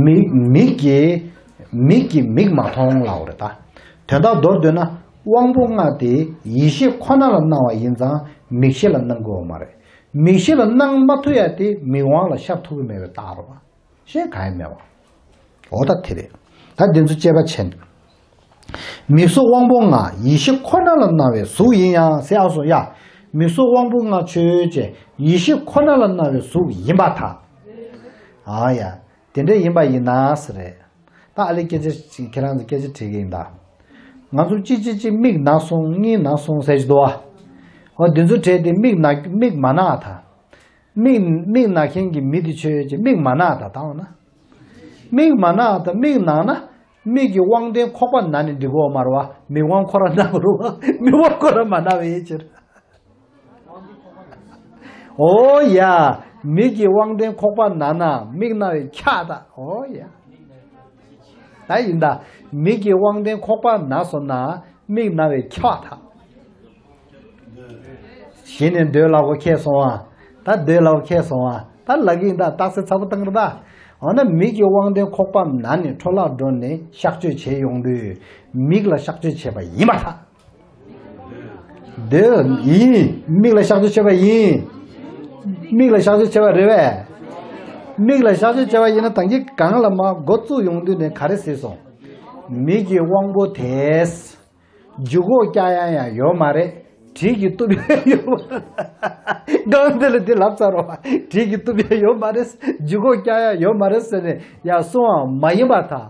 མིག་མིག་གིས་མིག་གིས་མིག་མ་མཐོང་ལབ་དགོས་རེད་ད། དོན་དག་མདོར་བསྡུས་ན་དབང་པོ་ལྔ་དེ་ཡེ་ཤེས་ཁོ་ན་ལ་སྣང་བ་ཡིན་ཙང་མིག་ཤེས་ལ་སྣང་དགོས་པ་མ་རེད། མིག་ཤེས་ལ་སྣང་མ་ཐུབ་ཡ་དེ་མིག་དབང་ལ་ཤར་ཐུབ་ཀྱི་མེད་པའི་རྟགས་རེད་པ། གཞན་གང་ཡང་མེད་པ། འོ་ད་དེ་རེད། ད་འདི་ཚོ་དཔྱད་པ་བྱས་ནས། མིག་གཟུགས་དབང་པོ་ལྔ་ཡེ་ཤེས་ཁོ་ན་ལ་སྣང་བའི་གཟུགས་ཡིན་ཡང་ཟེར་ཨ་སོ་ཡ། མིག་གཟུགས་དབང་པོ་ལྔ་ཆོས་ཅན་ཡེ་ཤེས་ཁོ་ན་ལ་སྣང་བའི་གཟུགས་ཡིན་པར་ཐལ། ཨ་ཡ། དེ་འདྲ་ཡིན་པ་ཡིན་ན་ཟེར་རེད། ད་ཨ་ལེ་སྐད་ཆ་ཅིག་ཁྱེད་རང་ཚོ་སྐད་ཆ་དྲིས་ཀྱི་ཡིན་ད། ང་ཚོ་གཅིག་གཅིག་གཅིག་མིག་ན་སོང་གཉིས་ན་སོང་ཟེར་གྱི་འདུག་བ། འོ་འདི་ཚོ་དྲས་ཏེ་མིག་ན་མིག་མ་ན་ད། མིག་མིག་ན་མཁན་གྱི་མི་དེ་ཆོས་ཅན་མིག་མ་ན་ད་ད་འོ་ན། མིག་མ་ན་ད་མིག་ན་ན་མིག་གི་དབང་ལྡན་ཁོག་པ་ན་ནི་འགྲིག་གོ་མ་རེད་བ། མིག་དབང་ཁོ་ར་ན་མ་རུང་བ། མིག་དབང་ཁོ་ར་མ་ན་བའི་ཕྱིར། ཨོ་ཡ། མིག་གི་དབང་ལྡན་ཁོག་པ་ན་ན་མིག་ན་བའི་ཁྱག་ད། ཨོ་ཡ། ད་ཡིན་ད། མིག་གི་དབང་ལྡན་ཁོག་པ་ན་སོང་ན་མིག་ན་བའི་ཁྱག་ད། གཞི་ནས་འདོད་ལ་གོ་ཁེལ་སོང་བ། ད་འདོད་ལ་གོ་ཁེལ་སོང་བ། ད་ལ་གིན་ད་རྟགས་གསལ་ཚ་པོ་བཏང་རེད་ད། འོ་ན་མིག་གི་དབང་ལྡན་ཁོག་པ་ན་ནི་འཕྲོ་བརླག་འགྲོ་ནས་གཤག་བཅོས་བྱས་ཡོང་དུས་མིག་ལ་གཤག་བཅོས་བྱས་པ་ཡིན་པར་ཐལ། འདོད་ཡིན། མིག་ལ་གཤག་བཅོས་བྱས་པ་ཡིན། མིག་ལ་གཤག་བཅོས་བྱས་པ་རེད་པས། མིག་ལ་གཤག་བཅོས་བྱས་པ་ཡིན་ན་ད་གིན་གང་ལ་མ་འགོ་བཙུགས་ཡོང་དུས་ནས་ག་རེ་ཟེར་སོང་། མིག་གི་དབང་པོ་དེས། འཇུག་གོ་རྒྱག་ཡ་ཡང་ཡོད་མ་རེད། དྲིལ་གྱིས་གཏུབ་ཡ་ཡོད་མ་རེད། སྒང་དེ་ལ་དེ་ལབ་ཚར་རོ། དྲིལ་གྱིས་གཏུབ་ཡ་ཡོད་མ་རེད། ལྗིད་ཁོག་རྒྱག་ཡ་ཡོད་མ་རེད་ཟེར་ནས་ཡ་གསུང་བ་མ་ཡིན་པར་ཐལ།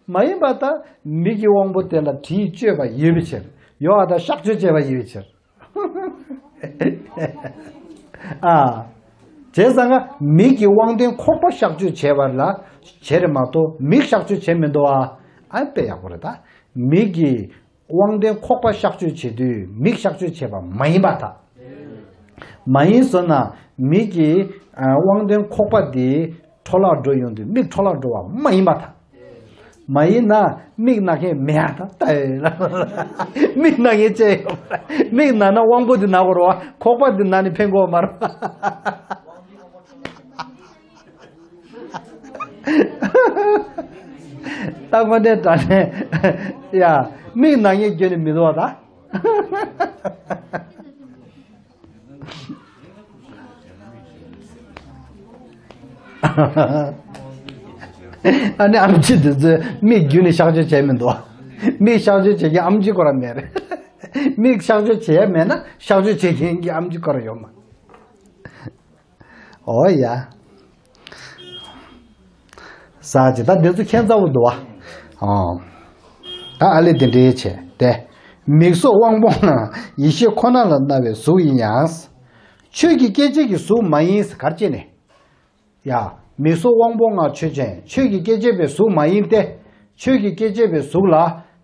མ་ཡིན་པར་ཐལ། མིག་གི་དབང་པོ་དེ་ལ་དྲིས་གཅོད་པ་ཡོད་པའི་ཕྱིར། ཡོད་པར་ཐལ། གཤག་བཅོས་བྱས་པ་ཡོད་པའི་ཕྱིར། ཨ། བྱས་ཙང་ང་མིག་གི་དབང་ལྡན་ཁོག་པ་གཤག་བཅོས་བྱས་པ་ལ་བྱས་རེད་མ་གཏོགས་མིག་གཤག་བཅོས་བྱས་མི་འདུག་ཨ། ཨ་དཔེ་ཡག་པོ་རེད་ད། མིག་གི་དབང་ལྡན་ཁོག་པ་གཤག་བཅོས་བྱེད་དུས་མིག་གཤག་བཅོས་བྱས་པ་མ་ཡིན་པར་ཐལ། མ་ཡིན་ཟེར་ན་མིག་གི་ཨ་དབང་ལྡན་ཁོག་པ་དེ་འཕྲོ་བརླག་འགྲོ་ཡོང་དུས་མིག་འཕྲོ་བརླག་འགྲོ་བ་མ་ཡིན་པར་ཐལ། མ་ཡིན་ན་མིག་ན་མཁན་མེད་ཡ་ད་ལྟ་ཡོད་ལ། མིག་ན་མཁན་ཅི་ཡོད། མིག་ན་ན་དབང་པོ་དེ་ན་དགོས་རེད་བ། ཁོག་པ་དེ་ན་ནི་ཕན་གོ་མ་རེད། ད་དངོས་གནས་དྲང་གནས་ཡ། མིག་ན་མཁན་རྒྱུན་ནས་མི་འདུག་བ་ད། ཨ་ནི་ཨམ་ཆི་དེ་ཚོས་མིག་རྒྱུན་ནས་གཤག་བཅོས་བྱས་མི་འདུག་མིག་གཤག་བཅོས་བྱེད་མཁན་ཨམ་ཆི་ཁོ་རང་མེད་རེད། མིག་གཤག་བཅོས་བྱེད་ཡ་མེད་ན་གཤག་བཅོས་བྱེད་མཁན་གྱི་ཨམ་ཆི་ཁོ་རང་ཡོད་མ། ཨོ་ཡ། ས་ཅི་ད་འདི་ཚོ་ཁྱད་མཚར་པོ་འདུག་བ། ཨོ། ད་ཨ་ལེ་དེ་འདྲའི་བྱས་ཏེ། མིག་སོགས་དབང་པོ་ལྔ་ཡེ་ཤེས་ཁོ་ན་ལ་སྣང་བའི་གཟུགས་ཡིན་ཡང་། ཆོས་ཀྱི་སྐྱེ་མཆེད་ཀྱི་གཟུགས་མ་ཡིན་གར་བྱས་ནས། ཡ། མིག་སོགས་དབང་པོ་ལྔ་ཆོས་ཅན། ཆོས་ཀྱི་སྐྱེ་མཆེད་པའི་གཟུགས་མ་ཡིན་ཏེ། ཆོས་ཀྱི་སྐྱེ་མཆེད་པའི་གཟུགས་ལ་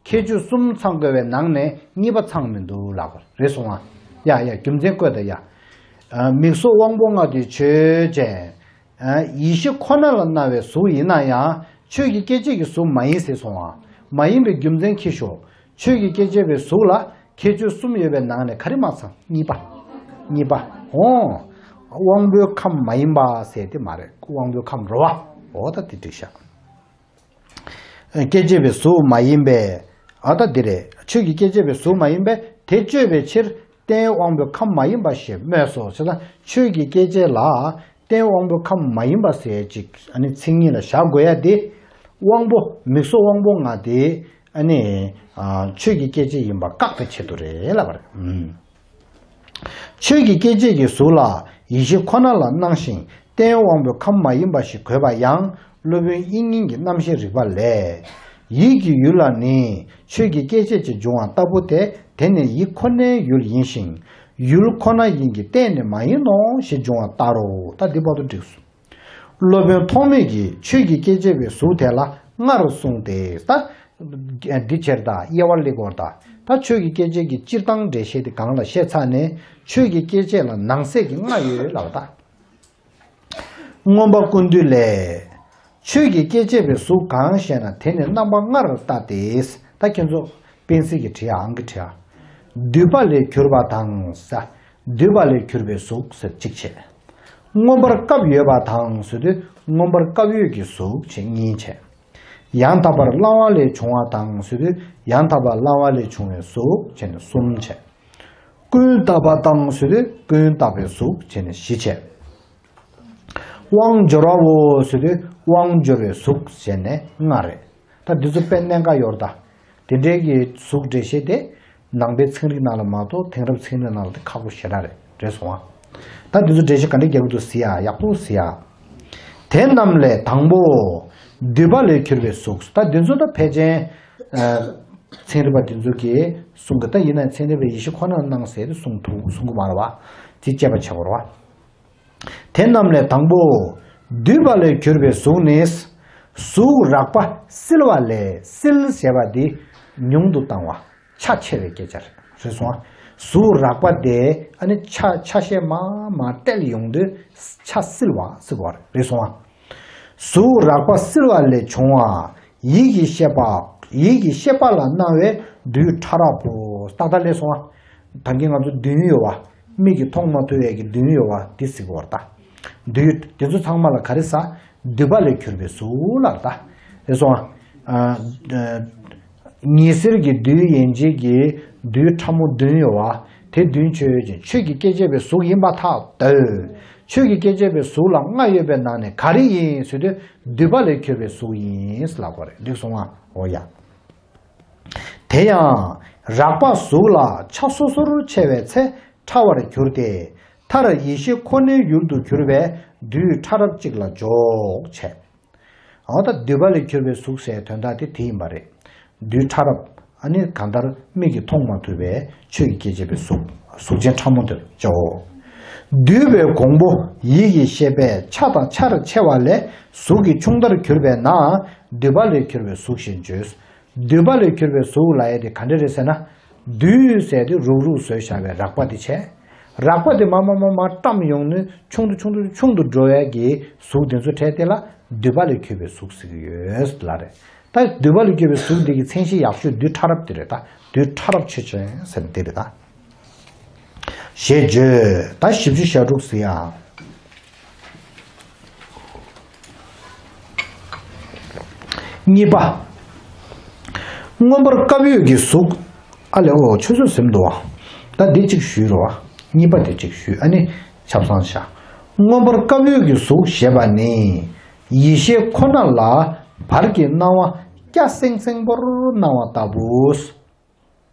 ཁྱད་ཆོས་གསུམ་ཚང་དགོས་པའི་ནང་ནས་གཉིས་པ་ཚང་མི་འདུག་ལབ་པ་རེད་སོང་ང་། ཡ་ཡ་རྒྱུ་མཚན་བཀོད་དང་ཡ། ཨ་མིག་སོགས་དབང་པོ་ལྔ་དེ་ཆོས་ཅན། ཨ་ཡེ་ཤེས་ཁོ་ན་ལ་སྣང་བའི་གཟུགས་ཡིན་ན་ཡང་ཆོས་ཀྱི་སྐྱེ་མཆེད་ཀྱི་གཟུགས་མ་ཡིན་ཟེར་སོང་ང་། མ་ཡིན་པའི་རྒྱུ་མཚན་ཁྱེར་ཤོག་ཆོས་ཀྱི་སྐྱེ་མཆེད་པའི་གཟུགས་ལ་ཁྱད་ཆོས་གསུམ་ཡོད་པའི་ནང་ནས་ག་རེ་མ་ཚང་། གཉིས་པ། གཉིས་པ། འོ། དབང་པོའི་ཁམས་མ་ཡིན་པ་ཟེར་དེ་མ་རེད། དབང་པོའི་ཁམས་རེད་བ། འོ་ད་དེ་འགྲིག་ཤག་སྐྱེ་མཆེད་པའི་གཟུགས་མ་ཡིན་པས། ཨ་ད་འདི་རེད། ཆོས་ཀྱི་སྐྱེ་མཆེད་པའི་གཟུགས་མ་ཡིན་པས་དེ་གཅོད་པའི་ཕྱིར་རྟེན་དབང་པོའི་ཁམས་མ་ཡིན་པ་ཞེས་སྨོས་སོ། བྱས་ཙང་ཆོས་ཀྱི་སྐྱེ་མཆེད་ལ་རྟེན་དབང་པོའི་ཁམས་མ་ཡིན་པ་ཟེར་ཅིག་ཨ་ནི་མཚན་ཉིད་ལ་བཞག་དགོས་ཡ་དེ། དབང་པོ་མིག་སོགས་དབང་པོ་ལྔ་དེ་ཨ་ནི་ཨ་ཆོས་ཀྱི་སྐྱེ་མཆེད་ཡིན་པ་བཀག་པའི་ཆེད་དུ་རེད་ལབ་པ་རེད། ཨུམ། ཆོས་ཀྱི་སྐྱེ་མཆེད་ཀྱི་གཟུགས་ལ་ཡེ་ཤེས་ཁོ་ན་ལ་སྣང་ཞིང་རྟེན་དབང་པོའི་ཁམས་མ་ཡིན་པ་ཞིག་དགོས་པ་ཡང་སློབ་དཔོན་དབྱིག་གཉེན་གྱི་རྣམ་བཤད་རིགས་པ་ལས། ཡིད་ཀྱི་ཡུལ་ལ་ནི་ཆོས་ཀྱི་སྐྱེ་མཆེད་ཅེས་འབྱུང་བ་ལྟ་བུ་སྟེ། དེ་ནི་ཡིད་ཁོ་ནའི་ཡུལ་ཡིན་ཞིང་། ཡུལ་ཁོ་ན་ཡིན་གྱི་རྟེན་ནི་མ་ཡིན་ནོ་ཞེས་འབྱུང་བ་ལྟར་རོ། ད་འདི་བར་དུ་འགྲིགས་སོ། སློབ་དཔོན་ཐོགས་མེད་ཀྱིས་ཆོས་ཀྱི་སྐྱེ་མཆེད་པའི་གཟུགས་དེ་ལ་ལྔ་རུ་གསུངས་ཏེ། ད་འདི་ཕྱིར་ད་དབྱེ་བ་སླེབས་དགོས་ད། ད་ཆོས་ཀྱི་སྐྱེ་མཆེད་ཀྱི་སྤྱིར་བཏང་འགྲེལ་བཤད་དེ་གོང་ལ་བཤད་ཚར་ནས་ཆོས་ཀྱི་སྐྱེ་མཆེད་ལ་ནང་གསེས་ཀྱི་ལྔ་ཡོད་ལབ་ད། མངོན་པ་ཀུན་བཏུས་ལས། ཆོས་ཀྱི་སྐྱེ་མཆེད་པའི་གཟུགས་གང་ཞེ་ན། དེ་ནི་རྣམ་པ་ལྔར་བལྟ་སྟེ། ད་ཁྱེད་ཚོ་པེན་སིལ་གྱིས་བྲིས་ཨང་ཀི་བྲིས་ཨ། འདུས་པ་ལས་གྱུར་པ་དང་ས། འདུས་པ་ལས་གྱུར་པའི་གཟུགས་ཟེར་གཅིག་བྱས། མངོན་པར་སྐབས་ཡོད་པ་དང་ཟེར་དུས་མངོན་པར་སྐབས་ཡོད་ཀྱི་གཟུགས་བྱས་གཉིས་བྱས། ཡང་དག་པར་བླང་བ་ལས་བྱུང་བ་དང་ཟེར་དུས་ཡང་དག་པར་བླང་བ་ལས་བྱུང་བའི་གཟུགས་བྱས་ནས་གསུམ་བྱས། ཀུན་བཏགས་པ་དང་ཟེར་དུས་ཀུན་བཏགས་པའི་གཟུགས་བྱས་ནས་བཞི་བྱས། དབང་འབྱོར་བའོ་ཟེར་དུས་དབང་འབྱོར་བའི་གཟུགས་བྱས་ནས་ལྔ་རེད། ད་འདི་ཚོ་དཔེ་གནད་འགག་ཡོད་རེད་ད། དེ་འདྲའི་གི་གཟུགས་འགྲེལ་བཤད་དེ་ནང་པའི་ཚན་རིག་ནང་ལ་མ་གཏོགས་དེང་རབས་ཚན་རིག་ནང་ལ་དེ་ཁག་པོ་ཞེ་དྲག་རེད། རེད་སོང་ཨ། ད་འདི་ཚོ་འགྲེལ་བཤད་ག་འདྲ་རྒྱག་གི་འདུག་ཟེར་ཡ། ཡག་པོ་ཟེར་ཡ། དེ་རྣམས་ལས་དང་པོ། འདུས་པ་ལས་གྱུར་པའི་གཟུགས། ད་འདི་ཚོ་ད་ཕལ་ཆེར་ཨ་ཚན་རིག་པ་འདི་ཚོ་གིས་གསུང་གི། ད་ཡིན་ན་ཚན་རིག་པའི་ཡེ་ཤེས་ཁོ་ན་སྣང་ཟེར་གསུང་ཐུབ་གསུང་གི་མ་རེད་བ། དེ་དཔྱད་པ་བྱེད་དགོས་རེད་བ། དེ་རྣམས་ལས་དང་པོ། འདུས་པ་ལས་གྱུར་པའི་གཟུགས་ནི། གཟུགས་རགས་པ་བསིལ་བ་ལས། བསིལ་ཞེས་པ་འདི་ཉུང་དུ་བཏང་བ། ཆ་ཆེ་བའི་སྐད་ཆ་རེད། རེད་སོང་ཨ། གཟུགས་རགས་པ་དེ་ཨ་ནི་ཆ་ཆ་ཤས་མང་མང་བལྟས་ཡོང་དུས་ཆ་བསིལ་བ་ཟེར་བ་རེད། རེད་སོང་ཨ། གཟུགས་རགས་པ་བསིལ་བ་ལས་བྱུང་བ། ཡིད་ཀྱི་ཤེས་པ། ཡིད་ཀྱི་ཤེས་པ་ལ་སྣང་བའི་རྡུལ་ཕྲ་རབ་པོ། ཏག་ཏག་ལས་སོང་ཨ། ད་གིན་ང་ཚོ་མདུན་ཡོད་བ། མིག་གིས་མཐོང་མ་ཐུབ་ཡས་ཀྱི་མདུན་ཡོད་བ་འདི་གཟིགས་པར་ལྟ། འདུས། དེ་ཚོ་ཚང་མ་ལ་ག་རེ་ཟ། འདུས་པ་ལས་གྱུར་པའི་གཟུགས་ལ་ལྟ། རེད་སོང་ཨ། ཉི་ཟེར་གྱི་རྡུལ་ཡན་ཆད་ཀྱི་རྡུལ་ཕྲ་མོ་བདུན་ཡོད་བ། དེ་བདུན་ཆོས་ཅན། ཆོས་ཀྱི་སྐྱེ་མཆེད་པའི་གཟུགས་ཡིན་པར་ཐལ། འདོད། ཆོས་ཀྱི་སྐྱེ་མཆེད་པའི་གཟུགས་ལ་ལྔ་ཡོད་པའི་ནང་ནས་ག་རེ་ཡིན་ཟེར་དུས་འདུས་པ་ལས་གྱུར་པའི་གཟུགས་ཡིན་ལབ་པ་རེད། འགྲིག་སོང་ཨ། འོ་ཡ། དེ་ཡང་ རགས་པ་གཟུགས་ལ་ཆ་སོ་སོར་ཕྱེ་བའི་ཚེ་ཕྲ་བར་འགྱུར་ཏེ། མཐར་ཡེ་ཤེས་ཁོ་ནའི་ཡུལ་དུ་གྱུར་པའི་རྡུལ་ཕྲ་རབ་གཅིག་ལ་འཇོག་བྱས། འོ་ད་འདུས་པ་ལས་གྱུར་པའི་གཟུགས་ཟེར་དོན་དག་དེ་དེ་ཡིན་པ་རེད། རྡུལ་ཕྲ་རབ། ཨ་ནི་གང་ལྟར་མིག་གིས་མཐོང་མ་ཐུབ་པའི་ཆོས་ཀྱི་སྐྱེ་མཆེད་པའི་གཟུགས། གཟུགས་ཅན་ཕྲ་མོ་དེར་བྱའོ། འདུས་པའི་གོང་བུ་ཡིད་ཀྱི་ཤེས་པས་ཆ་དང་ཆར་ཕྱེ་བ་ལས་གཟུགས་ཀྱི་ཆུང་མཐར་གྱུར་པས་ན་འདུས་པ་ལས་གྱུར་པའི་གཟུགས་ཞེས་བརྗོད། འདུས་པ་ལས་གྱུར་པའི་གཟུགས་ལབ་ཡས་དེ་ག་འདྲ་རེད་ཟེར་ན། རྡུལ་ཟེར་དེ་རུག་རུག་བཟོས་བཞག་པའི་རགས་པ་དེ་བྱས། རགས་པ་དེ་མར་མར་མར་མར་བཀྲམ་ཡོང་ནས་ཆུང་དུ་ཆུང་དུ་ཆུང་དུ་འགྲོ་ཡས་ཀྱི་གཟུགས་དེ་ཚོ་བྲལ་ཏེ་ལ་འདུས་པ་ལས་གྱུར་པའི་གཟུགས་ཟེར་གྱི་ཡོད་ལ་རེད། ད་འདུས་པ་ལས་གྱུར་པའི་གཟུགས་འདི་གི་མཚན་གཞི་ཡག་ཤོས་རྡུལ་ཕྲ་རབ་དེ་རེད་ད། རྡུལ་ཕྲ་རབ་ཆེ་ཆུང་ཟེར་ན་དེ་རེད་ད། ཞེས་བརྗོད། ད་བཞི་བཅུ་ཞེ་དྲུག་ཟེར་ཡ། གཉིས་པ། མངོན་པར་དཀར་པོའི་གི་གཟུགས། ཨ་ལས་འོ་ཆུ་ཚོད་ཟིན་འདུག་བ། ད་འདི་གཅིག་ཞུས་རོ་བ། གཉིས་པ་དེ་གཅིག་ཞུས། ཨ་ནི་ཆབ་གསང་བྱ། མངོན་པར་དཀར་པོའི་གི་གཟུགས་ཞེས་པ་ནི། ཡེ་ཤེས་ཁོ་ན་ལ་བར་གྱི་སྣང་བ་སྐྱ་སེང་སེང་པོར་སྣང་བ་ལྟ་བུ།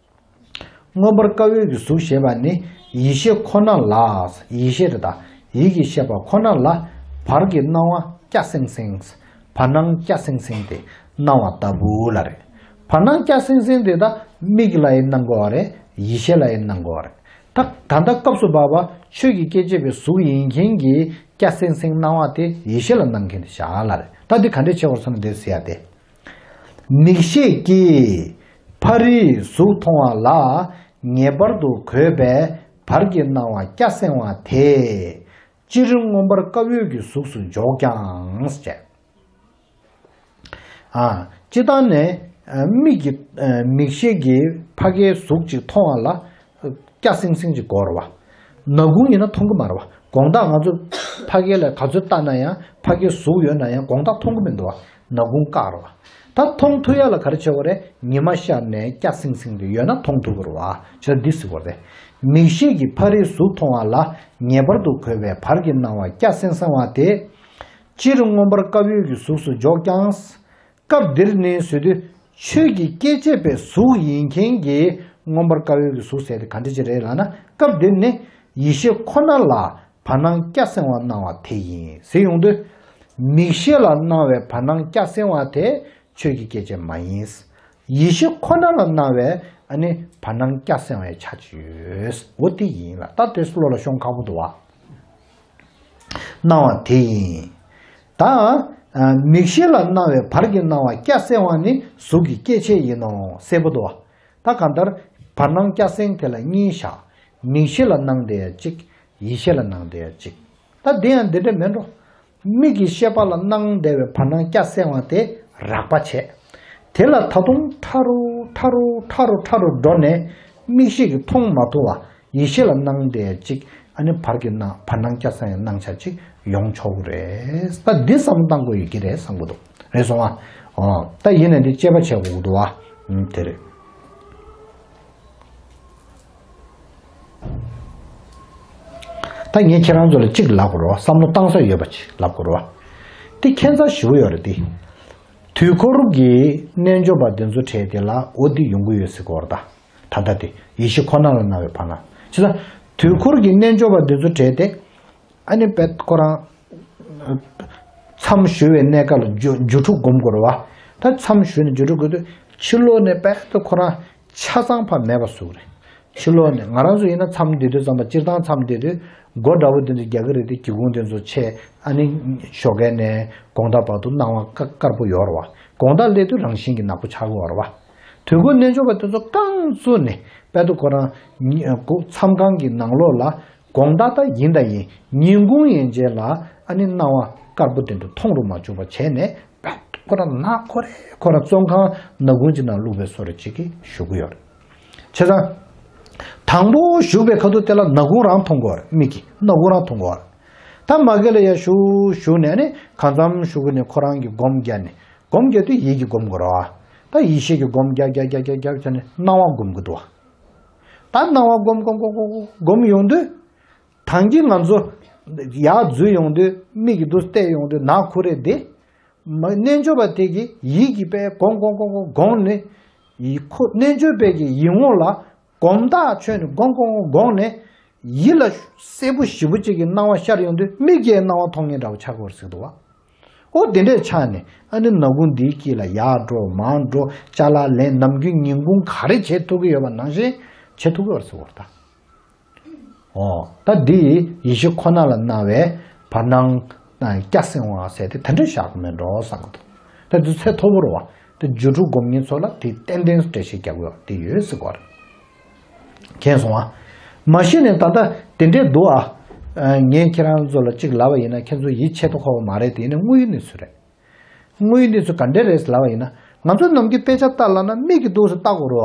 མངོན་པར་དཀར་པོའི་གི་གཟུགས་ཞེས་པ་ནི་ཡེ་ཤེས་ཁོ་ན་ལ། ཡེ་ཤེས་རེད་ད། ཡིད་ཀྱི་ཤེས་པ་ཁོ་ན་ལ་བར་གྱི་སྣང་བ་སྐྱ་སེང་སེང་། བར་སྣང་སྐྱ་སེང་སེང་དེ་སྣང་བ་ལྟ་བུ་ལ་རེད། བར་སྣང་སྐྱ་སེང་སེང་དེ་ད་མིག་ལ་ཡང་སྣང་གོ་བ་རེད། ཡེ་ཤེས་ལ་ཡང་སྣང་གོ་བ་རེད། ད་ད་ལྟ་སྐབས་སུ་བབ་པ་ཆོས་ཀྱི་སྐྱེ་མཆེད་པའི་གཟུགས་ཡིན་མཁན་གྱི་སྐྱ་སེང་སེང་སྣང་བ་དེ་ཡེ་ཤེས་ལ་སྣང་མཁན་དེ་བཞག་ལ་རེད། ད་འདི་ག་འདྲས་བྱེད་དགོས་སམ་དེ་ཟེར་ཡ་དེ། མིག་ཤེས་ཀྱིས་ཕ་རིའི་གཟུགས་མཐོང་བ་ལ་ངེས་པར་དུ་གོས་པའི་བར་གྱི་སྣང་བ་སྐྱ་སེང་བ་དེ་སྤྱིར་མངོན་པར་དཀར་པོའི་གི་གཟུགས་སུ་འཇོག་ཀྱང་ཟེར། ཨ། སྤྱིར་བཏང་ནས་ཨ་མིག་གི་ཨ་མིག་ཤེས་ཀྱིས་ཕ་གིའི་གཟུགས་ཅིག་མཐོང་བ་ལ་སྐྱ་སེང་སེང་ཅིག་གོ་ར་བ། ནག་ཁུང་ཡིན་ན་མཐོང་གི་མ་རེད་བ། དགོང་དག་ང་ཚོ་ཕ་གི་ལ་ག་ཚོད་ལྟ་ན་ཡང་ཕ་གིའི་གཟུགས་ཡོད་ན་ཡང་དགོང་དག་མཐོང་གི་མི་འདུག་བ། ནག་ཁུང་བཀག་ར་བ། ད་མཐོང་ཐུབ་ཡ་ལ་ག་རེ་བྱེད་དགོས་རེད། ཉི་མ་ཤར་ནས་སྐྱ་སེང་སེང་དེ་ཡོད་ན་མཐོང་ཐུབ་དགོས་རེད་བ། བྱས་ཙང་འདི་ཟེར་དགོས་རེད། མིག་ཤེས་ཀྱིས་ཕ་རིའི་གཟུགས་མཐོང་བ་ལ་ངེས་པར་དུ་གོས་པའི་བར་གྱི་སྣང་བ་སྐྱ་སེང་སེང་བ་དེ། སྤྱིར་མངོན་པར་དཀར་པོའི་གི་གཟུགས་སུ་འཇོག་ཀྱང་། སྐབས་འདིར་ནི་ཟེར་དུས་ཆོས་ཀྱི་སྐྱེ་མཆེད་པའི་གཟུགས་ཡིན་མཁན་གྱི་མངོན་པར་དཀར་པོའི་གི་གཟུགས་ཟེར་དེ་ག་འདྲ་ཅིག་རེད་ལབ་ན། སྐབས་འདིར་ནི་ཡེ་ཤེས་ཁོ་ན་ལ་བར་སྣང་སྐྱ་སེང་བ་སྣང་བ་དེ་ཡིན་ཟེར་ཡོང་དུས། མིག་ཤེས་ལ་སྣང་བའི་བར་སྣང་སྐྱ་སེང་བ་དེ་ཆོས་ཀྱི་སྐྱེ་མཆེད་མ་ཡིན། ཡེ་ཤེས་ཁོ་ན་ལ་སྣང་བའི་ཨ་ནི་བར་སྣང་སྐྱ་སེང་བའི་ཆ་ཅིག་ཡོད། འོ་དེ་ཡིན་ལ། ད་དེ་བློ་ལ་ཤོང་ཁག་པོ་འདུག་བ། སྣང་བ་དེ་ཡིན། ད་ཨ་མིག་ཤེས་ལ་སྣང་བའི་བར་གྱི་སྣང་བ་སྐྱ་སེང་བ་ནི་གཟུགས་ཀྱི་སྐྱེ་མཆེད་ཡིན་ནོ་གསལ་པོ་འདུག་བ། ད་གང་ལྟར་བར་སྣང་སྐྱ་སེང་དེ་ལ་གཉིས་བཞག། མིག་ཤེས་ལ་སྣང་བསྡད་ཡ་གཅིག། ཡིད་ཤེས་ལ་སྣང་བསྡད་ཡ་གཅིག། ད་དེ་ཡང་འདི་འདྲ་མིན་འགྲོ། མིག་གི་ཤེས་པ་ལ་སྣང་བསྡད་པའི་བར་སྣང་སྐྱ་སེང་བ་དེ་རགས་པ་བྱས། དེ་ལ་ད་དུང་ཕྲ་རུ་ཕྲ་རུ་ཕྲ་རུ་ཕྲ་རུ་འགྲོ་ནས་མིག་ཤེས་ཀྱིས་མཐོང་མ་ཐུབ་པ། ཡིད་ཤེས་ལ་སྣང་བསྡད་ཡ་གཅིག། ཨ་ནི་བར་གྱི་སྣང་བར་སྣང་སྐྱ་སེང་བའི་སྣང་ཆ་གཅིག་ཡོང་ཆོག་གི་རེད། ད་འདི་བསམ་བློ་བཏང་དགོས་ཡོད་ཀྱི་རེད་བསམ་གྱི་འདུག། རེད་སོང་ཨ། ཨོ། ད་ཡིན་ནའི་འདི་དཔྱད་པ་བྱེད་དགོས་ཀྱི་འདུག་ཨ། ཨུམ། དེ་རེད། ད་ངས་ཁྱེད་རང་ཚོ་ལ་གཅིག་ལབ་དགོས་རེད་བ། བསམ་བློ་བཏང་ས་ཡོད་པ་ཅིག་ལབ་དགོས་རེད་བ། དེ་ཁྱད་མཚར་ཞེ་པོ་ཡོད་རེད་དེ། དུས་འཁོར་གྱི་རྣལ་འབྱོར་པ་འདི་ཚོ་གྲས་དེ་ལ་འོ་འདི་ཡོང་གི་ཡོད་ཟེར་གྱི་ཡོད་རེད་ད། ད་ལྟ་དེ་ཡེ་ཤེས་ཁོ་ན་ལ་སྣང་བའི་བར་སྣང་། བྱས་ཙང་དུས་འཁོར་གྱི་རྣལ་འབྱོར་པ་འདི་ཚོ་གྲས་དེ། ཨ་ནི་དཔེ་ཁོ་རང་མཚམས་ཞུ་བའི་གནས་སྐབས་ལ་རྒྱུ་རྒྱུ་དྲུག་སྒོམ་དགོས་རེད་བ། ད་མཚམས་ཞུས་ནས་རྒྱུ་དྲུག་དགོས་དུས་ཕྱི་ལོགས་ནས་དཔེ་ཁོ་རང་ཆ་ཚང་ཕར་མེད་པ་བཟོ་གི་རེད། ཕྱི་ལོགས་ནས་ང་རང་ཚོ་ཡིན་ན་མཚམས་བསྡད་དུས་ཙམ་པ། སྤྱིར་བཏང་མཚམས་བསྡད་དུས་སྒོ་འདྲ་པོ་དེ་ཚོ་རྒྱག་གི་རེད་དེ། སྒེའུ་ཁུང་དེ་ཚོ་ཕྱེ། ཨ་ནི་ཞོགས་ཀས་ནས་དགོང་དག་བར་དུ་སྣང་བ་དཀར་དཀར་པོ་ཡོད་རེད་བ། དགོང་དག་སླེབས་དུས་རང་བཞིན་གྱིས་ནག་པོ་ཆགས་ཀྱི་ཡོད་རེད་བ། དུས་འཁོར་རྣལ་འབྱོར་པ་དེ་ཚོ་རྐང་བཙུགས་ནས་དཔེ་ཁོ་རང་ཉི་མཚམས་ཁང་གི་ནང་ལོགས་ལ། དགོང་དག་ད་ཡིན་ད་ཡིན། ཉིན་གུང་ཡན་ཆད་ལ་ཨ་ནི་སྣང་བ་དཀར་པོ་དེ་འདྲ་མཐོང་རུ་མ་བཅུག་པ་བྱས་ནས། དཔེ་ཁོ་རང་ནག་ཁོ་རེ་ཁོ་རང་བཙོན་ཁང་ནག་ཁུང་ཅིག་ནང་བླུགས་པའི་བཟོ་འདྲ་ཅིག་གིས་བཞུགས་ཀྱི་ཡོད་རེད། བྱས་ཙང་། དང་པོ་བཞུགས་པའི་ཁ་ཐུག་དེ་ལ་ནག་ཁུང་རང་མཐོང་གི་ཡོད་རེད། མིག་གིས་ནག་ཁུང་རང་མཐོང་གི་ཡོད་རེད། ད་མ་གི་ལ་ཡར་བཞུགས་བཞུགས་ནས་ཨ་ནི་གང་འཚམ་བཞུགས་ནས་ཁོ་རང་གིས་སྒོམ་རྒྱག་ནས། སྒོམ་རྒྱག་དུས་ཡིད་ཀྱིས་སྒོམ་དགོས་རེད་བ། ད་ཡིད་ཤེས་ཀྱིས་སྒོམ་རྒྱག་རྒྱག་རྒྱག་རྒྱག་རྒྱག་བྱས་ནས་སྣང་བ་སྒོམ་གྱི་འདུག་བ། ད་སྣང་བ་སྒོམ་སྒོམ་སྒོམ་སྒོམ་སྒོམ་ཡོང་དུས། ད་གིན་ང་ཚོ་ཡར་འཛུལ་ཡོང་དུས་མིག་གིས་འདུག་བལྟས་ཡོང་དུས་ནག་ཁུ་རེ་དེ། མ་རྣལ་འབྱོར་པ་དེ་གིས་ཡིད་ཀྱིས་དཔེ་སྒོམ་སྒོམ་སྒོམ་སྒོམ་སྒོམ་ནས། ཡིད་ཁོ་རྣལ་འབྱོར་པའི་གི་ཡིད་ངོ་ལ་སྒོམ་ཐག་ཆོད་ནས་སྒོམ་སྒོམ་སྒོམ་ནས་ཡིད་ལ་གསལ་པོ་ཞེ་པོ་ཅིག་གི་སྣང་བ་ཤར་ཡོང་དུས་མིག་གིས་སྣང་བ་མཐོང་མཁན་འདྲ་བོ་ཆགས་ཀྱི་ཡོད་རེད་ཟེར་འདུག་བ། ཨོ་དེ་འདྲས་ཆགས་ནས་ཨ་ནི་ནག་ཁུང་འདིའི་དཀྱིལ་ལ་ཡར་འགྲོ་མར་འགྲོ་ཅ་ལག་ལེན་ནམ་རྒྱུན་ཉིན་གུང་ག་རེ་བྱེད་ཐུབ་ཀྱི་ཡོད་པ་ནང་བཞིན་བྱེད་ཐུབ་ཀྱི་ཡོད་རེད་ཟེར་བ་རེད་ད། ཨོ། ད་འདི་ཡི་ཡེ་ཤེས་ཁོ་ན་ལ་སྣང་བའི་བར་སྣང་སྐྱ་སེང་བ་ཟེར་ཏེ་དེ་འདྲ་བཞག་གི་མེད་འགྲོ་བསམ་གི་འདུག་ད་འདི་ཚད་མཐོ་པོ་རེད་བ། དེ་སྒྱུ་འཕྲུལ་སྒོམ་མཁན་ཚོ་ལ་དེ་ཏན་ཏན་འགྲེལ་བཤད་རྒྱག་དགོས་དེ་ཡོད་ཟེར་གོ་རེད། མཁྱེན་སོང་ཨ། མ་གཞི་ནས་ད་ལྟ་དེ་འདྲས་འདུག་ཨ། ངས་ཁྱེད་རང་ཚོ་ལ་གཅིག་ལབ་པ་ཡིན་ན་ཁྱེད་ཚོ་ཡིད་ཆེས་ཐུབ་ཁག་པོ་མ་རེད་དེ་ཡིན་ན་དངོས་ཡོད་གནས་ཚུལ་རེད། དངོས་ཡོད་གནས་ཚུལ་ག་འདྲས་རེད་ལབ་པ་ཡིན་ན་ང་ཚོ་ནམ་རྒྱུན་དཔེ་ཆ་ལྟ་ལབ་ན་མིག་གིས་འདུག་སེ་ལྟ་དགོས་རེད་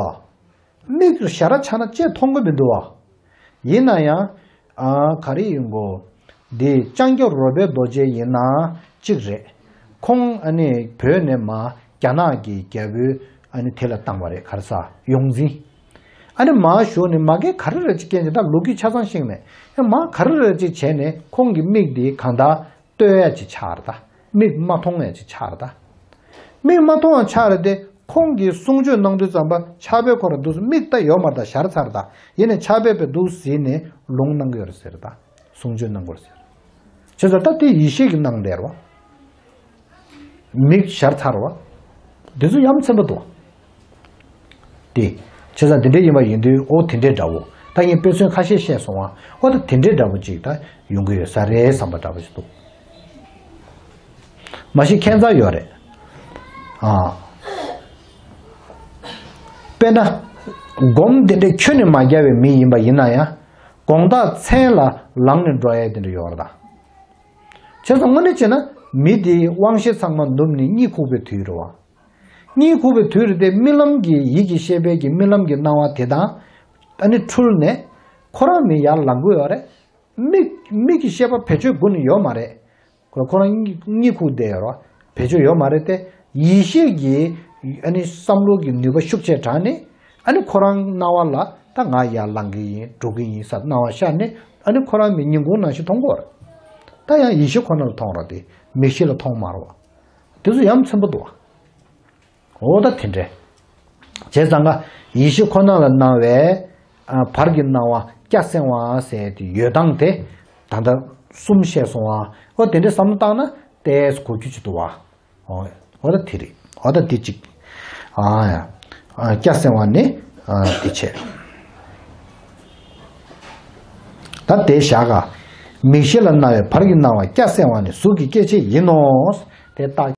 བ། མིག་གིས་ཞར་ཆགས་ན་ཅིག་མཐོང་གི་མི་འདུག་བ། ཡིན་ན་ཡང་། ཨ། ག་རེ་ཡིན་གོ། འདི་ལྕང་སྐྱ་རོལ་པའི་རྡོ་རྗེ་ཡིན་ན་གཅིག་རེད། ཁོང་ཨ་ནི་བོད་ནས་མར་རྒྱ་ནག་གི་རྒྱལ་པོའི་ཨ་ནི་དེ་ལ་བཏང་བ་རེད་ག་རེ་ཟ་ཡོངས་འཛིན། ཨ་ནི་མར་ཞུགས་ནས་མ་གི་ག་རེ་རེད་ཅིག་རྐྱེན་ཅིག་ད་ལོ་རྒྱུས་ཆ་ཚང་ཤེས་མེད། ཨ་མར་ག་རེ་རེད་ཅིག་བྱས་ནས་ཁོང་གི་མིག་འདི་གང་ལྟར། ལྟོས་ཡ་ཅིག་ཆགས་རེད་ད། མིག་མ་མཐོང་ཡ་ཅིག་ཆགས་རེད་ད། མིག་མ་མཐོང་བ་ཆགས་རེད་དེ་ཁོང་གིས་གསུང་ཆོས་གནང་དུས་ཙམ་པ་ཕྱག་དཔེ་ཁོ་ར་འདུག་སེ་མིག་ད་ཡོད་མ་རེད་ད་ཞར་ཚར་རེད་ད། ཡིན་ནའི་ཕྱག་དཔེ་དཔེ་འདུག་ཟེར་ནས་ལུང་གནང་གི་ཡོད་རེད་ཟེར་ད། གསུང་ཆོས་གནང་གི་ཡོད་རེད་ཟེར། བྱས་ཙང་ད་དེ་ཡེ་ཤེས་ཀྱིས་གནང་བསྡད་རེད་བ། མིག་ཞར་ཚར་བ། འདི་ཚོ་ཡ་མཚན་པ་འདུག་དེ། བྱས་ཙང་དེ་འདྲ་ཡིན་པ་ཡིན་དུས་ཨོ་དེ་འདྲའི་འདྲ་བོ། ད་ངས་དཔེ་མཚོན་ཁ་ཤས་བཤད་སོང་བ། ཨོ་ད་དེ་འདྲའི་འདྲ་བོ་ཅིག་ད་ཡོང་གི་ཡོད་ས་རེད་བསམ་པ་འདྲ་བོ་ཞིག་འདུག་མ་གཞི་ཁྱད་མཚར་ཡོད་རེད། ཨ། དཔེར་ན། སྒོམ་དེ་འདྲའི་ཁྱོན་ནས་མ་རྒྱག་པའི་མི་ཡིན་པ་ཡིན་ན་ཡང་། དགོང་དག་མཚན་ལ་ལངས་ནས་འགྲོ་ཡས་དེ་འདྲ་ཡོད་རེད་ད། བྱས་ཙང་དངོས་གནས་བྱས་ན་མི་དེའི་དབང་ཤེད་ཚང་མ་ནུབ་ནས་གཉིད་ཁུག་པའི་དུས་རེད་བ། གཉིད་ཁུག་པའི་དུས་རེད་དེ་རྨི་ལམ་གྱི་ཡིད་ཀྱི་ཤེས་པའི་གི་རྨི་ལམ་གྱི་སྣང་བ་དེ་དང་། ཨ་ནི་འཁྲུལ་ནས་ཁོ་རང་མི་ཡར་ལངས་ཀྱི་ཡོད་རེད། མིག་མིག་གི་ཤེས་པ་བེད་སྤྱོད་དགོས་ནི་ཡོད་མ་རེད། ཁོ་ཁོ་རང་གཉིད་གཉིད་ཁུག་བསྡད་ཡོད་རེད་བ། བེད་སྤྱོད་ཡོད་མ་རེད་དེ། ཡིད་ཤེས་ཀྱི་ཨ་ནི་བསམ་བློ་གི་ནུས་པ་ཤུགས་ཆེ་དྲགས་ནས་ཨ་ནི་ཁོ་རང་སྣང་བ་ལ་ད་ང་ཡར་ལངས་ཀྱི་ཡིན་འགྲོ་གི་ཡིན་ཟེར་སྣང་བ་ཤར་ནས་ཨ་ནི་ཁོ་རང་མི་ཉིན་གུང་ནང་བཞིན་མཐོང་གི་ཡོད་རེད། ད་ཡང་ཡིད་ཤེས་ཁོ་ན་ལ་མཐོང་རེད་དེ་མིག་ཤེས་ལ་མཐོང་མ་རེད་བ། དེ་ཚོ་ཡ་མཚན་པ་འདུག་བ། འོ་ད་དེ་འདྲས། བྱས་ཙང་ཀ་ཡེ་ཤེས་ཁོ་ན་ལ་སྣང་བའི་ཨ་བར་གྱི་སྣང་བ་སྐྱ་སེང་བ་ཟེར་དེ་ཡོད་སྟངས་དེ་ད་ལྟ་གསུམ་བཤད་སོང་བ། འོ་དེ་འདྲས་བསམ་བློ་བཏང་ན་ཏོག་ཙམ་གོ་རྒྱུ་ཅིག་འདུག་བ། འོ་འོ་ད་དེ་རེད། འོ་ད་དེ་གཅིག་ཨ་ཡ། ཨ་སྐྱ་སེང་བ་ནི་ཨ་དེ་བྱས། ད་དེ་བཞག་ག་མིག་ཤེས་ལ་སྣང་བའི་བར་གྱི་སྣང་བ་སྐྱ་སེང་བ་ནི་གཟུགས་ཀྱི་སྐྱེ་མཆེད་ཡིན་ནོ། དེ་རྟགས་